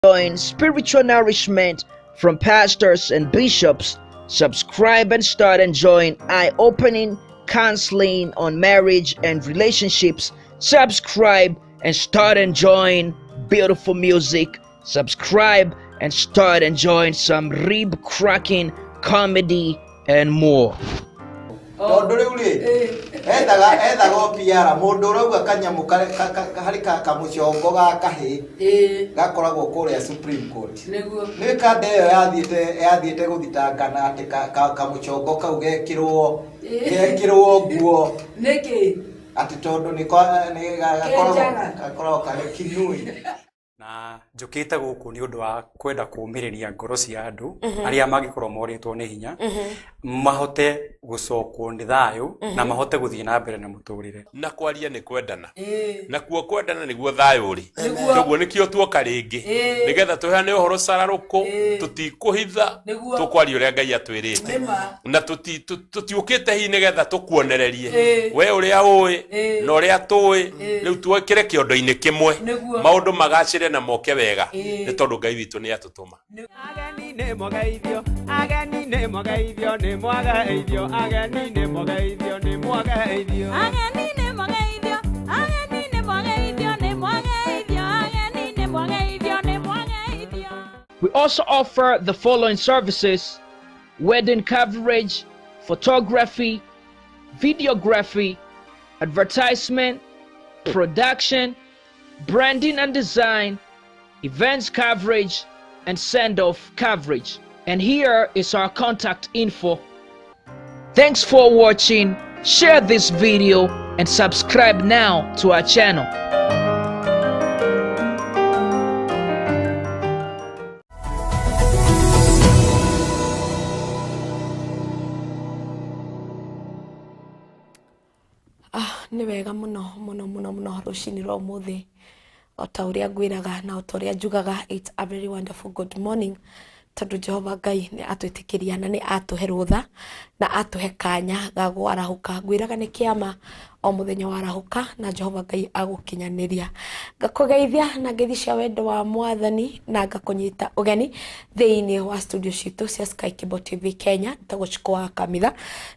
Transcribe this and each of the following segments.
Enjoying spiritual nourishment from pastors and bishops. Subscribe and start enjoying eye-opening counseling on marriage and relationships. Subscribe and start enjoying beautiful music. Subscribe and start enjoying some rib cracking comedy and more. Tondå rä u rä ethaga ethaga o PR må ndå ũrauga kanyamũ harĩ kamũcongo ga kahĩ gakoragwo kũrĩa Supreme Court. Nĩ kanda ĩyo yathiĩte gũthitangana atĩ kamũcongo kau gekĩrwo gekĩrwo nguo. Nĩkĩ? Atĩ tondũ nĩ gakoragwo Kenjaga. Gakoragwo karĩ kinui. Na njũkĩte gũkũ nĩ ũndũ wa kwenda kũũmĩrĩria ngoro cia andũ arĩa mangĩkorwo morĩtwo nĩ hinya, mahote gũcokwo nĩ thayũ na mahote gũthiĩ na mbere na mũtũrĩre. Na kwaria nĩ kwendana, nakuo kwendana nĩguo thayũ ũrĩ. Toguo nĩkĩo tuoka rĩngĩ nĩgetha tũheane ũhoro cararũkũ, tũtikũhitha, tũkwaria ũrĩa Ngai atwĩrĩte. Na tũtiũkĩte hihi nĩgetha tũkuonererie we ũrĩa ũĩ na ũrĩa tũĩ, rĩu twĩkĩre kĩondo-inĩ kĩmwe, maũndũ magacĩre na moke wega, nĩ tondũ Ngai witũ nĩ atũtũma. Ageni nĩ mwageithio, ageni nĩ mwageithio, nĩ mwageithio, ageni nĩ mwageithio, nĩ mwageithio. Ageni nĩ mwageithio, ageni nĩ mwageithio, nĩ mwageithio, ageni nĩ mwageithio, nĩ mwageithio. We also offer the following services: wedding coverage, photography, videography, advertisement, production, branding and design, events coverage, and send-off coverage. And here is our contact info. Thanks for watching. Share this video and subscribe now to our channel. Ah, nĩ wega mũno mũno mũno mũno rũcinĩ rwa ũmũthĩ, o ta ũrĩa ngwĩraga na o ta ũrĩa njugaga, it's a very wonderful good morning, tondũ Jehova Ngai nĩ atwĩtĩkĩria na nĩ atũhe rũtha na atũhe kanya ga kwarahũka. Ngwĩraga nĩ kĩama o mũthenya warahũka na Jehova Ngai agũkinyanĩria. Ngakũgeithia na ngeithi cia wendo wa Mwathani na ngakũnyita ũgeni thĩinĩ wa studio citũ cia Sky Cable TV Kenya. Njĩtagwo Chiko wa Kamitha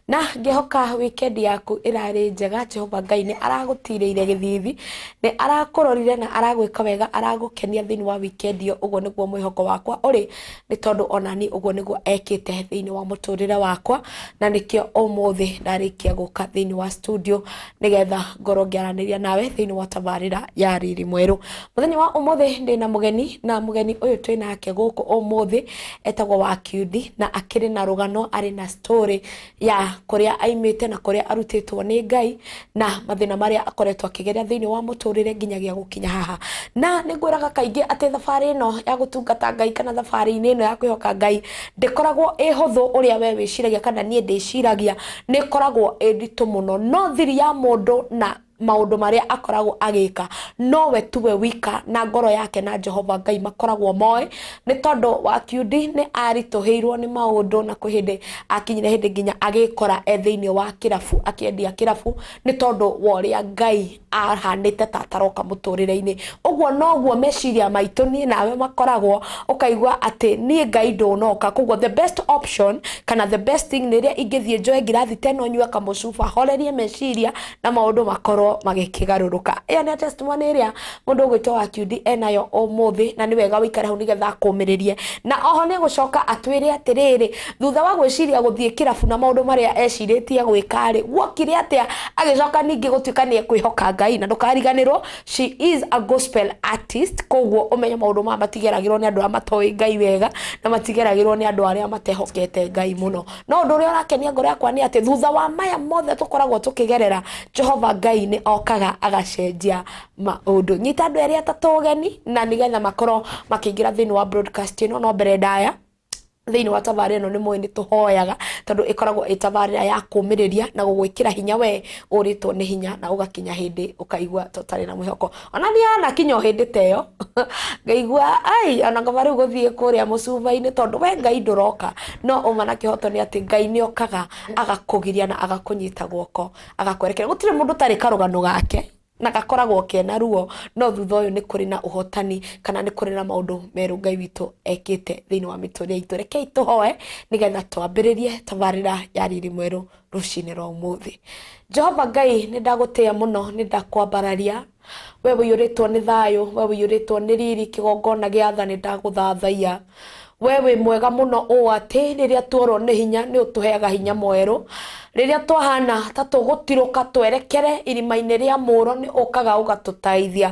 na ngĩhoka weekend yaku ĩrarĩ njega. Jehova Ngai nĩ aragũtirĩire gĩthithi, nĩ arakũrorire na aragwĩka wega, aragũkenia thĩinĩ wa weekend ĩyo. Ũguo nĩguo mwĩhoko wakwa ũrĩ, nĩ tondũ onani ũguo nĩguo ekĩte thĩinĩ wa mũtũrĩre wakwa, na nĩkĩo ũmũthĩ ndarĩkia gũka thĩinĩ wa studio nĩgetha ngorwo ngĩaranĩria nawe thĩinĩ wa tabarĩra ya Riri Mwerũ. Mũthenya wa ũmũthĩ ndĩna mũgeni, na mũgeni ũyũ twĩnake gũkũ ũmũthĩ etagwo Wakiundi, na akĩrĩ na rũgano, arĩ na story ya kũrĩa aimĩte na kũrĩa arutĩtwo nĩ Ngai na mathĩna marĩa akoretwo akĩgeria thĩinĩ wa mũtũrĩre nginyagia gũkinya haha. Na nĩ ngwĩraga kaingĩ atĩ thabarĩ ĩno ya gũtungata Ngai kana thabarĩ-inĩ ĩno ya kwĩhoka Ngai ndĩkoragwo ĩ hũthũ ũrĩa we wĩciragia kana niĩ ndĩciragia, nĩ ĩkoragwo ĩ nditũ mũno. No thiri ya mũndũ na maũndũ marĩa akoragwo agĩka nowe tuwe wika na ngoro yake na Jehova Ngai makoragwo moĩ, nĩ tondũ Wakiundi nĩ aritũhĩirwo nĩ maũndũ na kwĩ hĩndĩ akinyire hĩndĩ nginya agĩkora e thĩinĩ wa kĩrabu akĩendia kĩrabu nĩ tondũ wa ũrĩa Ngai ahanĩte ta ataroka mũtũrĩre-inĩ. Ũguo noguo meciria maitũ niĩ nawe makoragwo, ũkaigua atĩ niĩ Ngai ndũnoka. Koguo the best option kana the best thing nĩ ĩrĩa ingĩthiĩ njoe ngirathi ta ĩno nyue kamũcuba, horerie meciria na maũndũ makorwo magĩkĩgarũrũka. Ĩyo nĩ testimony ĩrĩa mũndũ ũgwĩtwo Wakiundi enayo ũmũthĩ, na nĩ wega wĩikare hau nĩgetha akũmĩrĩrie. Na oho nĩ egũcoka atwĩre atĩrĩrĩ, thutha wa gwĩciria gũthiĩ kĩrabu na maũndũ marĩa ecirĩtie gwĩka-rĩ, guokire atĩa agĩcoka ningĩ gũtuĩka nĩ ekwĩhoka Ngai. Na ndũkariganĩrwo, she is a gospel artist, koguo ũmenye maũndũ maya matigeragĩrwo nĩ andũ arĩa matoĩ Ngai wega na matigeragĩrwo nĩ andũ arĩa matehokete Ngai mũno. No ũndũ ũrĩa ũrakenia ngoro yakwa nĩ atĩ thutha wa maya mothe tũkoragwo tũkĩgerera, Jehova Ngai nĩ okaga agacenjia maũndũ. Nyita andũ erĩ atatũ ũgeni na nĩgetha makorwo makĩingĩra thĩinĩ wa broadcast ĩno. No mbere ndaya thĩinĩ wa tabarĩra ĩno nĩ mũĩ nĩ tũhoyaga, tondũ ĩkoragwo ĩ tabarĩra ya kũmĩrĩria na gũgwĩkĩra hinya we ũrĩtwo nĩ hinya na ũgakinya hĩndĩ ũkaigua ta ũtarĩ na mwĩhoko. Ona niĩ anakinya o hĩndĩ ta ĩyo ngaigua ai ona ngoma rĩu gũthiĩ kũrĩa mũcuba-inĩ tondũ we Ngai ndũroka. No ũma na kĩhoto nĩ atĩ Ngai nĩ okaga agakũgiria na agakũnyita guoko agakwerekera. Gũtirĩ mũndũ ũtarĩ karũgano gake. Na gakoragwo kena ruo no thutha ũyũ nĩ kũrĩ na ũhotani kana nĩ kũrĩ na maũndũ merũ Ngai witũ ekĩte thĩinĩ wa mĩtũrĩre itũ. Rekei tũhoe nĩgetha twambĩrĩrie tabarĩra ya Riri Mwerũ rũcinĩ rwa ũmũthĩ. Jehova Ngai, nĩ ndagũtĩĩa mũno, nĩ ndakwambararia. We ũiyũrĩtwo nĩ thayũ, we ũiyũrĩtwo nĩ riri, kĩgongona gĩa tha nĩ ndagũthathaiya. We wĩ mwega mũno ũũ atĩ rĩrĩa tuorwo nĩ hinya nĩ ũtũheaga hinya mwerũ. Rĩrĩa twahana ta tũgũtirũka twerekere irima-inĩ rĩa mũro nĩ ũkaga ũgatũteithia.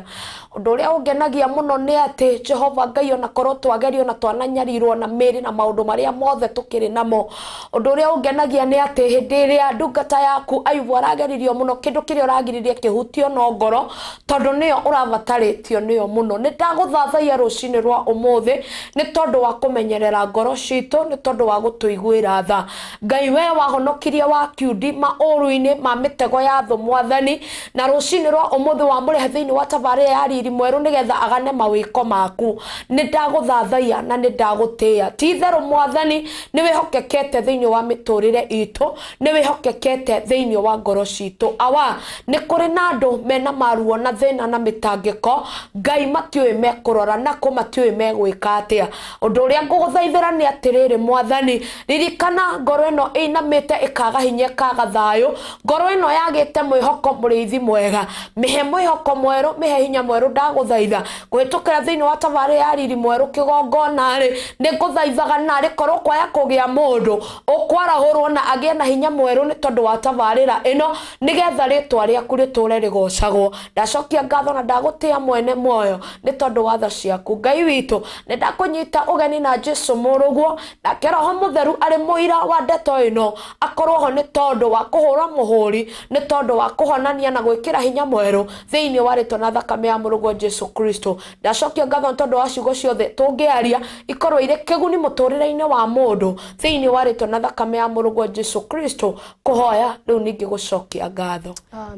Ũndũ ũrĩa ũngenagia mũno nĩ atĩ Jehova Ngai onakorwo twagerio na twananyarirwo na mĩĩrĩ na maũndũ marĩa mothe tũkĩrĩ namo, ũndũ ũrĩa ũngenagia nĩ atĩ hĩndĩ ĩrĩa ndungata yaku Ayubu arageririo mũno, kĩndũ kĩrĩa ũragiririe kĩhutio no ngoro, tondũ nĩyo ũrabatarĩtio nĩyo mũno. Nĩ ndagũthathaiya rũcinĩ rwa ũmũthĩ nĩ tondũ wa kũmenyerera ngoro citũ, nĩ tondũ wa gũtũiguĩra tha. Ngai we wahonokirie wa kiundi maũru-inĩ ma mĩtego ya thũ mwathani, na rũcinĩ rwa ũmũthĩ wamũrehe thĩinĩ wa tabarĩra ya Riri Mwerũ nĩgetha agane mawĩko maku. Nĩ ndagũthathaiya na nĩ ndagũtĩĩa. Ti itherũ mwathani nĩ wĩhokekete thĩinĩ wa mĩtũrĩre itũ, nĩ wĩhokekete thĩinĩ wa ngoro citũ. Awa, nĩ kũrĩ na andũ mena maruo na thĩna na mĩtangĩko, Ngai matiũĩ mekũrora nako, matiũĩ megwĩka atĩa. Ũndũ ũrĩa ngũgũthaithĩra nĩ atĩrĩrĩ mwathani, ririkana ngoro ĩno ĩinamĩte ĩkaga hinya ĩkaga thayũ, ngoro ĩno yagĩte mwĩhoko mũrĩithi mwega, mĩhe mwĩhoko mwerũ, mĩhe hinya mwerũ. Ndagũthaitha kũhĩtũkĩra thĩinĩ wa tabarĩra ya Riri Mwerũ kĩgongona rĩ, nĩ ngũthaithaga narĩ korwo kwaya kũgĩa mũndũ ũkwarahũrwo na agĩe na hinya mwerũ nĩ tondũ wa tabarĩra ĩno, nĩgetha rĩtwa rĩaku rĩtũre rĩgocagwo. Ndacokia ngatho na ndagũtĩĩa mwene muoyo nĩ tondũ wa tha ciaku. Ngai witũ, nĩ ndakũnyita ũgeni na Jesu mũrũguo, nake Roho Mũtheru arĩ mũira wa ndeto ĩno akorwo ho nĩ tondũ wa kũhũra mũhũri, nĩ tondũ wa kũhonania na gwĩkĩra hinya mwerũ thĩinĩ wa rĩtwa na thakame ya mũrũguo Jesu Kristo. Ndacokia ngatho nĩ tondũ wa ciugo ciothe tũngĩaria ikorwo irĩ kĩguni mũtũrĩre-inĩ wa mũndũ thĩinĩ wa rĩtwa na thakame ya mũrũguo Jesu Kristo. Kũhoya rĩu ningĩ gũcokia ngatho.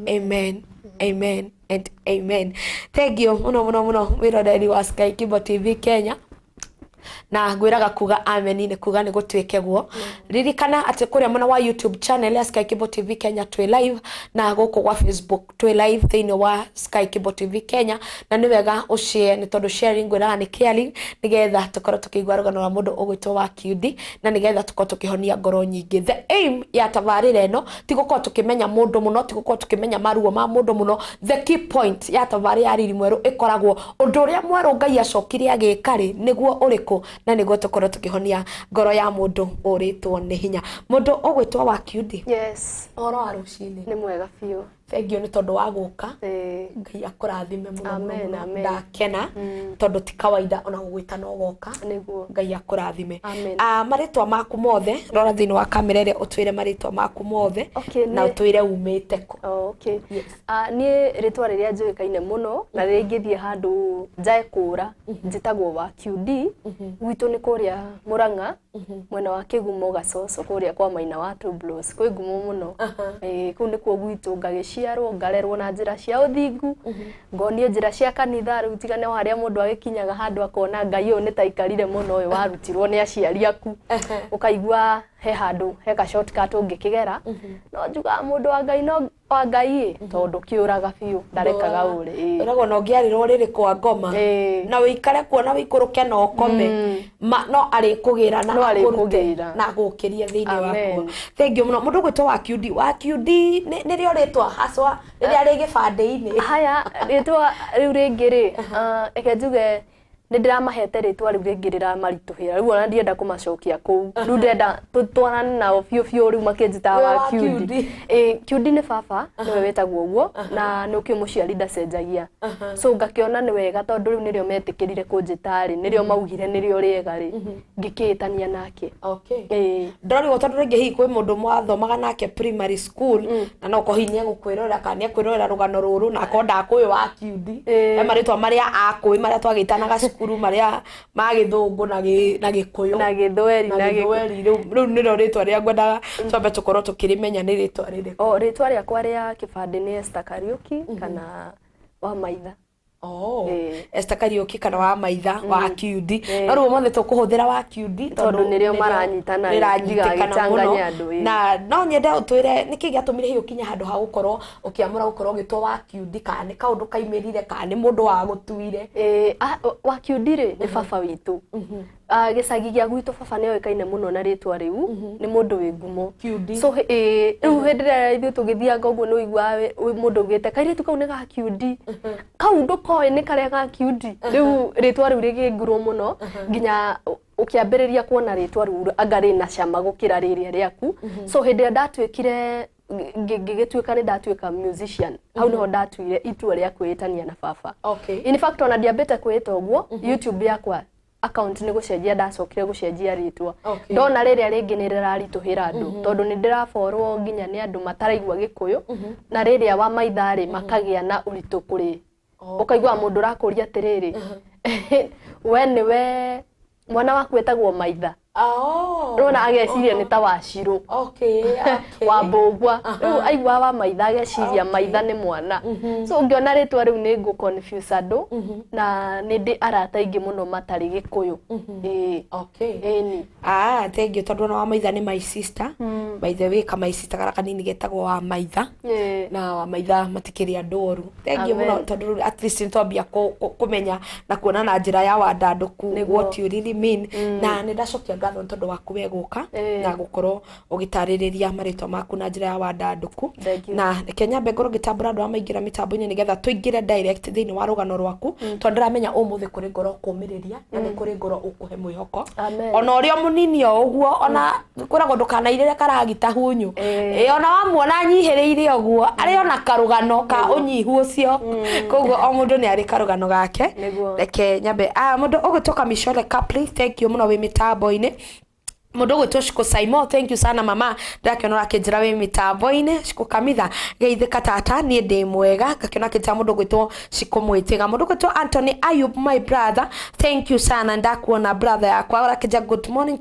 Amen, amen and amen. Thank you mũno mũno mũno mwĩroreri wa Sky Kibo TV Kenya. Na ngwĩraga kuga amen nĩ kuga nĩ gũtuĩke guo. Ririkana atĩ kũrĩa mwena wa YouTube channel ya Sky Kibo TV Kenya twĩ live, na gũkũ gwa Facebook twĩ live thĩinĩ wa Sky Kibo TV Kenya, na nĩ wega ũshare nĩ tondũ sharing ngwĩraga nĩ caring, nĩgetha tũkorwo tũkĩigua rũgano rwa mũndũ ũgwĩtwo wa Kiundi, na nĩgetha tũkorwo tũkĩhonia ngoro nyingĩ. The aim ya tabarĩra ĩno ti gũkorwo tũkĩmenya mũndũ mũno, ti gũkorwo tũkĩmenya maruo ma mũndũ mũno. The key point ya tabarĩra ya Riri Mwerũ ĩkoragwo ũndũ ũrĩa mwerũ Ngai acokire agĩka rĩ nĩguo ũrĩkũ, na nĩguo tũkorwo tũkĩhonia ngoro ya mũndũ ũrĩtwo nĩ hinya. Mũndũ ũgwĩtwo wa Kiundi, Yes, ũhoro wa rũcinĩ? Nĩ mwega biũ. Thank you nĩ tondũ wa gũka. Ngai akũrathime mũno mũno. Amen, Mũno. Amen. Ndakena tondũ ti kawaida ona gũgwĩta no goka. Nĩguo. Ngai akũrathime. Amen. Marĩtwa maku mothe, rora thĩinĩ wa kamera ĩrĩa ũtwĩre marĩtwa maku mothe Okay, na ũtwĩre umĩte kũ. Oh, okay. Yes. Niĩ rĩtwa rĩrĩa njũĩkaine mũno na rĩrĩa ingĩthiĩ handũ njae kũra njĩtagwo wa QD. Gwitũ nĩ kũrĩa Mũrang'a, mwena wa Kĩgumo Gacoco, kũrĩa kwa Maina wa Tublos, kwĩ ngumo mũno. Kũu nĩkuo gwitũ, ngagĩciarwo ngarerwo na njĩra cia ũthingu, ngonio njĩra cia kanitha. Rĩu tigane o harĩa mũndũ agĩkinyaga handũ akona Ngai ũyũ nĩ ta aikarire mũno, ũyũ warutirwo nĩ aciari aku, ũkaigua he handũ he ka shortcut ũngĩkĩgera. No njugaga mũndũ wa Ngai no wa Ngai ĩ, tondũ kĩũraga biũ, ndarekaga ũre. Ũragwo na ũngĩarĩrwo rĩrĩ kwa ngoma na ũikare kuo na ũikũrũke na ũkome ma, no arĩkũgĩra na No akũrute arĩkũgĩra. na agũkĩrie thĩinĩ Amen. wakuo. Thank you mũno. Mũndũ ũgwĩtwo wa Kiundi, wa Kiundi nĩrĩo rĩtwa haswa rĩrĩa rĩ gĩbandĩ-inĩ? Haya, rĩtwa rĩu rĩngĩ rĩ, reke njuge nĩ ndĩramahete rĩtwa rĩu rĩngĩ rĩramaritũhĩra rĩu, ona ndienda kũmacokia kũu. Rĩu ndĩrenda tũtwarane nao biũ biũ, rĩu makĩnjĩtaga We wa wa Kiundi. Kiundi. Ĩ, Kiundi nĩ baba nĩwe wĩtagwo ũguo, na nĩ ũkĩũĩ mũciari ndacenjagia, so ngakĩona nĩ wega tondũ rĩu nĩrĩo metĩkĩrire kũnjĩta rĩ, nĩrĩo maugire nĩrĩo rĩega rĩ, ngĩkĩĩtania nake. Okay. Ĩ. Ndorigwo tondũ rĩngĩ hihi kwĩ mũndũ mwathomaga nake primary school na no korwo hihi nĩegũkwĩrorera kana nĩekwĩrorera rũgano rũrũ na akorwo ndakũĩ wa Kiundi, he marĩtwa marĩa akũĩ marĩa twagĩtanaga cukuru, marĩa ma gĩthũngũ na gĩkũyũ Na gĩthweri. Na gĩthweri. Rĩu nĩrĩo rĩtwa rĩrĩa ngwendaga twambe tũkorwo tũkĩrĩmenya nĩ rĩtwa rĩrĩkũ. O rĩtwa rĩakwa rĩa kĩbandĩ nĩ Esther Kariuki kana wa Maitha. Oh, Ĩĩ. Esther Kariuki kana wa maitha wa QD. Ĩĩ. No rĩu ũmũthĩ tũkũhũthĩra wa QD Tondũ nĩrĩo maranyitana, rĩranyitĩkana mũno. ndigagĩchanganye andũ, ĩĩ. Na no nyende ũtwĩre nĩkĩ gĩatũmire hihi ũkinye handũ ha gũkorwo ũkĩamũra gũkorwo ũgĩtwo wa QD, kana nĩ kaũndũ kaimĩrire, kana nĩ mũndũ wagũtuire? Ĩĩ, wa QD rĩ nĩ baba witũ. Ah, gĩcagi gĩa gwitũ baba nĩ oĩkaine mũno na rĩtwa rĩu, nĩ mũndũ wĩ ngumo. QD. So ĩĩ, rĩu hĩndĩ ĩrĩa ithuĩ tũgĩthianga ũguo nĩ ũiguaga mũndũ augĩte kairĩtu kau nĩ ga QD, kau ndũkoĩ nĩ karĩa ga QD. Rĩu rĩtwa rĩu rĩgĩngurwo mũno nginya ũkĩambĩrĩria kuona rĩtwa rĩu anga rĩna cama gũkĩra rĩrĩa rĩaku. So hĩndĩ ĩrĩa ndatuĩkire ngĩgĩtuĩka nĩ ndatuĩka musician, hau nĩho ndatuire itua rĩa kwĩĩtania na baba. Okay. In fact ona ndiambĩte kwĩĩta ũguo, YouTube yakwa account nĩ gũcenjia ndacokire gũcenjia rĩtwa. Okay. Ndona rĩrĩa rĩngĩ nĩ rĩraritũhĩra andũ tondũ nĩ ndĩraborwo nginya nĩ andũ mataraigua Gĩkũyũ, na rĩrĩa wa maitha rĩ makagĩa na ũritũ kũrĩ ũkaigua mũndũ ũrakũria atĩrĩrĩ, we nĩwe mwana waku etagwo maitha. Oh. Rona ageciria nĩ ta Wacirũ, Okay, okay. wa Mbũgua. Rĩu aigua wa maitha ageciria maitha nĩ mwana. So ngĩona rĩtwa rĩu nĩ ngũ confuse andũ, na nĩ ndĩ arata aingĩ mũno matarĩ Gĩkũyũ. Ĩĩ. Okay. Ĩni. Ah, thank you tondũ ona wa maitha nĩ my sister. By the way, ka my sister karĩa kanini getagwo wa maitha. Ĩĩ. Na wa maitha matikĩrĩ andũ oru. Thank you Amen. mũno tondũ rĩu at least nĩ twambia kũmenya na kuona na njĩra ya wandandũku Nĩguo. what you really mean. Na nĩ ndacokia ngatho nĩ tondũ waku we gũka Ĩĩ. na gũkorwo ũgĩtarĩrĩria marĩtwa maku na njĩra ya wandandũku. Thank you. Na reke nyambe ngorwo ngĩtambũra andũ arĩa maingĩra mĩtambo-inĩ nĩgetha tũingĩre direct thĩinĩ wa rũgano rwaku, tondũ ndĩramenya ũmũthĩ kũrĩ ngoro ũkũmĩrĩria na nĩ kũrĩ ngoro ũkũhe mwĩhoko. Amen. Ona ũrĩa mũnini o ũguo, ona kwĩragwo ndũkanairĩre karagita hunyu. Ĩĩ, ona wamuona anyihĩrĩire ũguo arĩ ona karũgano ka ũnyihu ũcio. Koguo o mũndũ nĩ arĩ karũgano gake. Nĩguo. Reke nyambe mũndũ ũgwĩtwo Kamishore Kapli, thank you mũno wĩ mĩtambo-inĩ. Mũndũ ũgwĩtwo Shiko Saimo, thank you sana mama, ndĩrakĩona ũrakĩnjĩra wĩ mĩtambo-inĩ. Shiko Kamitha, geithĩka tata, niĩ ndĩ mwega. Ngakĩona akĩnjĩra mũndũ ũgwĩtwo Shiko Mwĩtĩga. Mũndũ ũgwĩtwo Anthony Ayub, my brother, thank you sana, ndakuona brother yakwa. Ũrakĩnjĩra good morning,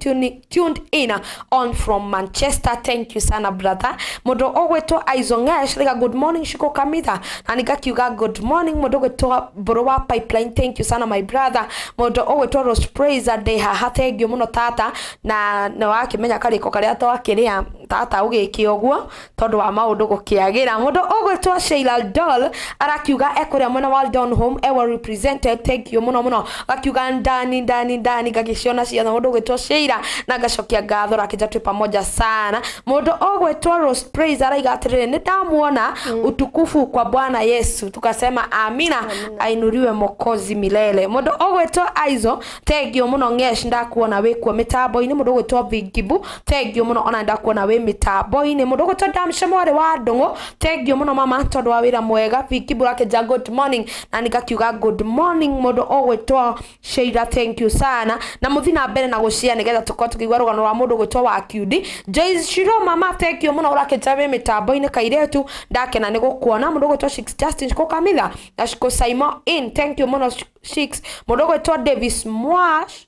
tuned in on from Manchester, thank you sana brother. Mũndũ ũgwĩtwo Aizongesh, rĩga good morning Shiko Kamitha, na nĩngakiuga good morning. Mũndũ ũgwĩtwo Mbũrũ wa Pipeline, thank you sana my brother. Mũndũ ũgwĩtwo Rose Praiser, ndĩ haha, thank you mũno tata. Na nĩ wakĩmenya karĩko karĩa twakĩrĩa tata ũgĩke ũguo tondũ wa maũndũ gũkĩagĩra. Mũndũ ũgwĩtwo Sheila Doll arakiuga ekũrĩa mwena wa Donholm, ewa represented, thank you mũno mũno. Gakiuga ndani ndani ndani, ngagĩciona ciothe. Mũndũ ũgwĩtwo Sheila na ngacokia ngatho, rakĩnja twĩ pamoja sana. Mũndũ ũgwĩtwo Rose Praise araiga atĩrĩrĩ, nĩ ndamuona, utukufu kwa Bwana Yesu, tukasema amina, ainuriwe Mwokozi milele. Mũndũ ũgwĩtwo Aizo, thank you mũno Ngesh, ndakuona wĩ kuo mĩtambo-inĩ. Mũndũ ũgwĩtwo Vingibu, thank you mũno ona ndakuona wĩ mĩtambo-inĩ. Mũndũ ũgwĩtwo Damshe mwarĩ wa Ndũng'ũ, thank you mũno mama tondũ wa wĩra mwega. Vingibu rakĩnja good morning, na nĩngakiuga good morning. Mũndũ ũgwĩtwo Sheila, thank you sana, na mũthi na mbere na gũcia nĩgetha tũkorwo tũkĩigua rũgano rwa mũndũ ũgwĩtwo wa QD. Joyce Shiro mama, thank you mũno ũrakĩnja wĩ mĩtambo-inĩ kairĩtu, ndakena nĩ gũkuona. Mũndũ ũgwĩtwo Shix Justin Shiko Kamitha na Shiko Saimo in, thank you mũno Shix. Mũndũ ũgwĩtwo Davis Mwash,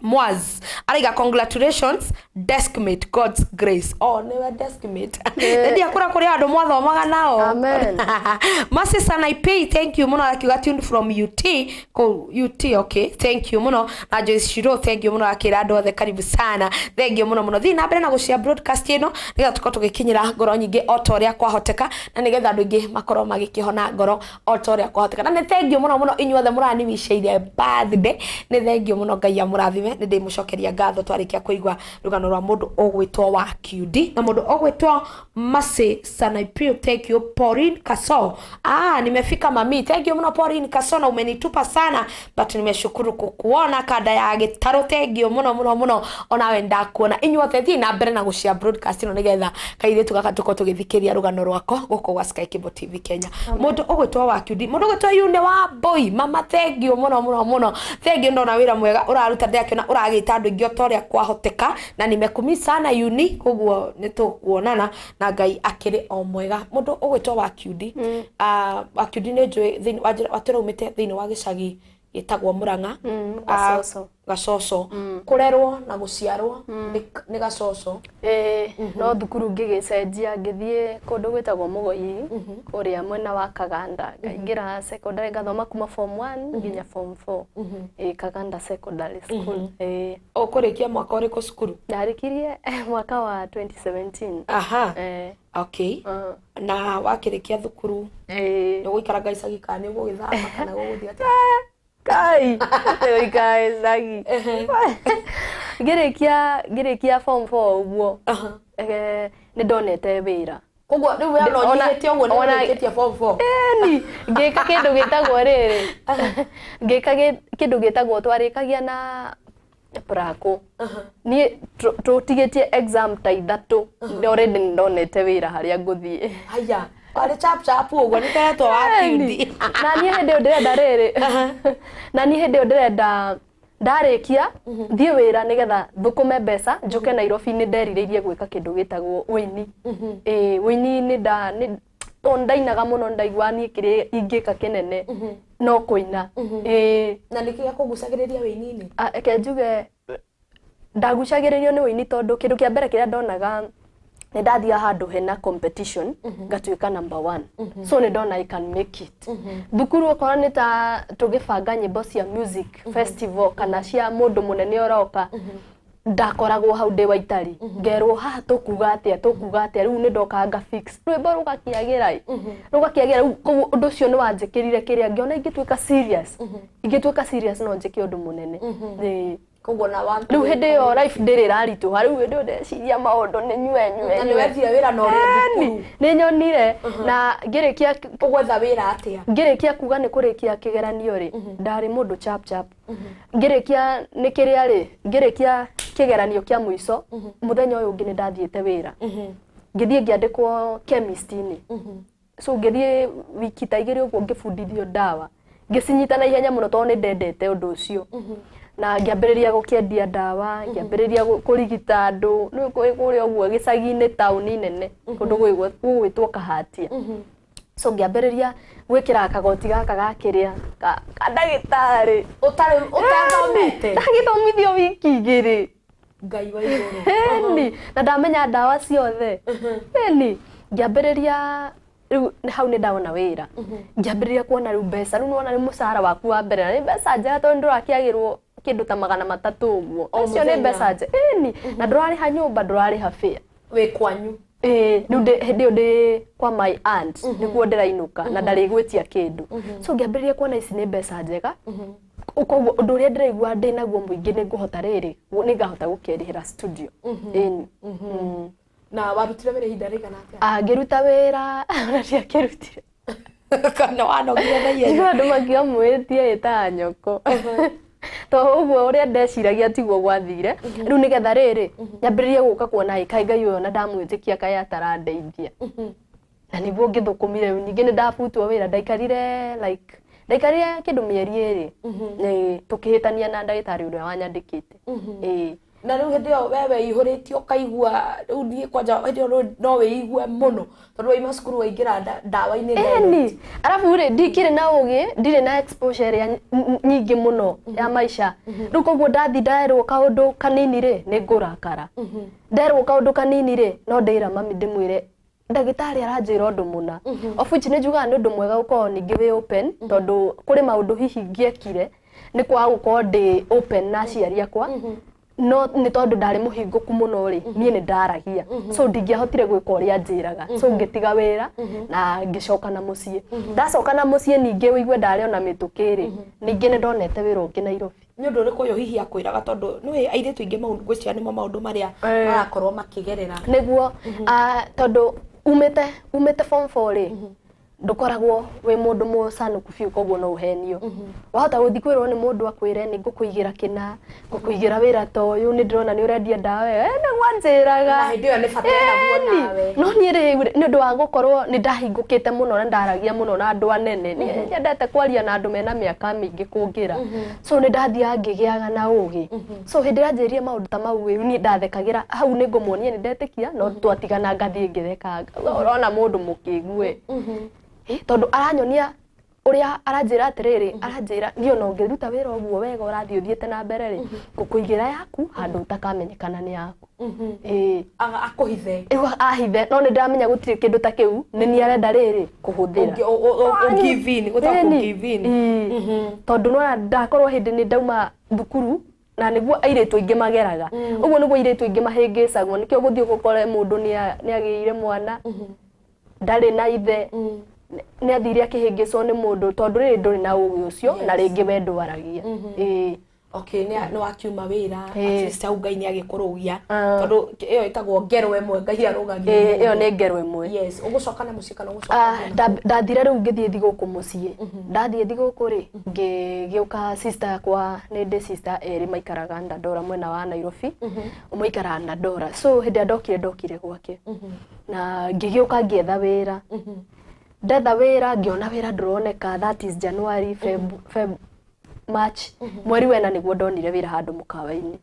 Mwaz araiga congratulations deskmate, God's grace. Oh, niwe deskmate. Nĩ kũrĩa kũrĩ andũ mwathomaga nao. Amen. Masi Sanaipei, thank you mũno, akiuga tuned from UT kũu UT, okay, thank you mũno. Na Joyce Shiro, thank you mũno, akĩra andũ othe karibu sana, thank you mũno mũno. Thiĩ na mbere na gũshare broadcast ĩno nĩgetha tũkorwo tũgĩkinyĩra ngoro nyingĩ o ta ũrĩa kwahoteka, na nĩgetha andũ aingĩ makorwo magĩkĩhona ngoro o ta ũrĩa kwahoteka. Na nĩ thank you mũno mũno inyuothe mũraniwicĩire birthday, nĩ thank you mũno, Ngai amũrathime. Nĩ ndĩmũcokeria ngatho twarĩkia kũigua rũgano rwa mũndũ ũgwĩtwo wa QD na mũndũ ũgwĩtwo Mercy Sanaipio, thank you. Pauline Kaso, nimefika mami, thank you mũno Pauline Kaso, na umenitupa sana but nimeshukuru kukuona. Kanda ya gĩtarũ, thank you mũno mũno mũno, onawe ndakuona. Inyuothe thiĩ na mbere na gũshare broadcast ĩno nĩgetha kairĩtu gaka tũkorwo tũgĩthikĩria rũgano rwako gũkũ gwa Sky Cable TV Kenya. Mũndũ ũgwĩtwo wa QD, mũndũ ũgwĩtwo Yune wa Boy mama, thank you mũno mũno mũno, thank you, ndona wĩra mwega ũraruta, ndĩrakĩona ũragĩta andũ aingĩ o ta ũrĩa kwahoteka, na nimekumi sana Yuni, koguo nĩ tũkuonana na Ngai akĩrĩ o mwega. Mũndũ ũgwĩtwo wa QD, wa QD nĩ njũĩ watwĩra umĩte thĩinĩ wa gĩcagi Gĩtagwo Murang'a. Gacoco. Gacoco. Kũrerwo na gũciarwo nĩ Gacoco. No thukuru ngĩgĩcenjia, ngĩthiĩ kũndũ gwĩtagwo Mũgoi, kũrĩa mwena wa Kaganda, ngaingĩra secondary, ngathoma kuma form 1 nginya form 4. Kaganda Secondary School. Ũkũrĩkia mwaka ũrĩkũ cukuru? Ndarĩkirie mwaka wa 2017. Okay. Na wakĩrĩkia thukuru, nĩ ũgũikara icagi kana nĩ ũgũgĩthama kana gũgũthiĩ atĩa? Kai, gũikara icagi. Ngĩrĩkia form 4 ũguo, nĩ ndonete wĩra. Koguo rĩu we ona ũnyihĩte ũguo nĩ ũrĩkĩtie form 4? Ĩni, ngĩka kĩndũ gĩtagwo rĩrĩ, ngĩka kĩndũ gĩtagwo, twarĩkagia na prako, niĩ tũtigĩtie exam ta 3, already nĩ ndonete wĩra harĩa ngũthiĩ. Haya, warĩ chap chap ũguo, nĩ teretwo wa Ĩni. kiundi. Na niĩ hĩndĩ ĩyo ndĩrenda rĩrĩ, na niĩ hĩndĩ ĩyo ndĩrenda ndarĩkia thiĩ wĩra nĩgetha thũkũme mbeca njũke Nairobi. Nĩ nderirĩirie gwĩka kĩndũ gĩtagwo ũini. Ĩĩ, ũini nĩ nda nĩ tondũ ndainaga mũno, ndaigua niĩ kĩrĩa ingĩka kĩnene no kũina. Ĩĩ. Na nĩkĩ gĩakũgucagĩrĩria wĩini-inĩ? Ah, reke njuge ndagucagĩrĩrio nĩ ũini tondũ kĩndũ kĩa mbere kĩrĩa ndonaga, nĩ ndathiaga handũ hena competition ngatuĩka number one, so nĩ ndona I can make it. Thukuru okorwo nĩ ta tũgĩbanga nyĩmbo cia music festival kana cia mũndũ mũnene ũroka, ndakoragwo hau ndĩ waitari, ngerwo haha tũkuga atĩa, tũkuga atĩa. Rĩu nĩ ndokaga nga fix rwĩmbo, rũgakĩagĩra, rũgakĩagĩra. Rĩu koguo ũndũ ũcio nĩ wanjĩkĩrire kĩrĩa, ngĩona ingĩtuĩka serious no njĩke ũndũ mũnene. Ĩĩ. Koguo na wa Rĩu hĩndĩ ĩyo life ndĩrĩ ĩraritũha, rĩu hĩndĩ ĩyo ndeciria maũndũ nĩ nyue nyue. Na nĩ wethire wĩra na ũrĩ thukuru? Nĩ nyonire na ngĩrĩkia. Ũgwetha wĩra atĩa? Ngĩrĩkia kuga nĩ kũrĩkia kĩgeranio rĩ, ndarĩ mũndũ chap chap. Ngĩrĩkia nĩ kĩrĩa rĩ, ngĩrĩkia kĩgeranio kĩa mũico, mũthenya ũyũ ũngĩ nĩ ndathiĩte wĩra, ngĩthiĩ ngĩandĩkwo chemist-inĩ. So ngĩthiĩ wiki ta 2 ũguo, ngĩbundithio ndawa, ngĩcinyita na ihenya mũno tondũ nĩ ndendete ũndũ ũcio, na ngĩambĩrĩria gũkĩendia ndawa, ngĩambĩrĩria kũrigita andũ. Nĩ kũrĩa ũguo gĩcagi-inĩ, taũni nene, kũndũ gũgwĩtwo Kahatia. So ngĩambĩrĩria gwĩkĩra kagoti gaka ga kĩrĩa ka ndagĩtarĩ. Ũtarĩ ũtathomete? Ndagĩthomithio wiki 2. Ngai wa igũrũ! Ĩni, na ndamenya ndawa ciothe. Ĩni, ngĩambĩrĩria rĩu hau nĩ ndawona wĩra, ngĩambĩrĩria kuona rĩu mbeca. Rĩu nĩwona nĩ mũcara waku wa mbere na nĩ mbeca njega, tondũ ndũrakĩagĩrwo kĩndũ ta 300 ũguo. O Icio nĩ mũthenya. mbeca njega. Ĩni, na ndũrarĩha nyũmba, ndũrarĩha fare. Wĩ kwanyu? Ĩĩ, rĩu hĩndĩ ĩyo ndĩ kwa my aunt, nĩkuo ndĩrainũka na ndarĩgwĩtia kĩndũ. So ngĩambĩrĩria kuona ici nĩ mbeca njega, koguo ũndũ ũrĩa ndĩraigua ndĩ naguo mũingĩ, nĩ ngũhota rĩrĩ, nĩ ngahota gũkĩrĩhĩra studio. Ĩni. Na warutire wĩra ihinda rĩigana atĩa? Ah, ngĩruta wĩra, ona ndiakĩrutire. Kana wanogire na ihenya? Ndigua andũ makiuga mwĩtie ĩtaga nyoko, to ũguo ũrĩa ndeciragia tiguo gwathire. Rĩu nĩgetha rĩrĩ nyambĩrĩrie gũka kuona ĩ, kaĩ Ngai ũyũ ona ndamwĩtĩkia kaĩ atarandeithia? Na nĩguo ngĩthũkũmire. Rĩu ningĩ nĩ ndabutwo wĩra, ndaikarire like ndaikarire kĩndũ mĩeri 2. Ĩĩ, tũkĩhĩtania na ndagĩtarĩ ũrĩa wanyandĩkĩte. Ĩĩ. Na rĩu hĩndĩ ĩyo we weihũrĩtie ũkaigua rĩu niĩ kwanja hĩndĩ ĩyo rĩu no wĩigue mũno tondũ waima cukuru waingĩra ndawa-inĩ direct. Ĩni, arabu rĩ, ndikĩrĩ na ũgĩ, ndirĩ na exposure ĩrĩa nyingĩ mũno ya maica. Rĩu koguo ndathi nderwo kaũndũ kanini rĩ, nĩ ngũrakara. Nderwo kaũndũ kanini rĩ, no ndĩra mami, ndĩmwĩre ndagĩtarĩ aranjĩra ũndũ mũna, of which nĩ njugaga nĩ ũndũ mwega gũkorwo ningĩ wĩ open, tondũ kũrĩ maũndũ hihi ngĩekire nĩ kwaga gũkorwo ndĩ open na aciari akwa, no nĩ tondũ ndarĩ mũhingũku mũno rĩ, niĩ nĩ ndaragia, so ndingĩahotire gwĩka ũrĩa njĩraga. So ngĩtiga wĩra na ngĩcoka na mũciĩ. Ndacoka na mũciĩ ningĩ ũigue ndarĩ ona mĩtũkĩ rĩ, ningĩ nĩ ndonete wĩra ũngĩ Nairobi. Nĩ ũndũ ũrĩkũ ũyũ hihi akwĩraga? Tondũ nĩũĩ airĩtu aingĩ maũndũ ngwĩciria nĩmo maũndũ marĩa marakorwo makĩgerera. Nĩguo, tondũ umĩte form 4 rĩ, ndũkoragwo wĩ mũndũ mũcanũku biũ, koguo no ũhenio. Wahota gũthiĩ kwĩrwo nĩ mũndũ akwĩre nĩ ngũkũigĩra kĩna, ngũkũigĩra wĩra ta ũyũ, nĩ ndĩrona nĩ ũrendia ndawa ĩyo. Nĩguo anjĩraga. Na hĩndĩ ĩyo nĩ bata enaguo nawe. No niĩ rĩ, nĩ ũndũ wa gũkorwo nĩ ndahingũkĩte mũno na ndaragia mũno na andũ anene, nĩ nyendete kwaria na andũ mena mĩaka mĩingĩ kũngĩra, so nĩ ndathiaga ngĩgĩaga na ũgĩ. So hĩndĩ ĩrĩa anjĩrire maũndũ ta mau rĩ, niĩ ndathekagĩra hau, nĩ ngũmuonia nĩ ndetĩkia, no twatigana ngathiĩ ngĩthekanga, ũrona mũndũ mũkĩgu ĩ. Tondũ aranyonia Ũrĩa aranjĩra atĩrĩrĩ, aranjĩra niĩ ona ũngĩruta wĩra ũguo wega ũrathiĩ ũthiĩte na mbere rĩ, ngũkũigĩra yaku handũ ũtakamenyekana nĩ yaku. Ĩĩ. Akũhithe. Rĩu ahithe, no nĩ ndĩramenya gũtirĩ kĩndũ ta kĩu, nĩ niĩ arenda rĩrĩ kũhũthĩra. Give in, gũtagwo Ĩni. give in. Ĩĩ. Tondũ nona ndakorwo hĩndĩ nĩ ndauma thukuru na nĩguo airĩtu aingĩ mageraga, ũguo nĩguo airĩtu aingĩ mahĩngĩcagwo, nĩkĩo gũthiĩ gũkore mũndũ nĩ agĩire mwana ndarĩ na ithe, nĩ athire akĩhĩngĩcwo nĩ mũndũ tondũ rĩrĩ ndũrĩ na ũgĩ ũcio na rĩngĩ we ndwaragia. Ĩĩ. Okay, nĩ wakiuma wĩra, at least hau Ngai nĩ agĩkũrũgia, tondũ ĩyo ĩtagwo ngero ĩmwe Ngai arũgagia. Ĩĩ, ĩyo nĩ ngero ĩmwe. Yes, ũgũcoka na mũciĩ kana ũgũcoka Ah, ũthiĩ na Ndathire rĩu ngĩthiĩ thigũkũ mũciĩ. Ndathiĩ thigũkũ rĩ, ngĩgĩũka sister yakwa, nĩ ndĩ sister erĩ maikaraga Dandora mwena wa Nairobi, ũmwe aikaraga Dandora. So hĩndĩ ĩrĩa ndokire, ndokire gwake na ngĩgĩũka ngĩetha wĩra. Ndetha wĩra ngĩona wĩra ndũroneka, that is January, Feb, March, mweri wena nĩguo ndonire wĩra handũ mũkawa-inĩ.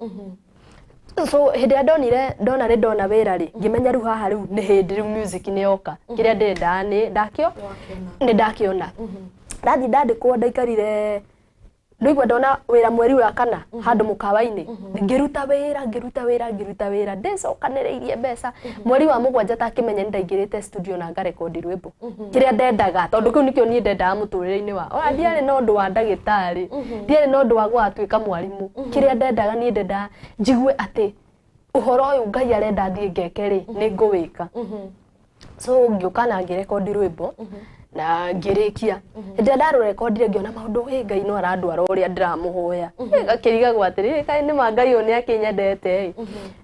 So hĩndĩ ĩrĩa ndonire, ndona nĩ ndona wĩra rĩ, ngĩmenya rĩu haha rĩu nĩ hĩndĩ rĩu music nĩ yoka, kĩrĩa ndĩrendaga nĩ ndakĩo nĩ ndakĩona. Ndathiĩ ndandĩkwo, ndaikarire ndũigua ndona wĩra mweri wa kana handũ mũkawa-inĩ, ngĩruta wĩra, ngĩruta wĩra, ngĩruta wĩra, ndĩcokanĩrĩirie mbeca. Mweri wa mũgwanja takĩmenya nĩ ndaingĩrĩte studio na ngarekondi rwĩmbo kĩrĩa ndendaga, tondũ kĩu nĩkĩo niĩ ndendaga mũtũrĩre-inĩ wa ona ndiarĩ na ũndũ wa ndagĩtarĩ, ndiarĩ na ũndũ wa gũgatuĩka mwarimũ. Kĩrĩa ndendaga niĩ, ndendaga njigue atĩ ũhoro ũyũ Ngai arenda thiĩ ngeke rĩ, nĩ ngũwĩka. So ngĩũka na ngĩrekondi rwĩmbo na ngĩrĩkia. Hĩndĩ ĩrĩa ndarũrekondire ngĩona maũndũ, ĩ Ngai no arandwara ũrĩa ndĩramũhoya. Ngakĩrigagwo atĩrĩrĩ, kaĩ nĩ ma Ngai ũyũ nĩ akĩnyendete ĩ?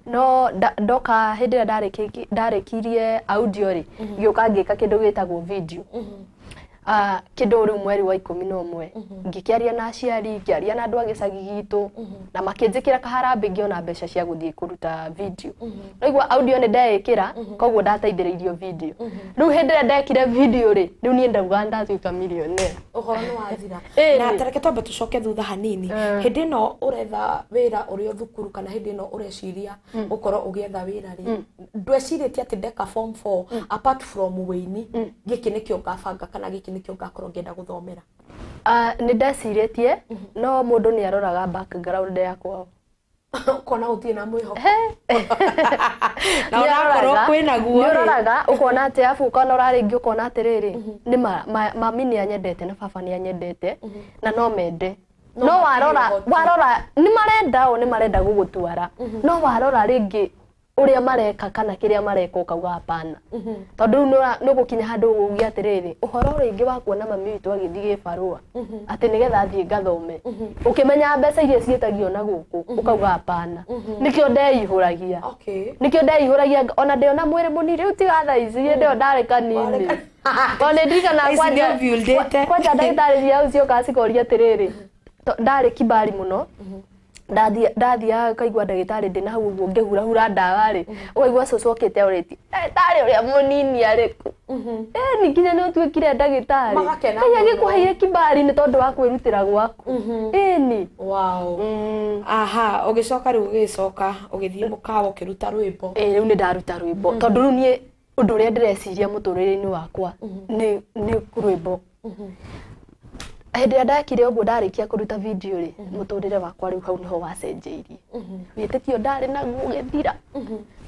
No ndoka hĩndĩ ĩrĩa ndarĩkirie audio rĩ, ngĩũka ngĩka kĩndũ gĩtagwo video. Kĩndũ rĩu mweri wa 11 ngĩkĩaria na aciari, ngĩaria na andũ a gĩcagi gitũ na makĩnjĩkĩra kaharambĩ, ngĩona mbeca cia gũthiĩ kũruta video. Naigua audio nĩ ndeĩkĩra, koguo ndateithĩrĩirio video. Rĩu hĩndĩ ĩrĩa ndekire video rĩ, rĩu niĩ ndauga ndatuĩka millionaire. Ũhoro nĩ wathira. Ĩĩ. Na tareke twambe tũcoke thutha hanini. Hĩndĩ ĩno ũretha wĩra ũrĩ o thukuru, kana hĩndĩ ĩno ũreciria gũkorwo ũgĩetha wĩra rĩ, ndwecirĩtie atĩ ndeka form 4, apart from wĩini, gĩkĩ nĩkĩo ngabanga kana gĩkĩ nĩkĩo ngakorwo ngĩenda gũthomera? Ah, nĩ ndecirĩtie, no mũndũ nĩ aroraga background ya kwao. Ũkona gũtirĩ na mwĩhoko na Nĩ onakorwo aroraga, kwĩna guo nĩ rĩ. ũroraga ũkona atĩ abu ũkona ũrarĩngĩ ũkona atĩrĩrĩ, nĩ mami nĩ anyendete na baba nĩ anyendete na no mende, No no matirĩ warora ũhoti. Warora nĩ marenda, o nĩ marenda gũgũtwara, no warora rĩngĩ ũrĩa mareka kana kĩrĩa mareka ũkauga hapana, tondũ rĩu nĩ ũgũkinya handũ uge atĩrĩrĩ, ũhoro rĩngĩ wa kuona mami witũ agĩthiĩ gĩbarũa atĩ nĩgetha athiĩ ngathome, ũkĩmenya mbeca iria ciĩtagio na gũkũ, ũkauga hapana. Nĩkĩo ndeihũragia. Nĩkĩo ndeihũragia ona ndĩona mwĩrĩ mũnini rĩu, tiga thaa ici, hĩndĩ ĩyo ndarĩ kanini, tondũ nĩ ndirikanaga Ici kwanja nĩ ũbuildĩte. Kwanja ndagĩtarĩ cia hau ciokaga cikoria atĩrĩrĩ, ndarĩ kibari mũno, ndathiaga ngaigua ndagĩtarĩ ndĩna hau ũguo ngĩhurahura ndawa rĩ, ũkaigua cũcũ okĩte orĩtie, "Ndagĩtarĩ ũrĩa mũnini arĩkũ? Ĩni nginya nĩ ũtuĩkire ndagĩtarĩ." Magakena Ngai mũno. agĩkũheire kibari nĩ tondũ wa kwĩrutĩra gwaku, ĩni. Wow. Aha, ũgĩcoka rĩu, ũgĩcoka ũgĩthiĩ mũkawa ũkĩruta rwĩmbo. Ĩĩ, rĩu nĩ ndaruta rwĩmbo, tondũ rĩu niĩ ũndũ ũrĩa ndĩreciria mũtũrĩre-inĩ wakwa nĩ rwĩmbo. Hĩndĩ ĩrĩa ndekire ũguo, ndarĩkia kũruta video rĩ, mũtũrĩre wakwa rĩu hau nĩho wacenjeirie. Wĩtĩkio ndarĩ naguo ũgĩthira,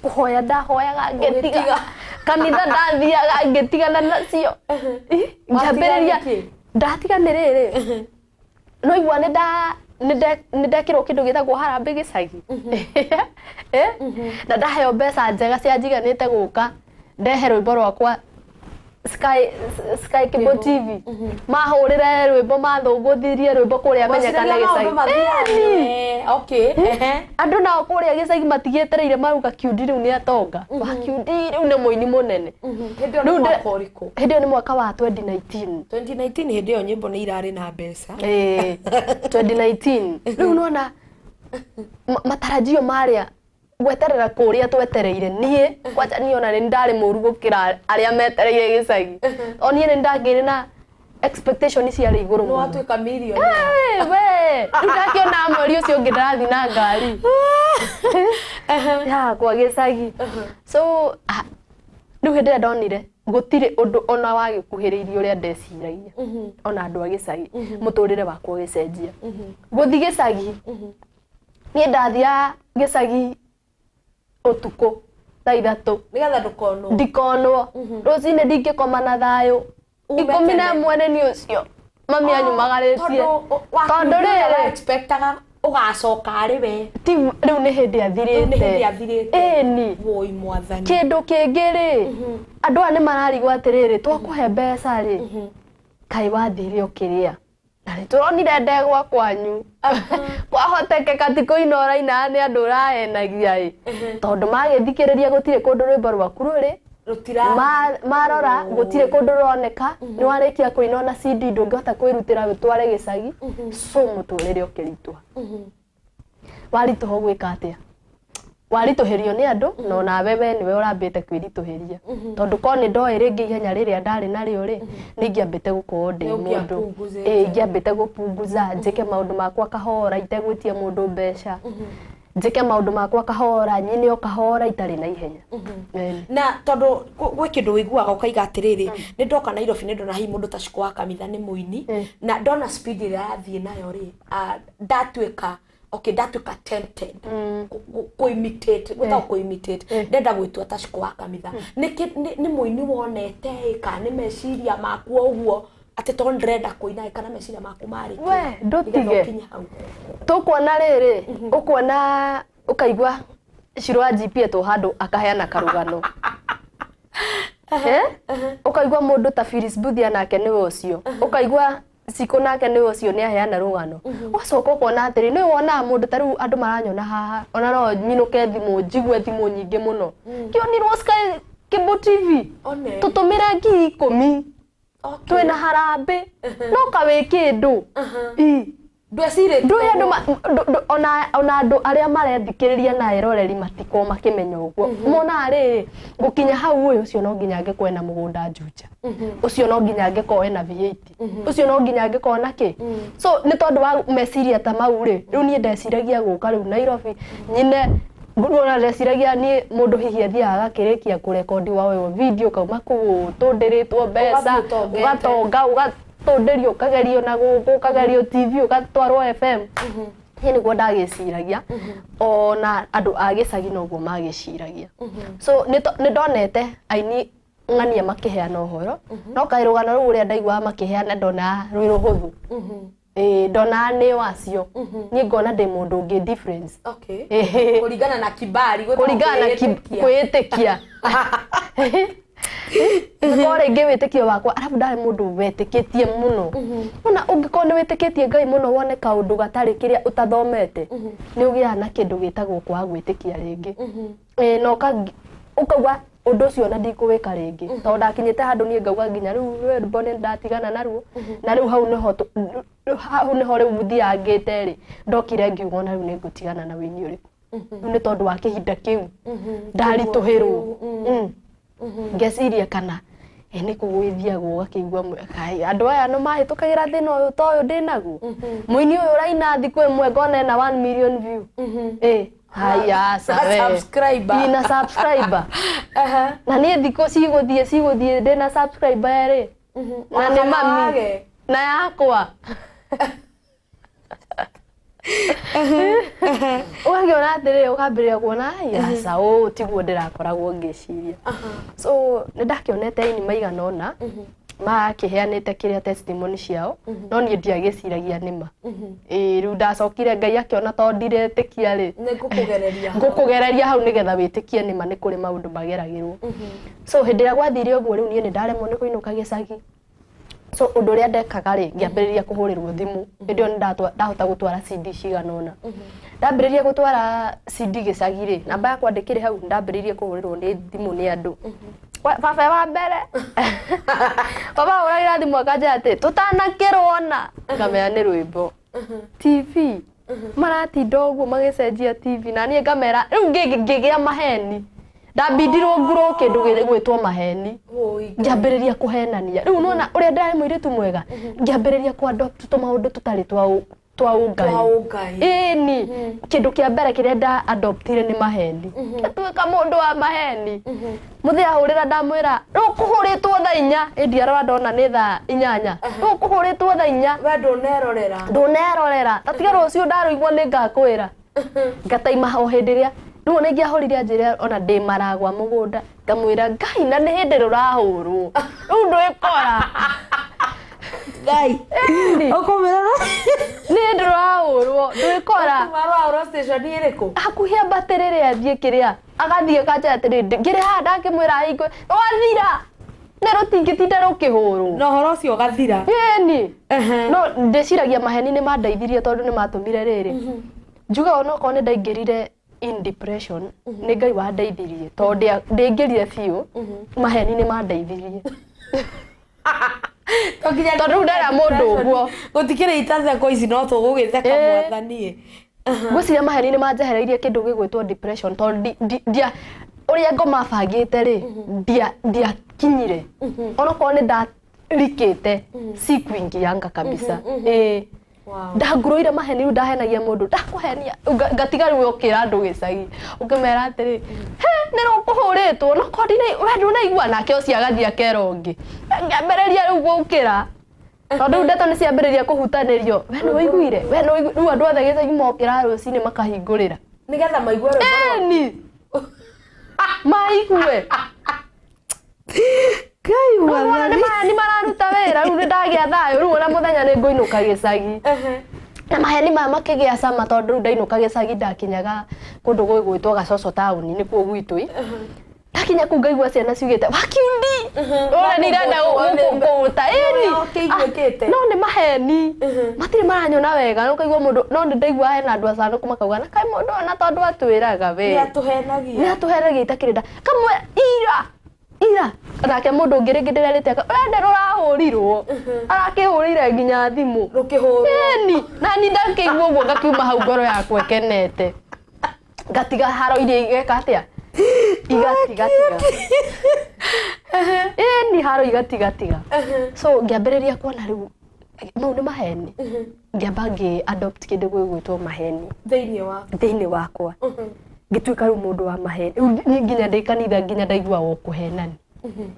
kũhoya ndahoyaga ngĩtiga, kanitha ndathiaga ngĩtigana nacio. Ih, ngĩambĩrĩria nĩkĩ? Ndatiga nĩ rĩrĩ, no igua nĩ nda nĩ ndekĩrwo kĩndũ gĩtagwo harambĩ gĩcagi. Eh? Na ndaheo mbeca njega cianjiganĩte gũka ndehe rwĩmbo rwakwa Sky Cable TV, mahũrĩre rwĩmbo, mathũngũthirie rwĩmbo kũrĩa menyekane Waciragia maũndũ gĩcagi. mathiaga. Ĩni. Okay, ehe. Andũ nao kũrĩa gĩcagi matigĩetereire, marauga Kiundi rĩu nĩ atonga wa Kiundi, rĩu nĩ mũini mũnene. Hĩndĩ ĩyo nĩ Rĩu mwaka ũrĩkũ? Hĩndĩ ĩyo nĩ mwaka wa 2019. 2019, hĩndĩ ĩyo nyĩmbo nĩ irarĩ na mbeca. Eh, 2019. Rĩu nona matarajio marĩa gweterera kũrĩa twetereire, niĩ kwanja niĩ ona nĩ ndarĩ mũru gũkĩra arĩa metereire gĩcagi, o niĩ nĩ ndakĩrĩ na expectation ciarĩ igũrũ Nĩ mũno. watuĩka millionaire. Eh, we rĩu ndakĩona mweri ũcio ũngĩ ndĩrathiĩ na ngari yakwa gĩcagi. So rĩu hĩndĩ ĩrĩa ndonire Gũtirĩ ũndũ ona wagĩkuhĩrĩirie ũrĩa ndeciragia. Ona andũ a gĩcagi, mũtũrĩre wakwa ũgĩcenjia. Gũthiĩ gĩcagi, niĩ ndathiaga gĩcagi ũtukũ thaa 3. Nĩgetha ndũkonwo. Ndikonwo. Rũcinĩ ndingĩkoma na thayũ. Ume ikũmi na tene. ĩmwe nĩ niĩ ũcio mami anyumagarĩtie. Tondũ Tondũ rĩrĩ, expectaga ũgacoka arĩ we. Ti rĩu nĩ hĩndĩ Rĩu nĩ hĩndĩ athirĩte. athirĩte. Ĩni. Woi mwathani. Kĩndũ kĩngĩ rĩ, andũ aya nĩ mararigwo atĩrĩrĩ, twakũhe mbeca rĩ, kaĩ wathire ũkĩrĩa na nĩ tũronire ndegwa kwanyu, kwahotekeka ti kũina ũraina, nĩ andũ ũrahenagia ĩ, tondũ magĩthikĩrĩria gũtirĩ kũndũ rwĩmbo rwaku rũrĩ. Rũtira. Marora gũtirĩ kũndũ rũroneka, nĩ warĩkia kũina ona CD ndũngĩhota kwĩrutĩra ũtware gĩcagi. So mũtũrĩre ũkĩritũha, waritũha ũgwĩka atĩa? Waritũhĩrio nĩ andũ, na onawe we nĩwe ũrambĩte kwĩritũhĩria, tondũ korwo nĩ ndoĩ rĩngĩ ihenya rĩrĩa ndarĩ narĩo rĩ, nĩ ingĩambĩte gũkorwo ndĩ Nĩ mũndũ. ũngĩapunguzĩte. Ĩ, ingĩambĩte gũpunguza, njĩke maũndũ makwa kahora itegwĩtia mũndũ mbeca, njĩke maũndũ makwa kahora, nyine o kahora itarĩ na ihenya. Ĩni. Na tondũ gwĩ kĩndũ wĩiguaga ũkaiga atĩrĩrĩ, nĩ ndoka Nairobi, nĩ ndona hihi mũndũ ta Shiko wa Kamitha nĩ mũini, na ndona speed ĩrĩa arathiĩ nayo rĩ, ndatuĩka okay, ndatuĩka tempted kũ imitate, gwĩtagwo kũ imitate, ndenda gwĩtua ta Shiko wa Kamitha. Nĩ mũini wonete ĩ, kana nĩ meciria maku o ũguo atĩ tondũ ndĩrenda kũina ĩ, kana meciria maku marĩ kĩ? We, ndũtige. Nĩgetha ũkinye hau. Tũkuona rĩrĩ, ũkuona ũkaigua Shiro wa GP etwo handũ akaheana karũgano. Eh? Ũkaigua mũndũ ta Phyllis Mbuthia nake nĩwe ũcio, ũkaigua Cikũ nake nĩwe ũcio nĩ aheana rũgano, ũgacoka ũkona atĩrĩ, nĩ wonaga mũndũ ta rĩu andũ maranyona haha, ona no nyinũke thimũ njigue thimũ nyingĩ mũno, kĩonirwo Sky Cable TV. One. Tũtũmĩre 10,000. Twĩna harambĩ no kawĩ kĩndũ. Ii. Ndwecirĩtie Ndũĩ andũ ona andũ arĩa marethikĩrĩria na eroreri matikorwo makĩmenya ũguo, monaga rĩrĩ gũkinya hau, ũyũ ũcio no nginya angĩkorwo ena mũgũnda Juja, ũcio no nginya angĩkorwo ena V8, ũcio no nginya angĩkorwo na kĩ. So nĩ tondũ wa meciria ta mau rĩ, rĩu niĩ ndeciragia gũka rĩu Nairobi nyine ona ndeciragia niĩ mũndũ hihi athiaga agakĩrĩkia kũrekondi waoywo video kauma kũu ũtũndĩrĩtwo mbeca. Ũgathiĩ ũtongete. Ũgatonga, ũgatũndĩrio, ũkagerio na gũkũ, ũkagerio TV, ũgatwarwo FM. Niĩ nĩguo ndagĩciragia, ona andũ a gĩcagi noguo magĩciragia. So nĩ ndonete aini ng'ania makĩheana ũhoro, no kaĩ rũgano rũu ũrĩa ndaiguaga makĩheana ndonaga rwĩ rũhũthũ. Ĩĩ, ndonaga nĩ wacio, niĩ ngona ndĩ mũndũ ũngĩ difference. Ĩhĩ. Kũringana na kibali gwĩtagwo Kũringana na kwĩĩtĩkia. Kwĩĩtĩkia. Korwo rĩngĩ wĩtĩkio wakwa, arabu ndarĩ mũndũ wetĩkĩtie mũno. Ona ũngĩkorwo nĩ wĩtĩkĩtie Ngai mũno, wone kaũndũ gatarĩ kĩrĩa ũtathomete, nĩ ũgĩaga na kĩndũ gĩtagwo kwaga gwĩtĩkia rĩngĩ. Ĩĩ, na ũkauga ũndũ ũcio ona ndikũwĩka rĩngĩ, tondũ ndakinyĩte handũ niĩ ngauga nginya rĩu rwĩmbo nĩ ndatigana naruo. Na rĩu hau nĩho hau nĩho rĩu thiangĩte rĩ, ndokire ngiuga ona rĩu nĩ ngũtigana na wĩini ũrĩkũ rĩu, nĩ tondũ wa kĩhinda kĩu ndaritũhĩrwo. Ngeciria kana ĩ nĩ kũgwĩthiagwo ũgakĩigua kaĩ andũ aya no mahĩtũkagĩra thĩna ũyũ ta ũyũ ndĩnaguo, mũini ũyũ ũraina thikũ ĩmwe ngona ena 1 million view. Ĩ haya, aca Na we. subscriber. Ĩ, na subscriber. Na niĩ thikũ cigũthiĩ cigũthiĩ ndĩna subscriber erĩ na nĩ Ona mami wage. na yakwa. Ũgakĩona atĩrĩrĩ, ũkambĩrĩria kuona "Ai, aca, ũũ tiguo ndĩrakoragwo ngĩciria." So nĩ ndakĩonete aini maigana ũna makĩheanĩte kĩrĩa testimony ciao, no niĩ ndiagĩciragia nĩma. Ĩĩ, rĩu ndacokire Ngai akĩona tondũ ndiretĩkia rĩ, Nĩ ngũkũgereria hau. Ngũkũgereria hau nĩgetha wĩtĩkie nĩma nĩ kũrĩ maũndũ mageragĩrwo. So hĩndĩ ĩrĩa gwathire ũguo, rĩu niĩ nĩ ndaremwo nĩ kũinũka gĩcagi. So ũndũ ũrĩa ndekaga rĩ, ngĩambĩrĩria kũhũrĩrwo thimũ. Hĩndĩ ĩyo nĩ ndahota gũtwara CD cigana ũna. Ndambĩrĩria gũtwara CD gĩcagi rĩ, namba yakwa ndĩkĩrĩ hau, ndambĩrĩirie kũhũrĩrwo nĩ thimũ nĩ andũ. Baba wa mbere, baba ahũragĩra thimũ akanjĩra atĩ tũtanakĩrwo ona ngamera nĩ rwĩmbo TV maratinda ũguo magĩcenjia TV, na niĩ ngamera rĩu ngĩgĩa maheni, ndambindirwo ngurwo kĩndũ gĩgwĩtwo maheni. Woi. Ngĩambĩrĩria kũhenania. Rĩu nona ũrĩa ndarĩ mũirĩtu mwega, ngĩambĩrĩria kũ adopt tũmaũndũ tũtarĩ twa Twa ũngai. Twa ũngai. Ĩni kĩndũ kĩa mbere kĩrĩa nda adoptire nĩ maheni. Ngĩtuĩka mũndũ wa maheni. Mũthĩ ahũrĩra ndamwĩra rĩu kũhũrĩtwo thaa 4, ĩndi arora ndona nĩ thaa 8, rĩu kũhũrĩtwo thaa 4. We ndũnerorera. Ndũnerorera, tatiga rũciũ ndarũigua nĩ ngakwĩra ngataima o hĩndĩ ĩrĩa rĩu ona ingĩahũrire anjĩre ona ndĩ maragwa mũgũnda ngamwĩra Ngai na nĩ hĩndĩ rũrahũrwo rĩu ndwĩkora. Ngai. Ĩni. Ũkũmĩrora. Nĩ hĩndĩ rũrahũrwo ndwĩkora. Marahũrwo station ĩrĩkũ? Hakuhĩ ambatĩrĩre athiĩ kĩrĩa agathiĩ akanjĩra atĩrĩ ngĩrĩ haha ndakĩmwĩra ahingwe rwathira nĩ rũtingĩtinda rũkĩhũrwo. Na ũhoro ũcio ũgathira. Ĩni. No ndĩciragia maheni nĩ mandeithirie tondũ nĩ matũmire rĩrĩ njuge onokorwo nĩ ndaingĩrire in depression nĩ Ngai wandeithirie tondũ ndĩngĩrire biũ, maheni nĩ mandeithirie. Tondũ rĩu ndera mũndũ ũguo. Gũtikĩrĩ itatheko ici no tũgũgĩtheka mwathani. Ngwĩciria maheni nĩ manjehereirie kĩndũ gĩgwĩtwo depression tondũ ndia ũrĩa ngoma bangĩte rĩ ndiakinyire onokorwo nĩ ndarikĩte sikuingianga kabisa. Ĩĩ, ndangurũire maheni rĩu ndahenagia mũndũ ndakũhenia ngatiga rĩu ũkĩra andũ gĩcagi ũkĩmera atĩrĩ he nĩ rũkũhũrĩtwo no korwo we ndũnaigua nake ũcio agathiĩ akera ũngĩ ngĩambĩrĩria rĩu gũkĩra tondũ rĩu ndeto nĩ ciambĩrĩria kũhutanĩrio we nĩ ũiguire we nĩ ũiguire rĩu andũ othe gĩcagi mokĩra rũcinĩ makahingũrĩra nĩgetha maigue rwĩmbo rwa- Ĩni maigue. Ngai Rĩu ona mwathani. nĩ mararuta wĩra rĩu nĩ ndagĩa thayũ rĩu ona mũthenya nĩ ngũinũka gĩcagi na maheni maya makĩgĩa cama tondũ rĩu ndainũka gĩcagi ndakinyaga kũndũ gũgwĩtwo Gacoco taũni nĩkuo gwitũ ĩ ndakinya kũu ngaigua ciana ciugĩte wakiundi ona nĩ irenda kũũta ĩni. Ũrĩa ũkĩiguĩkĩte. No nĩ maheni matirĩ maranyona wega no ũkaigua mũndũ no nĩ ndaigua hena andũ acanũku makauga na kaĩ mũndũ ona tondũ atwĩraga we Nĩ atũhenagia. Nĩ atũhenagia itakĩrĩ nda kamwe ira ira nake mũndũ ũngĩ rĩngĩ ndĩrerĩte we nĩ rũrahũrirwo arakĩhũrĩire nginya thimũ Rũkĩhũrwo. Ĩni na ni ndakĩigua ũguo ngakiuma hau ngoro yakwa ĩkenete ngatiga haro iria igeka atĩa igatigatiga ĩni haro igatigatiga so ngĩambĩrĩria kuona rĩu mau nĩ maheni ngĩamba ngĩ adopt kĩndũ gĩgwĩtwo maheni Thĩinĩ wa thĩinĩ wakwa ngĩtuĩka rĩu mũndũ wa maheni rĩu niĩ nginya ndĩ kanitha nginya ndaiguaga o kũhenani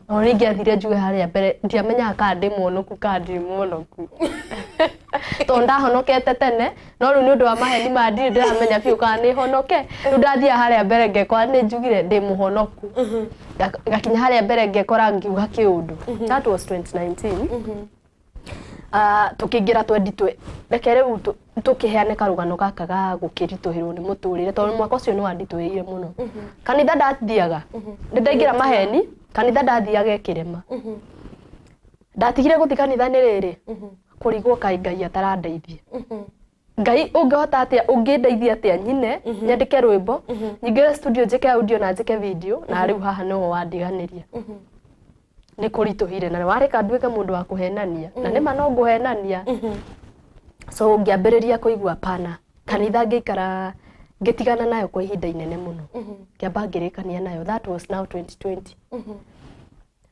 no nĩ ingĩathire njuge harĩa mbere ndiamenyaga kana ndĩ mũonoku kana ndirĩ mũonoku tondũ ndahonokete tene no rĩu nĩ ũndũ wa maheni maya ndirĩ ndĩramenya biũ kana nĩ honoke rĩu ndathiaga harĩa mbere ngekora nĩ njugire ndĩ mũhonoku ngakinya harĩa mbere ngekora ngiuga kĩũndũ. That was 2019. Tũkĩingĩra twendi twe reke rĩu tũkĩheane karũgano gaka ga gũkĩritũhĩrwo nĩ mũtũrĩre tondũ mwaka ũcio nĩ wanditũhĩire mũno. Kanitha ndathiaga nĩ ndaingĩra maheni kanitha ndathiaga ĩkĩrema ndatigire gũthiĩ kanitha nĩ rĩrĩ kũrigwo kaĩ Ngai atarandeithia Ngai ũngĩhota atĩa ũngĩndeithia atĩa nyine nyandĩke rwĩmbo nyingĩre studio njĩke audio na njĩke video na rĩu haha nĩho wandiganĩria nĩ kũritũhire na wareka nduĩke mũndũ wa kũhenania na nĩma no ngũhenania so ngĩambĩrĩria kũigua pana kanitha ngĩikara ngĩtigana nayo kwa ihinda inene mũno ngĩamba ngĩrĩkania nayo. That was now 2020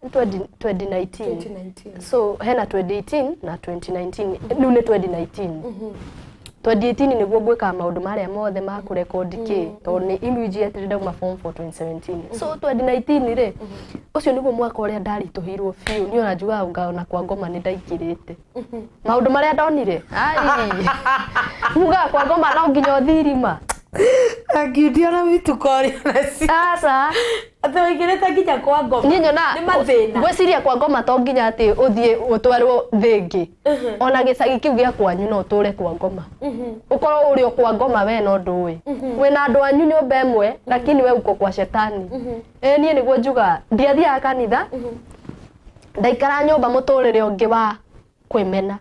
2019. 2019. So hena 2018 na 2019 rĩu nĩ 2019. 2018 nĩguo ngwĩkaga maũndũ marĩa mothe ma kũrekondi kĩ tondũ nĩ immediately ndauma form 4 2017 so 2019 rĩ ũcio nĩguo mwaka ũrĩa ndaritũhĩirwo biũ niĩ ona njugaga ngaona kwa ngoma nĩ ndaingĩrĩte maũndũ marĩa ndonire ai mugaga kwa ngoma no nginya ũthiĩ irima. Angiundi ona mituko ũrĩa nacio. Aca. Atĩ waingĩrĩte nginya kwa ngoma. Niĩ nyona Nĩ mathĩna. Ngwĩciria kwa ngoma to nginya atĩ ũthiĩ ũtwarwo thĩ ĩngĩ ona gĩcagi kĩu gĩa kwanyu no ũtũre kwa ngoma ũkorwo ũrĩ o kwa ngoma we no ndũĩ wĩna andũ anyu nyũmba ĩmwe lakini we uko kwa shetani. Ĩ niĩ nĩguo njugaga ndiathiaga kanitha ndaikara nyũmba mũtũrĩre ũngĩ wa kwĩmena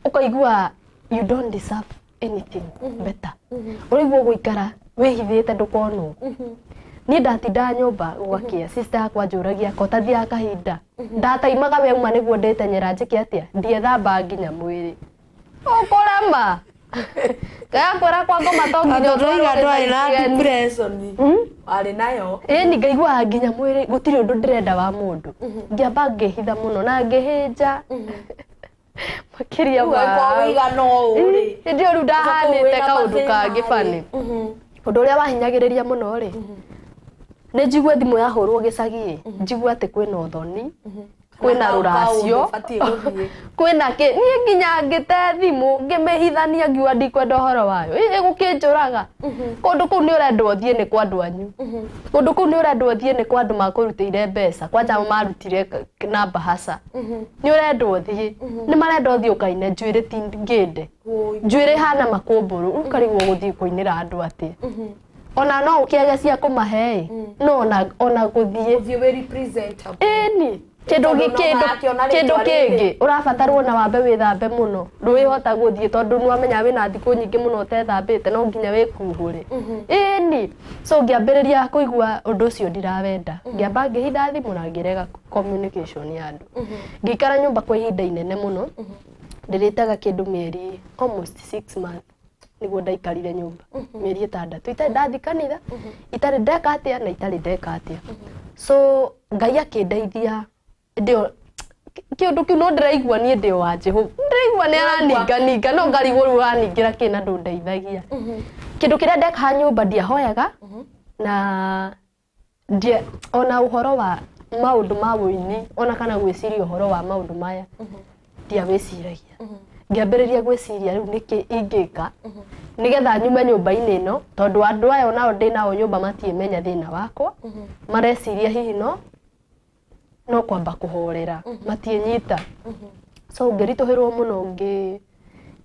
ũkaigua you don't deserve anything better ũraigua ũgũikara wĩhithĩte ndũkonwo niĩ ndatindaga nyũmba gwakĩa sister yakwa njũragia ko tathiaga kahinda ndataimaga we uma nĩguo ndĩtenyera njĩke atĩa ndiethambaga nginya mwĩrĩ ũkũrema ngakwĩra kwa ngoma to nginya Tondũ ndauga ũtwarwo ndwarĩ na gĩcagi kĩgeni. depression. Warĩ nayo. Ĩni ngaiguaga nginya mwĩrĩ gũtirĩ ũndũ ndĩrenda wa mũndũ ngĩamba ngĩhitha mũno na ngĩhĩnja. Makĩria Rĩu ma angĩkorwo wĩigana ũũ rĩ, hĩndĩ ĩyo rĩu ndahanĩte wĩna kaũndũ mathĩna kangĩ rĩ. bani. Ũndũ ũrĩa wahinyagĩrĩria mũno rĩ, nĩ njigue thimũ yahũrwo gĩcagi ĩ, njigue atĩ kwĩna ũthoni, kwĩna Kana rũracio, kaũndũ ũbatiĩ gũthiĩ. Kwĩna kĩ. Niĩ nginya ngĩte thimũ ngĩmĩhithania, ngiuga ndikwenda ũhoro wayo. Ĩ, ĩgũkĩnjũraga. Kũndũ kũu nĩ ũrendwo ũthiĩ nĩ kwa andũ anyu, kũndũ kũu nĩ ũrendwo ũthiĩ nĩ kwa andũ makũrutĩire mbeca, kwanja marutire na mbahaca. Nĩ ũrendwo ũthiĩ, nĩ marenda ũthiĩ ũkaine. Njuĩrĩ ti ngĩnde, njuĩrĩ hana makũmbũrũ. Rĩu ũkarigwo gũthiĩ kũinĩra andũ atĩa, ona no ũkĩage cia kũmahe ĩ, no ona gũthiĩ Ũthiĩ wĩ representable. Ĩni kĩndũ Tondũ no kĩndũ marakĩona kĩndũ rĩtwa rĩrĩ. kĩngĩ ũrabatarwo na wambe wĩthambe mũno, ndũwĩhota gũthiĩ tondũ nĩwamenya wĩna thikũ nyingĩ mũno ũtethambĩte, no nginya wĩkuhũre. Ĩni so ngĩambĩrĩria kũigua ũndũ ũcio ndirawenda, ngĩamba ngĩhitha thimũ na ngĩrega communication ya andũ. Ngĩikara nyũmba kwa ihinda inene mũno, ndĩrĩtaga kĩndũ mĩeri almost 6 months nĩguo ndaikarire nyũmba, mĩeri 6 itarĩ ndathi kanitha, itarĩ ndeka atĩa na itarĩ ndeka atĩa. So Ngai akĩndeithia. Hĩndĩ ĩyo kĩũndũ kĩu no ndĩraigua niĩ ndĩ wa Jehova, ndĩraigua nĩ araninganinga, no ngarigwo rĩu ũraningĩra kĩ na ndũndeithagia. Kĩndũ kĩrĩa ndekaga nyũmba, ndiahoyaga na ndie ona ũhoro wa maũndũ ma wũini, ona kana gwĩciria ũhoro wa maũndũ maya ndiawĩciragia. Ngĩambĩrĩria gwĩciria rĩu nĩkĩ ingĩka nĩgetha nyume nyũmba-inĩ ĩno, tondũ andũ aya onao ndĩ nao nyũmba matiĩmenya thĩna wakwa, mareciria hihi no kwamba kũhorera, matiĩnyita. So ngĩritũhĩrwo mũno,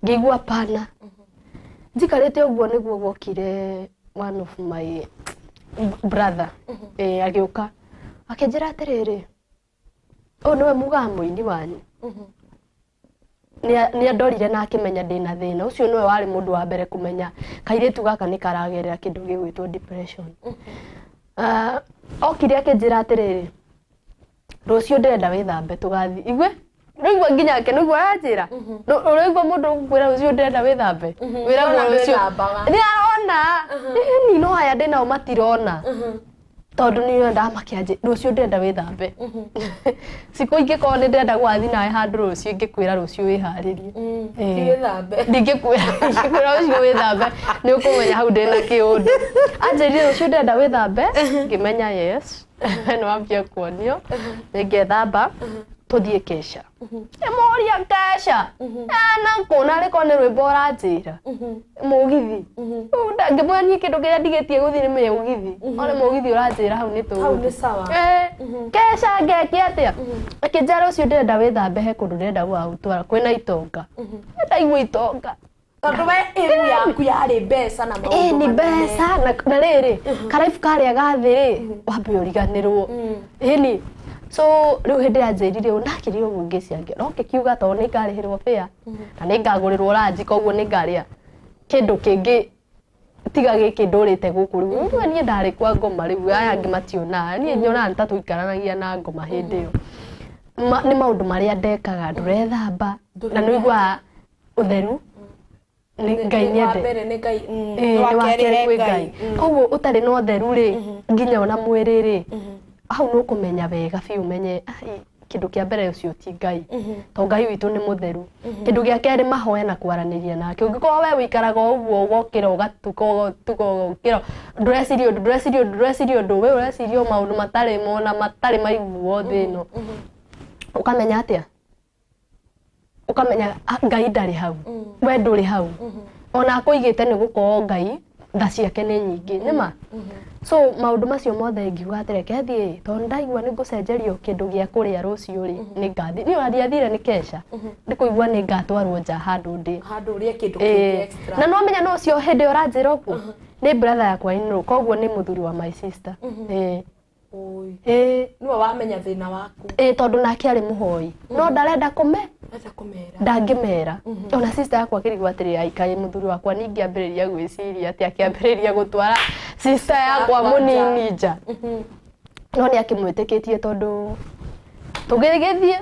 ngĩigua pana njikarĩte ũguo. Nĩguo gwokire one of my brother, agĩũka akĩnjĩra atĩrĩrĩ, "Ũyũ nĩwe mugaga mũini wanyu?" Nĩ andorire na akĩmenya ndĩna thĩna ũcio. Nĩwe warĩ mũndũ wa mbere kũmenya kairĩtu gaka nĩ karagerera kĩndũ gĩgwĩtwo depression. Okire akĩnjĩra atĩrĩrĩ, "Rũciũ ndĩrenda wĩthambe tũgathiĩ." Igue nĩigua nginya ake nĩguo aranjĩra. Ũraigua mũndũ ũgũkwĩra rũciũ ndĩrenda wĩthambe, wĩragwo Nĩona rũciũ ndwĩthambaga. Nĩ arona ĩni, no aya ndĩ nao matirona, tondũ nĩ ndamakia rũciũ ndĩrenda wĩthambe. Cikũ ingĩkorwo nĩ ndĩrenda gũgathiĩ nawe handũ rũciũ, ingĩkwĩra rũciũ wĩharĩrie. Ti wĩthambe. Ndingĩkwĩra rũciũ wĩthambe, nĩ ũkũmenya hau ndĩna kĩũndũ. Anjĩrire rũciũ ndĩrenda wĩthambe, ngĩmenya yes, nĩ wambia kuonio. Nĩngethamba tũthiĩ kesha. Ĩmũria kesha na kuona rĩkorwo nĩ rwĩmbo ũranjĩra mũgithi. Ngĩmwĩra niĩ kĩndũ kĩrĩa ndigĩtie gũthiĩ nĩ mũgithi, one mũgithi ũranjĩra hau nĩ Hau tũgũthiĩ. nĩ sawa. Kesha ngeke atĩa? Akĩnjĩra rũciũ ndĩrenda wĩthambe, he kũndũ ndĩrenda gũgagũtwara kwĩna itonga. Ndaigua itonga. Tondũ we ĩmu yaku yarĩ mbeca na maũndũ Ĩ, nĩ manene. mbeca na rĩrĩ karaibu karĩa gathĩ rĩ, wambe ũriganĩrwo. Ĩni so rĩu hĩndĩ ĩrĩa anjĩrire ũũ, ndakĩrire ũguo, ngĩciria no ngĩkiuga tondũ nĩ ngarĩhĩrwo fare na nĩ ngagũrĩrwo ranji, koguo nĩ ngarĩa kĩndũ kĩngĩ tiga gĩkĩ ndũrĩte gũkũ. Rĩu rĩu niĩ ndarĩ kwa ngoma, rĩu aya angĩ mationaga, niĩ nyonaga nĩ ta tũikaranagia na ngoma hĩndĩ ĩyo. Nĩ maũndũ marĩa ndekaga, ndũrethamba na nĩ ũiguaga ũtheru nĩ Ngai Wa nĩende mbere nĩ Ngai. Ĩĩ, Wa nĩ wa kerĩ kerĩ he kwĩ Ngai. Ngai. Koguo ũtarĩ na ũtheru rĩ, nginya ona mwĩrĩ rĩ, hau nĩ ũkũmenya wega biũ, ũmenye ai, kĩndũ kĩa mbere ũcio ti Ngai, to Ngai witũ nĩ mũtheru. Kĩndũ gĩa kerĩ, mahoya na kwaranĩria nake. Ũngĩkorwo we ũikaraga o ũguo, ũgokĩra ũgatuka, ũgatuka ũgokĩra, ndũreciria ũndũ, ndũreciria ũndũ, ndũreciria ũndũ, we ũreciria o maũndũ matarĩ mona, matarĩ maiguo thĩ ĩno, ũkamenya atĩa? Ũkamenya ah, Ngai ndarĩ hau, we ndũrĩ hau. Ona akũigĩte nĩ gũkorwo Ngai tha ciake nĩ nyingĩ nĩma. So maũndũ macio mothe ngiuga atĩ reke thiĩ, tondũ ndaigua nĩ ngũcenjerio kĩndũ gĩa kũrĩa rũciũ rĩ, nĩ ngathiĩ. Niĩ ona ndiathire nĩ kesha, nĩ kũigua nĩ ngatwarwo nja handũ ndĩ Handũ ũrĩe kĩndũ kĩngĩ extra. Na no menya no ũcio hĩndĩ ĩyo ũranjĩra ũguo nĩ brother yakwa in-law, koguo nĩ mũthuri wa my sister. Oi. Ĩĩ. Nĩwe wamenya thĩna waku. Ĩĩ, tondũ nake arĩ mũhoi no ndarenda kũme Enda kũmera. Ndangĩmera. Ona sister yakwa akĩrigwo atĩrĩ, aikaĩ mũthuri wakwa ningĩ ambĩrĩria gwĩciria atĩ akĩambĩrĩria gũtwara sister yakwa yakwa nja. Mũnini nja, no nĩ akĩmwĩtĩkĩtie, tondũ tũgĩgĩthiĩ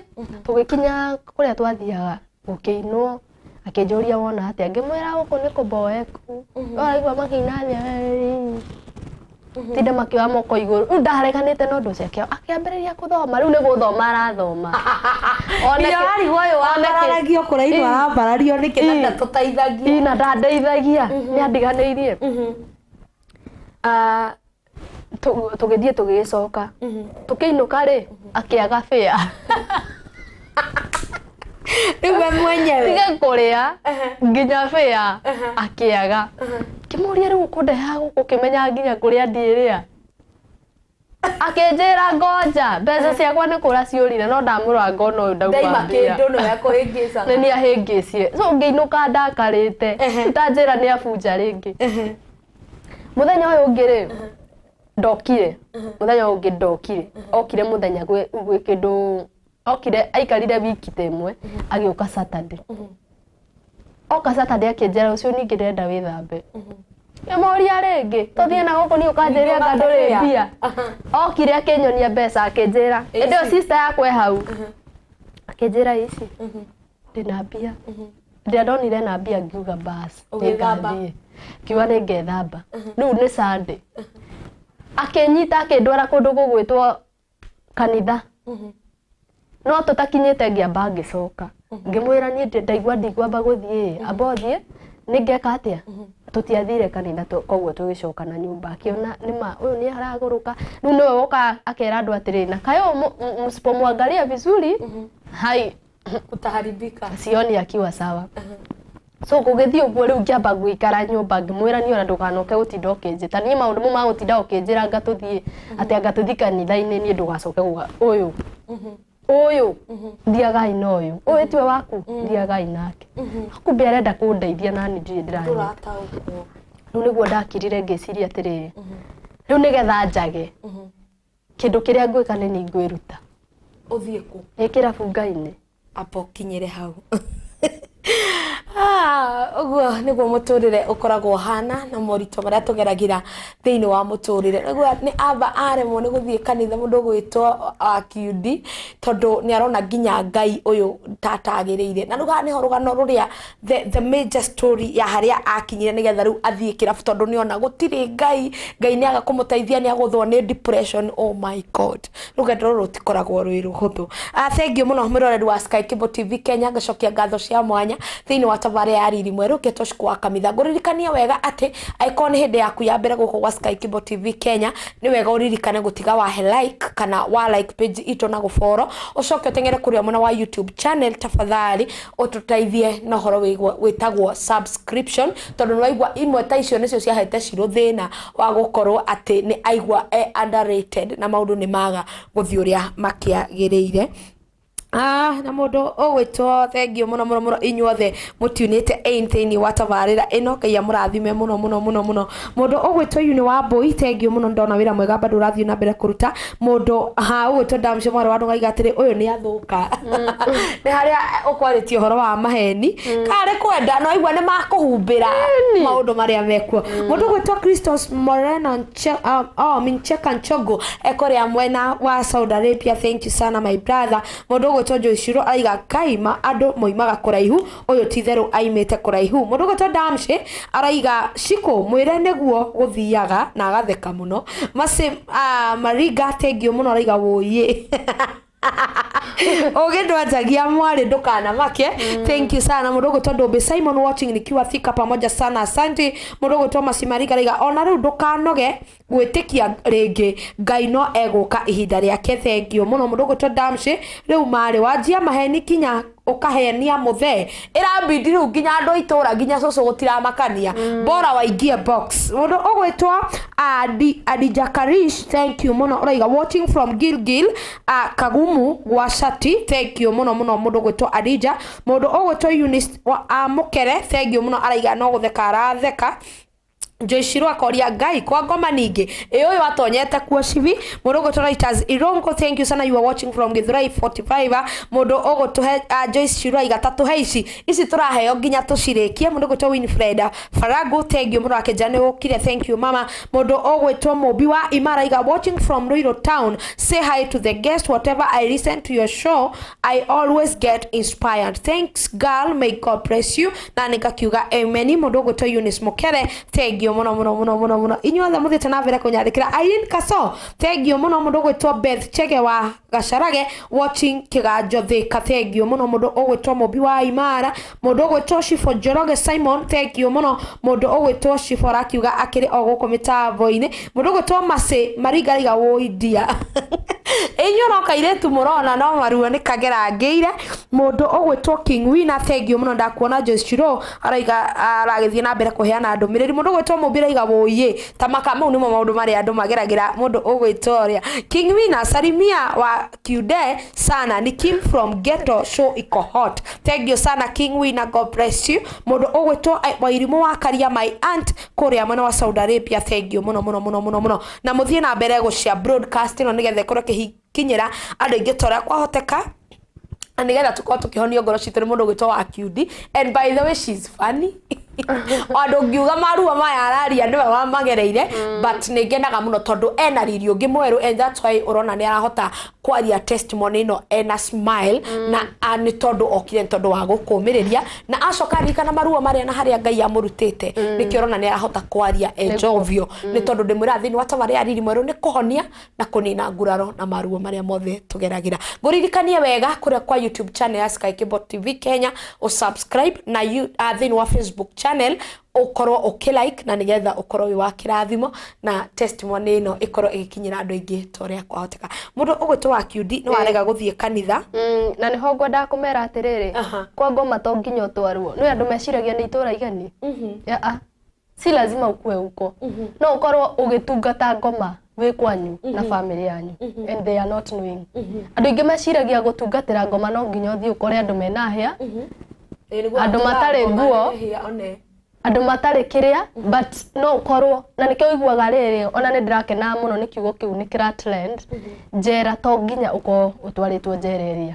tũgĩkinya kũrĩa twathiaga gũkĩinwo, akĩnjũria wona atĩa, ngĩmwĩra gũkũ nĩ kũboeku, ũraigua makĩina thĩ. Tinde makĩoya moko igũrũ. Rĩu ndareganĩte na ũndũ ũcio akĩambĩrĩria kũthoma. Rĩu nĩ gũthoma arathoma. One Nginya warigwo ũyũ wambararagio kũrairwo arambarario nĩkĩ na ndatũteithagia. Ĩ, na ndandeithagia nĩ andiganĩirie. Ah, tũgĩthiĩ tũgĩgĩcoka tũkĩinũka rĩ akĩaga bĩa Rĩu we mwenyewe. Tiga kũrĩa nginya bĩa akĩaga. Ngĩmũria rĩu ũkũndehaga gũkũ ũkĩmenya nginya kũrĩa ndiĩrĩa. Akĩnjĩra ngoja mbeca ciakwa nĩ kũra ciũrire no ndamũrora ngona ũyũ ndauma Ndaima mbia. kĩndũ nĩwe akũhĩngĩcaga. Nĩ niĩ ahĩngĩcie. So ngĩinũka ndakarĩte. Tanjĩra nĩ abunja rĩngĩ. Mũthenya ũyũ ũngĩ rĩ ndokire. Mũthenya ũyũ ũngĩ ndokire. Okire mũthenya gwĩ kĩndũ okire aikarire wiki ta ĩmwe agĩũka Saturday. Oka Saturday akĩnjĩra rũciũ ningĩ ndĩrenda wĩthambe. Ngĩmũria rĩngĩ tũthiĩ na gũkũ niĩ ũkanjĩra anga ndũrĩ mbia. Okire akĩnyonia mbeca akĩnjĩra hĩndĩ ĩyo sister yakwa e hau. Akĩnjĩra ici ndĩna mbia. Rĩrĩa ndonire na mbia ngiuga bas Ũgĩthamba. nĩngathiĩ. Ngiuga nĩngethamba. Rĩu nĩ Sunday. Akĩnyita akĩndwara kũndũ gũgwĩtwo kanitha. No tũtakinyĩte ngĩamba ngĩcoka. Ngĩmwĩra niĩ ndaigua ndikwamba gũthiĩ amba ũthiĩ nĩngeka atĩa. Tũtiathire kanitha koguo tũgĩcoka na nyũmba akĩona nĩma ũyũ nĩ aragũrũka. Rĩu nĩwe woka akera andũ atĩrĩ na kaĩ ũyũ msipomwangalia vizuri hai Utaharibika. Sioni akiwa sawa. So gũgĩthiĩ ũguo rĩu ngĩamba gũikara nyũmba ngĩmwĩra niĩ ona ndũkanoke gũtinda ũkĩnjĩta niĩ maũndũ mau ma gũtinda ũkĩnjĩra anga tũthiĩ atĩ anga tũthiĩ kanitha-inĩ niĩ ndũgacoke gũka ũyũ ũyũ thiagai na ũyũ ũyũ tiwe waku thiagai nake. Kumbe arenda kũndeithia nani ndirĩ ndĩranyita. Ndũrataũkwo. Rĩu nĩguo ndakirire ngĩciria atĩrĩrĩ rĩu nĩgetha njage kĩndũ kĩrĩa ngwĩka nĩ niĩ ngwĩruta. Ũthiĩ kũ? Ĩ kĩrabu Ngai-inĩ. Amba ũkinyĩre hau. Ũguo nĩguo mũtũrĩre ũkoragwo ũhana na moritũ marĩa tũgeragĩra thĩinĩ wa mũtũrĩre. Nĩguo nĩ amba aremwo nĩ gũthiĩ kanitha mũndũ ũgwĩtwo Akiundi tondũ nĩ arona nginya Ngai ũyũ tatagĩrĩire. Na rĩu haha nĩho rũgano rũrĩa the major story ya harĩa akinyire nĩgetha rĩu athiĩ kĩrabu tondũ nĩona gũtirĩ Ngai, Ngai nĩaga kũmũteithia nĩagũthwo nĩ depression. Oh my God. Rũgendo rũrũ rũtikoragwo rwĩ rũhũthũ. Thank you mũno mwĩroreri wa Sky Cable TV Kenya, ngacokia ngatho cia mwanya thĩinĩ wa tabarĩra ya Riri Mwerũ ngetwo Shiko wa Kamitha. Ngũririkania wega atĩ angĩkorwo nĩ hĩndĩ yaku ya mbere gũkũ gwa Sky Cable TV Kenya, nĩ wega ũririkane gũtiga wahe like kana wa like page itũ na gũboro, ũcoke ũteng'ere kũrĩa mwena wa YouTube channel tafadhali ũtũteithie na ũhoro wĩtagwo subscription, tondũ nĩ waigua imwe ta icio nĩcio ciahete Shiro thĩna wa gũkorwo atĩ nĩ aigua e underrated na maũndũ nĩ maga gũthiĩ ũrĩa makĩagĩrĩire. Na mũndũ ũgwĩtwo thank you mũno mũno mũno inyuothe mũtiunĩte ain thĩinĩ wa tabarĩra ĩno, Ngai amũrathime mũno mũno mũno mũno. Mũndũ ũgwĩtwo Yuni wa Mbui, thank you mũno, ndona wĩra mwega bado ũrathiĩ na mbere kũruta. Mũndũ ha ũgwĩtwo Damshe mwarĩ wa Ndũng'aiga atĩrĩ ũyũ nĩ athũka. Nĩ harĩa ũkwarĩtie ũhoro wa maheni karĩ kwenda no aigua nĩ makũhumbĩra maũndũ marĩa mekuo. Mũndũ ũgwĩtwo Christos Moreno Mincheka Nchogo ekũrĩa mwena wa Saudi Arabia, thank you sana my brother. Mũndũ ũgwĩtwo Joyce Shiro aiga kaima andũ moimaga kũraihu, ũyũ ti therũ aimĩte kũraihu. Mũndũ ũgwĩtwo Damshe araiga Shiko mwĩre nĩguo gũthiaga na agatheka mũno. Masi Mariga thank you mũno araiga wũiĩ. Ũgĩ ndwanjagia mwarĩ ndũkanamake. Thank you sana. Mũndũ ũgwĩtwo Ndombe Simon watching nikiwa Thika pamoja sana asante. Mũndũ ũgwĩtwo Masi Mariga araiga ona rĩu ndũkanoge gwĩtĩkia rĩngĩ Ngai no egũka ihinda rĩake, thank you mũno. Mũndũ ũgwĩtwo Damshe rĩu marĩ wanjia maheni kinya ũkahenia mũthee ĩrambindi rĩu nginya andũ a itũra nginya cũcũ gũtiramakania bora waingie box. Mũndũ ũgwĩtwo Adija Karish thank you mũno ũraiga watching from Gilgil Kagumu gwa Shati, thank you mũno mũno mũndũ ũgwĩtwo Adija. Mũndũ ũgwĩtwo Eunice Mũkere thank you mũno araiga no gũtheka aratheka. Joyce Shiro akoria Ngai kwa ngoma ningĩ ĩ ũyũ atonyete kuo cibi. Mũndũ ũgwĩtwo Reuters Irongo thank you sana you are watching from Githurai 45. Mũndũ ũgũtũhe Joyce Shiro aiga ta tũhe ici ici tũraheo nginya tũcirĩkie. Mũndũ ũgwĩtwo Winfred Farago thank you mũno akĩnjĩra nĩ ũkire, thank you mama. Mũndũ ũgwĩtwo Mũmbi wa Imara aiga watching from Ruiru town, say hi to the guest, whatever I listen to your show I always get inspired, thanks girl, may God bless you. Na nĩngakiuga amen. Mũndũ ũgwĩtwo Eunice Mũkere thank you Thank you muno muno muno muno muno inyuothe muthiĩte na mbere kũnyathĩkĩra. Irene Kaso, thank you muno. Mũndũ ũgwĩtwo Beth Chege wa Gacarage watching Kĩganjo Thĩka, thank you muno. Mũndũ ũgwĩtwo Mũmbi wa Imara, mũndũ ũgwĩtwo Shifo Njoroge Simon, thank you muno. Mũndũ ũgwĩtwo Shifo arakiuga akĩrĩ o gũkũ mĩtambo-inĩ. Mũndũ ũgwĩtwo Masi Maringa wũindia inyuĩ no kairĩtu mũrona no maruo nĩ kagerangĩire. Mũndũ ũgwĩtwo King Wina, thank you mũno, ndakuona. Joyce Shiro araiga aragĩthiĩ na mbere kũheana ndũmĩrĩri. Mũndũ ũgwĩtwo Mũmbi araiga wũiĩ ta maka mau nĩmo maũndũ marĩa andũ mageragĩra. Mũndũ ũgwĩtwo ũrĩa King Wina, salimia wa Kiude sana, ni Kim from Ghetto, show iko hot. Thank you sana King Wina, God bless you. Mũndũ ũgwĩtwo Wairimũ wa Karia, my aunt kũrĩa mwena wa Saudi Arabia, thank you mũno mũno mũno mũno mũno, na mũthiĩ na mbere gũshare broadcast ĩno nĩgetha ĩkorwo ĩkĩkinyĩra andũ aingĩ ta ũrĩa kwahoteka na nĩgetha tũkorwo tũkĩhonio ngoro citũ nĩ mũndũ ũgwĩtwo wa QD. And by the way, she's funny. Andũ ngiuga maruo maya araria nĩwe wamagereire, but nĩ ngenaga mũno tondũ ena riri ũngĩ mwerũ, and that's why ũrona nĩ arahota kwaria testimony ĩno ena smile, na nĩ tondũ okire nĩ tondũ wa gũkũmĩrĩria na acoka aririkana maruo marĩa na harĩa Ngai amũrutĩte, nĩkĩo ũrona nĩ arahota kwaria enjovio, nĩ tondũ ndĩmwĩra thĩinĩ wa tabarĩra ya riri mwerũ nĩ kũhonia na kũnina nguraro na maruo marĩa mothe tũgeragĩra. Ngũririkanie wega kũrĩa kwa YouTube channel ya Sky Cable TV Kenya ũsubscribe na thĩinĩ wa Facebook channel ũkorwo ũkĩlike, na nĩgetha ũkorwo wĩ wa kĩrathimo na testimony ĩno ĩkorwo ĩgĩkinyĩra andũ aingĩ ta ũrĩa kwahoteka. Mũndũ ũgwĩtwo wa QD, nĩ warega gũthiĩ kanitha. Na nĩho ngwendaga kũmera atĩrĩrĩ, kwa ngoma to nginya ũtwarwo nĩ andũ meciragia nĩ itũra igeni. Ya, si lazima ukue huko, no ũkorwo ũgĩtungata ngoma wĩ kwanyu na family yanyu and they are not knowing. Andũ aingĩ meciragia gũtungatĩra ngoma no nginya ũthiĩ ũkore andũ mena hĩa, andũ matarĩ nguo, andũ matarĩ kĩrĩa, but no ũkorwo na nĩkĩo ũiguaga rĩrĩ ona nĩ ndĩrakenaga mũno nĩ kiugo kĩu nĩ kĩra trend njera, to nginya ũkorwo ũtwarĩtwo njera ĩrĩa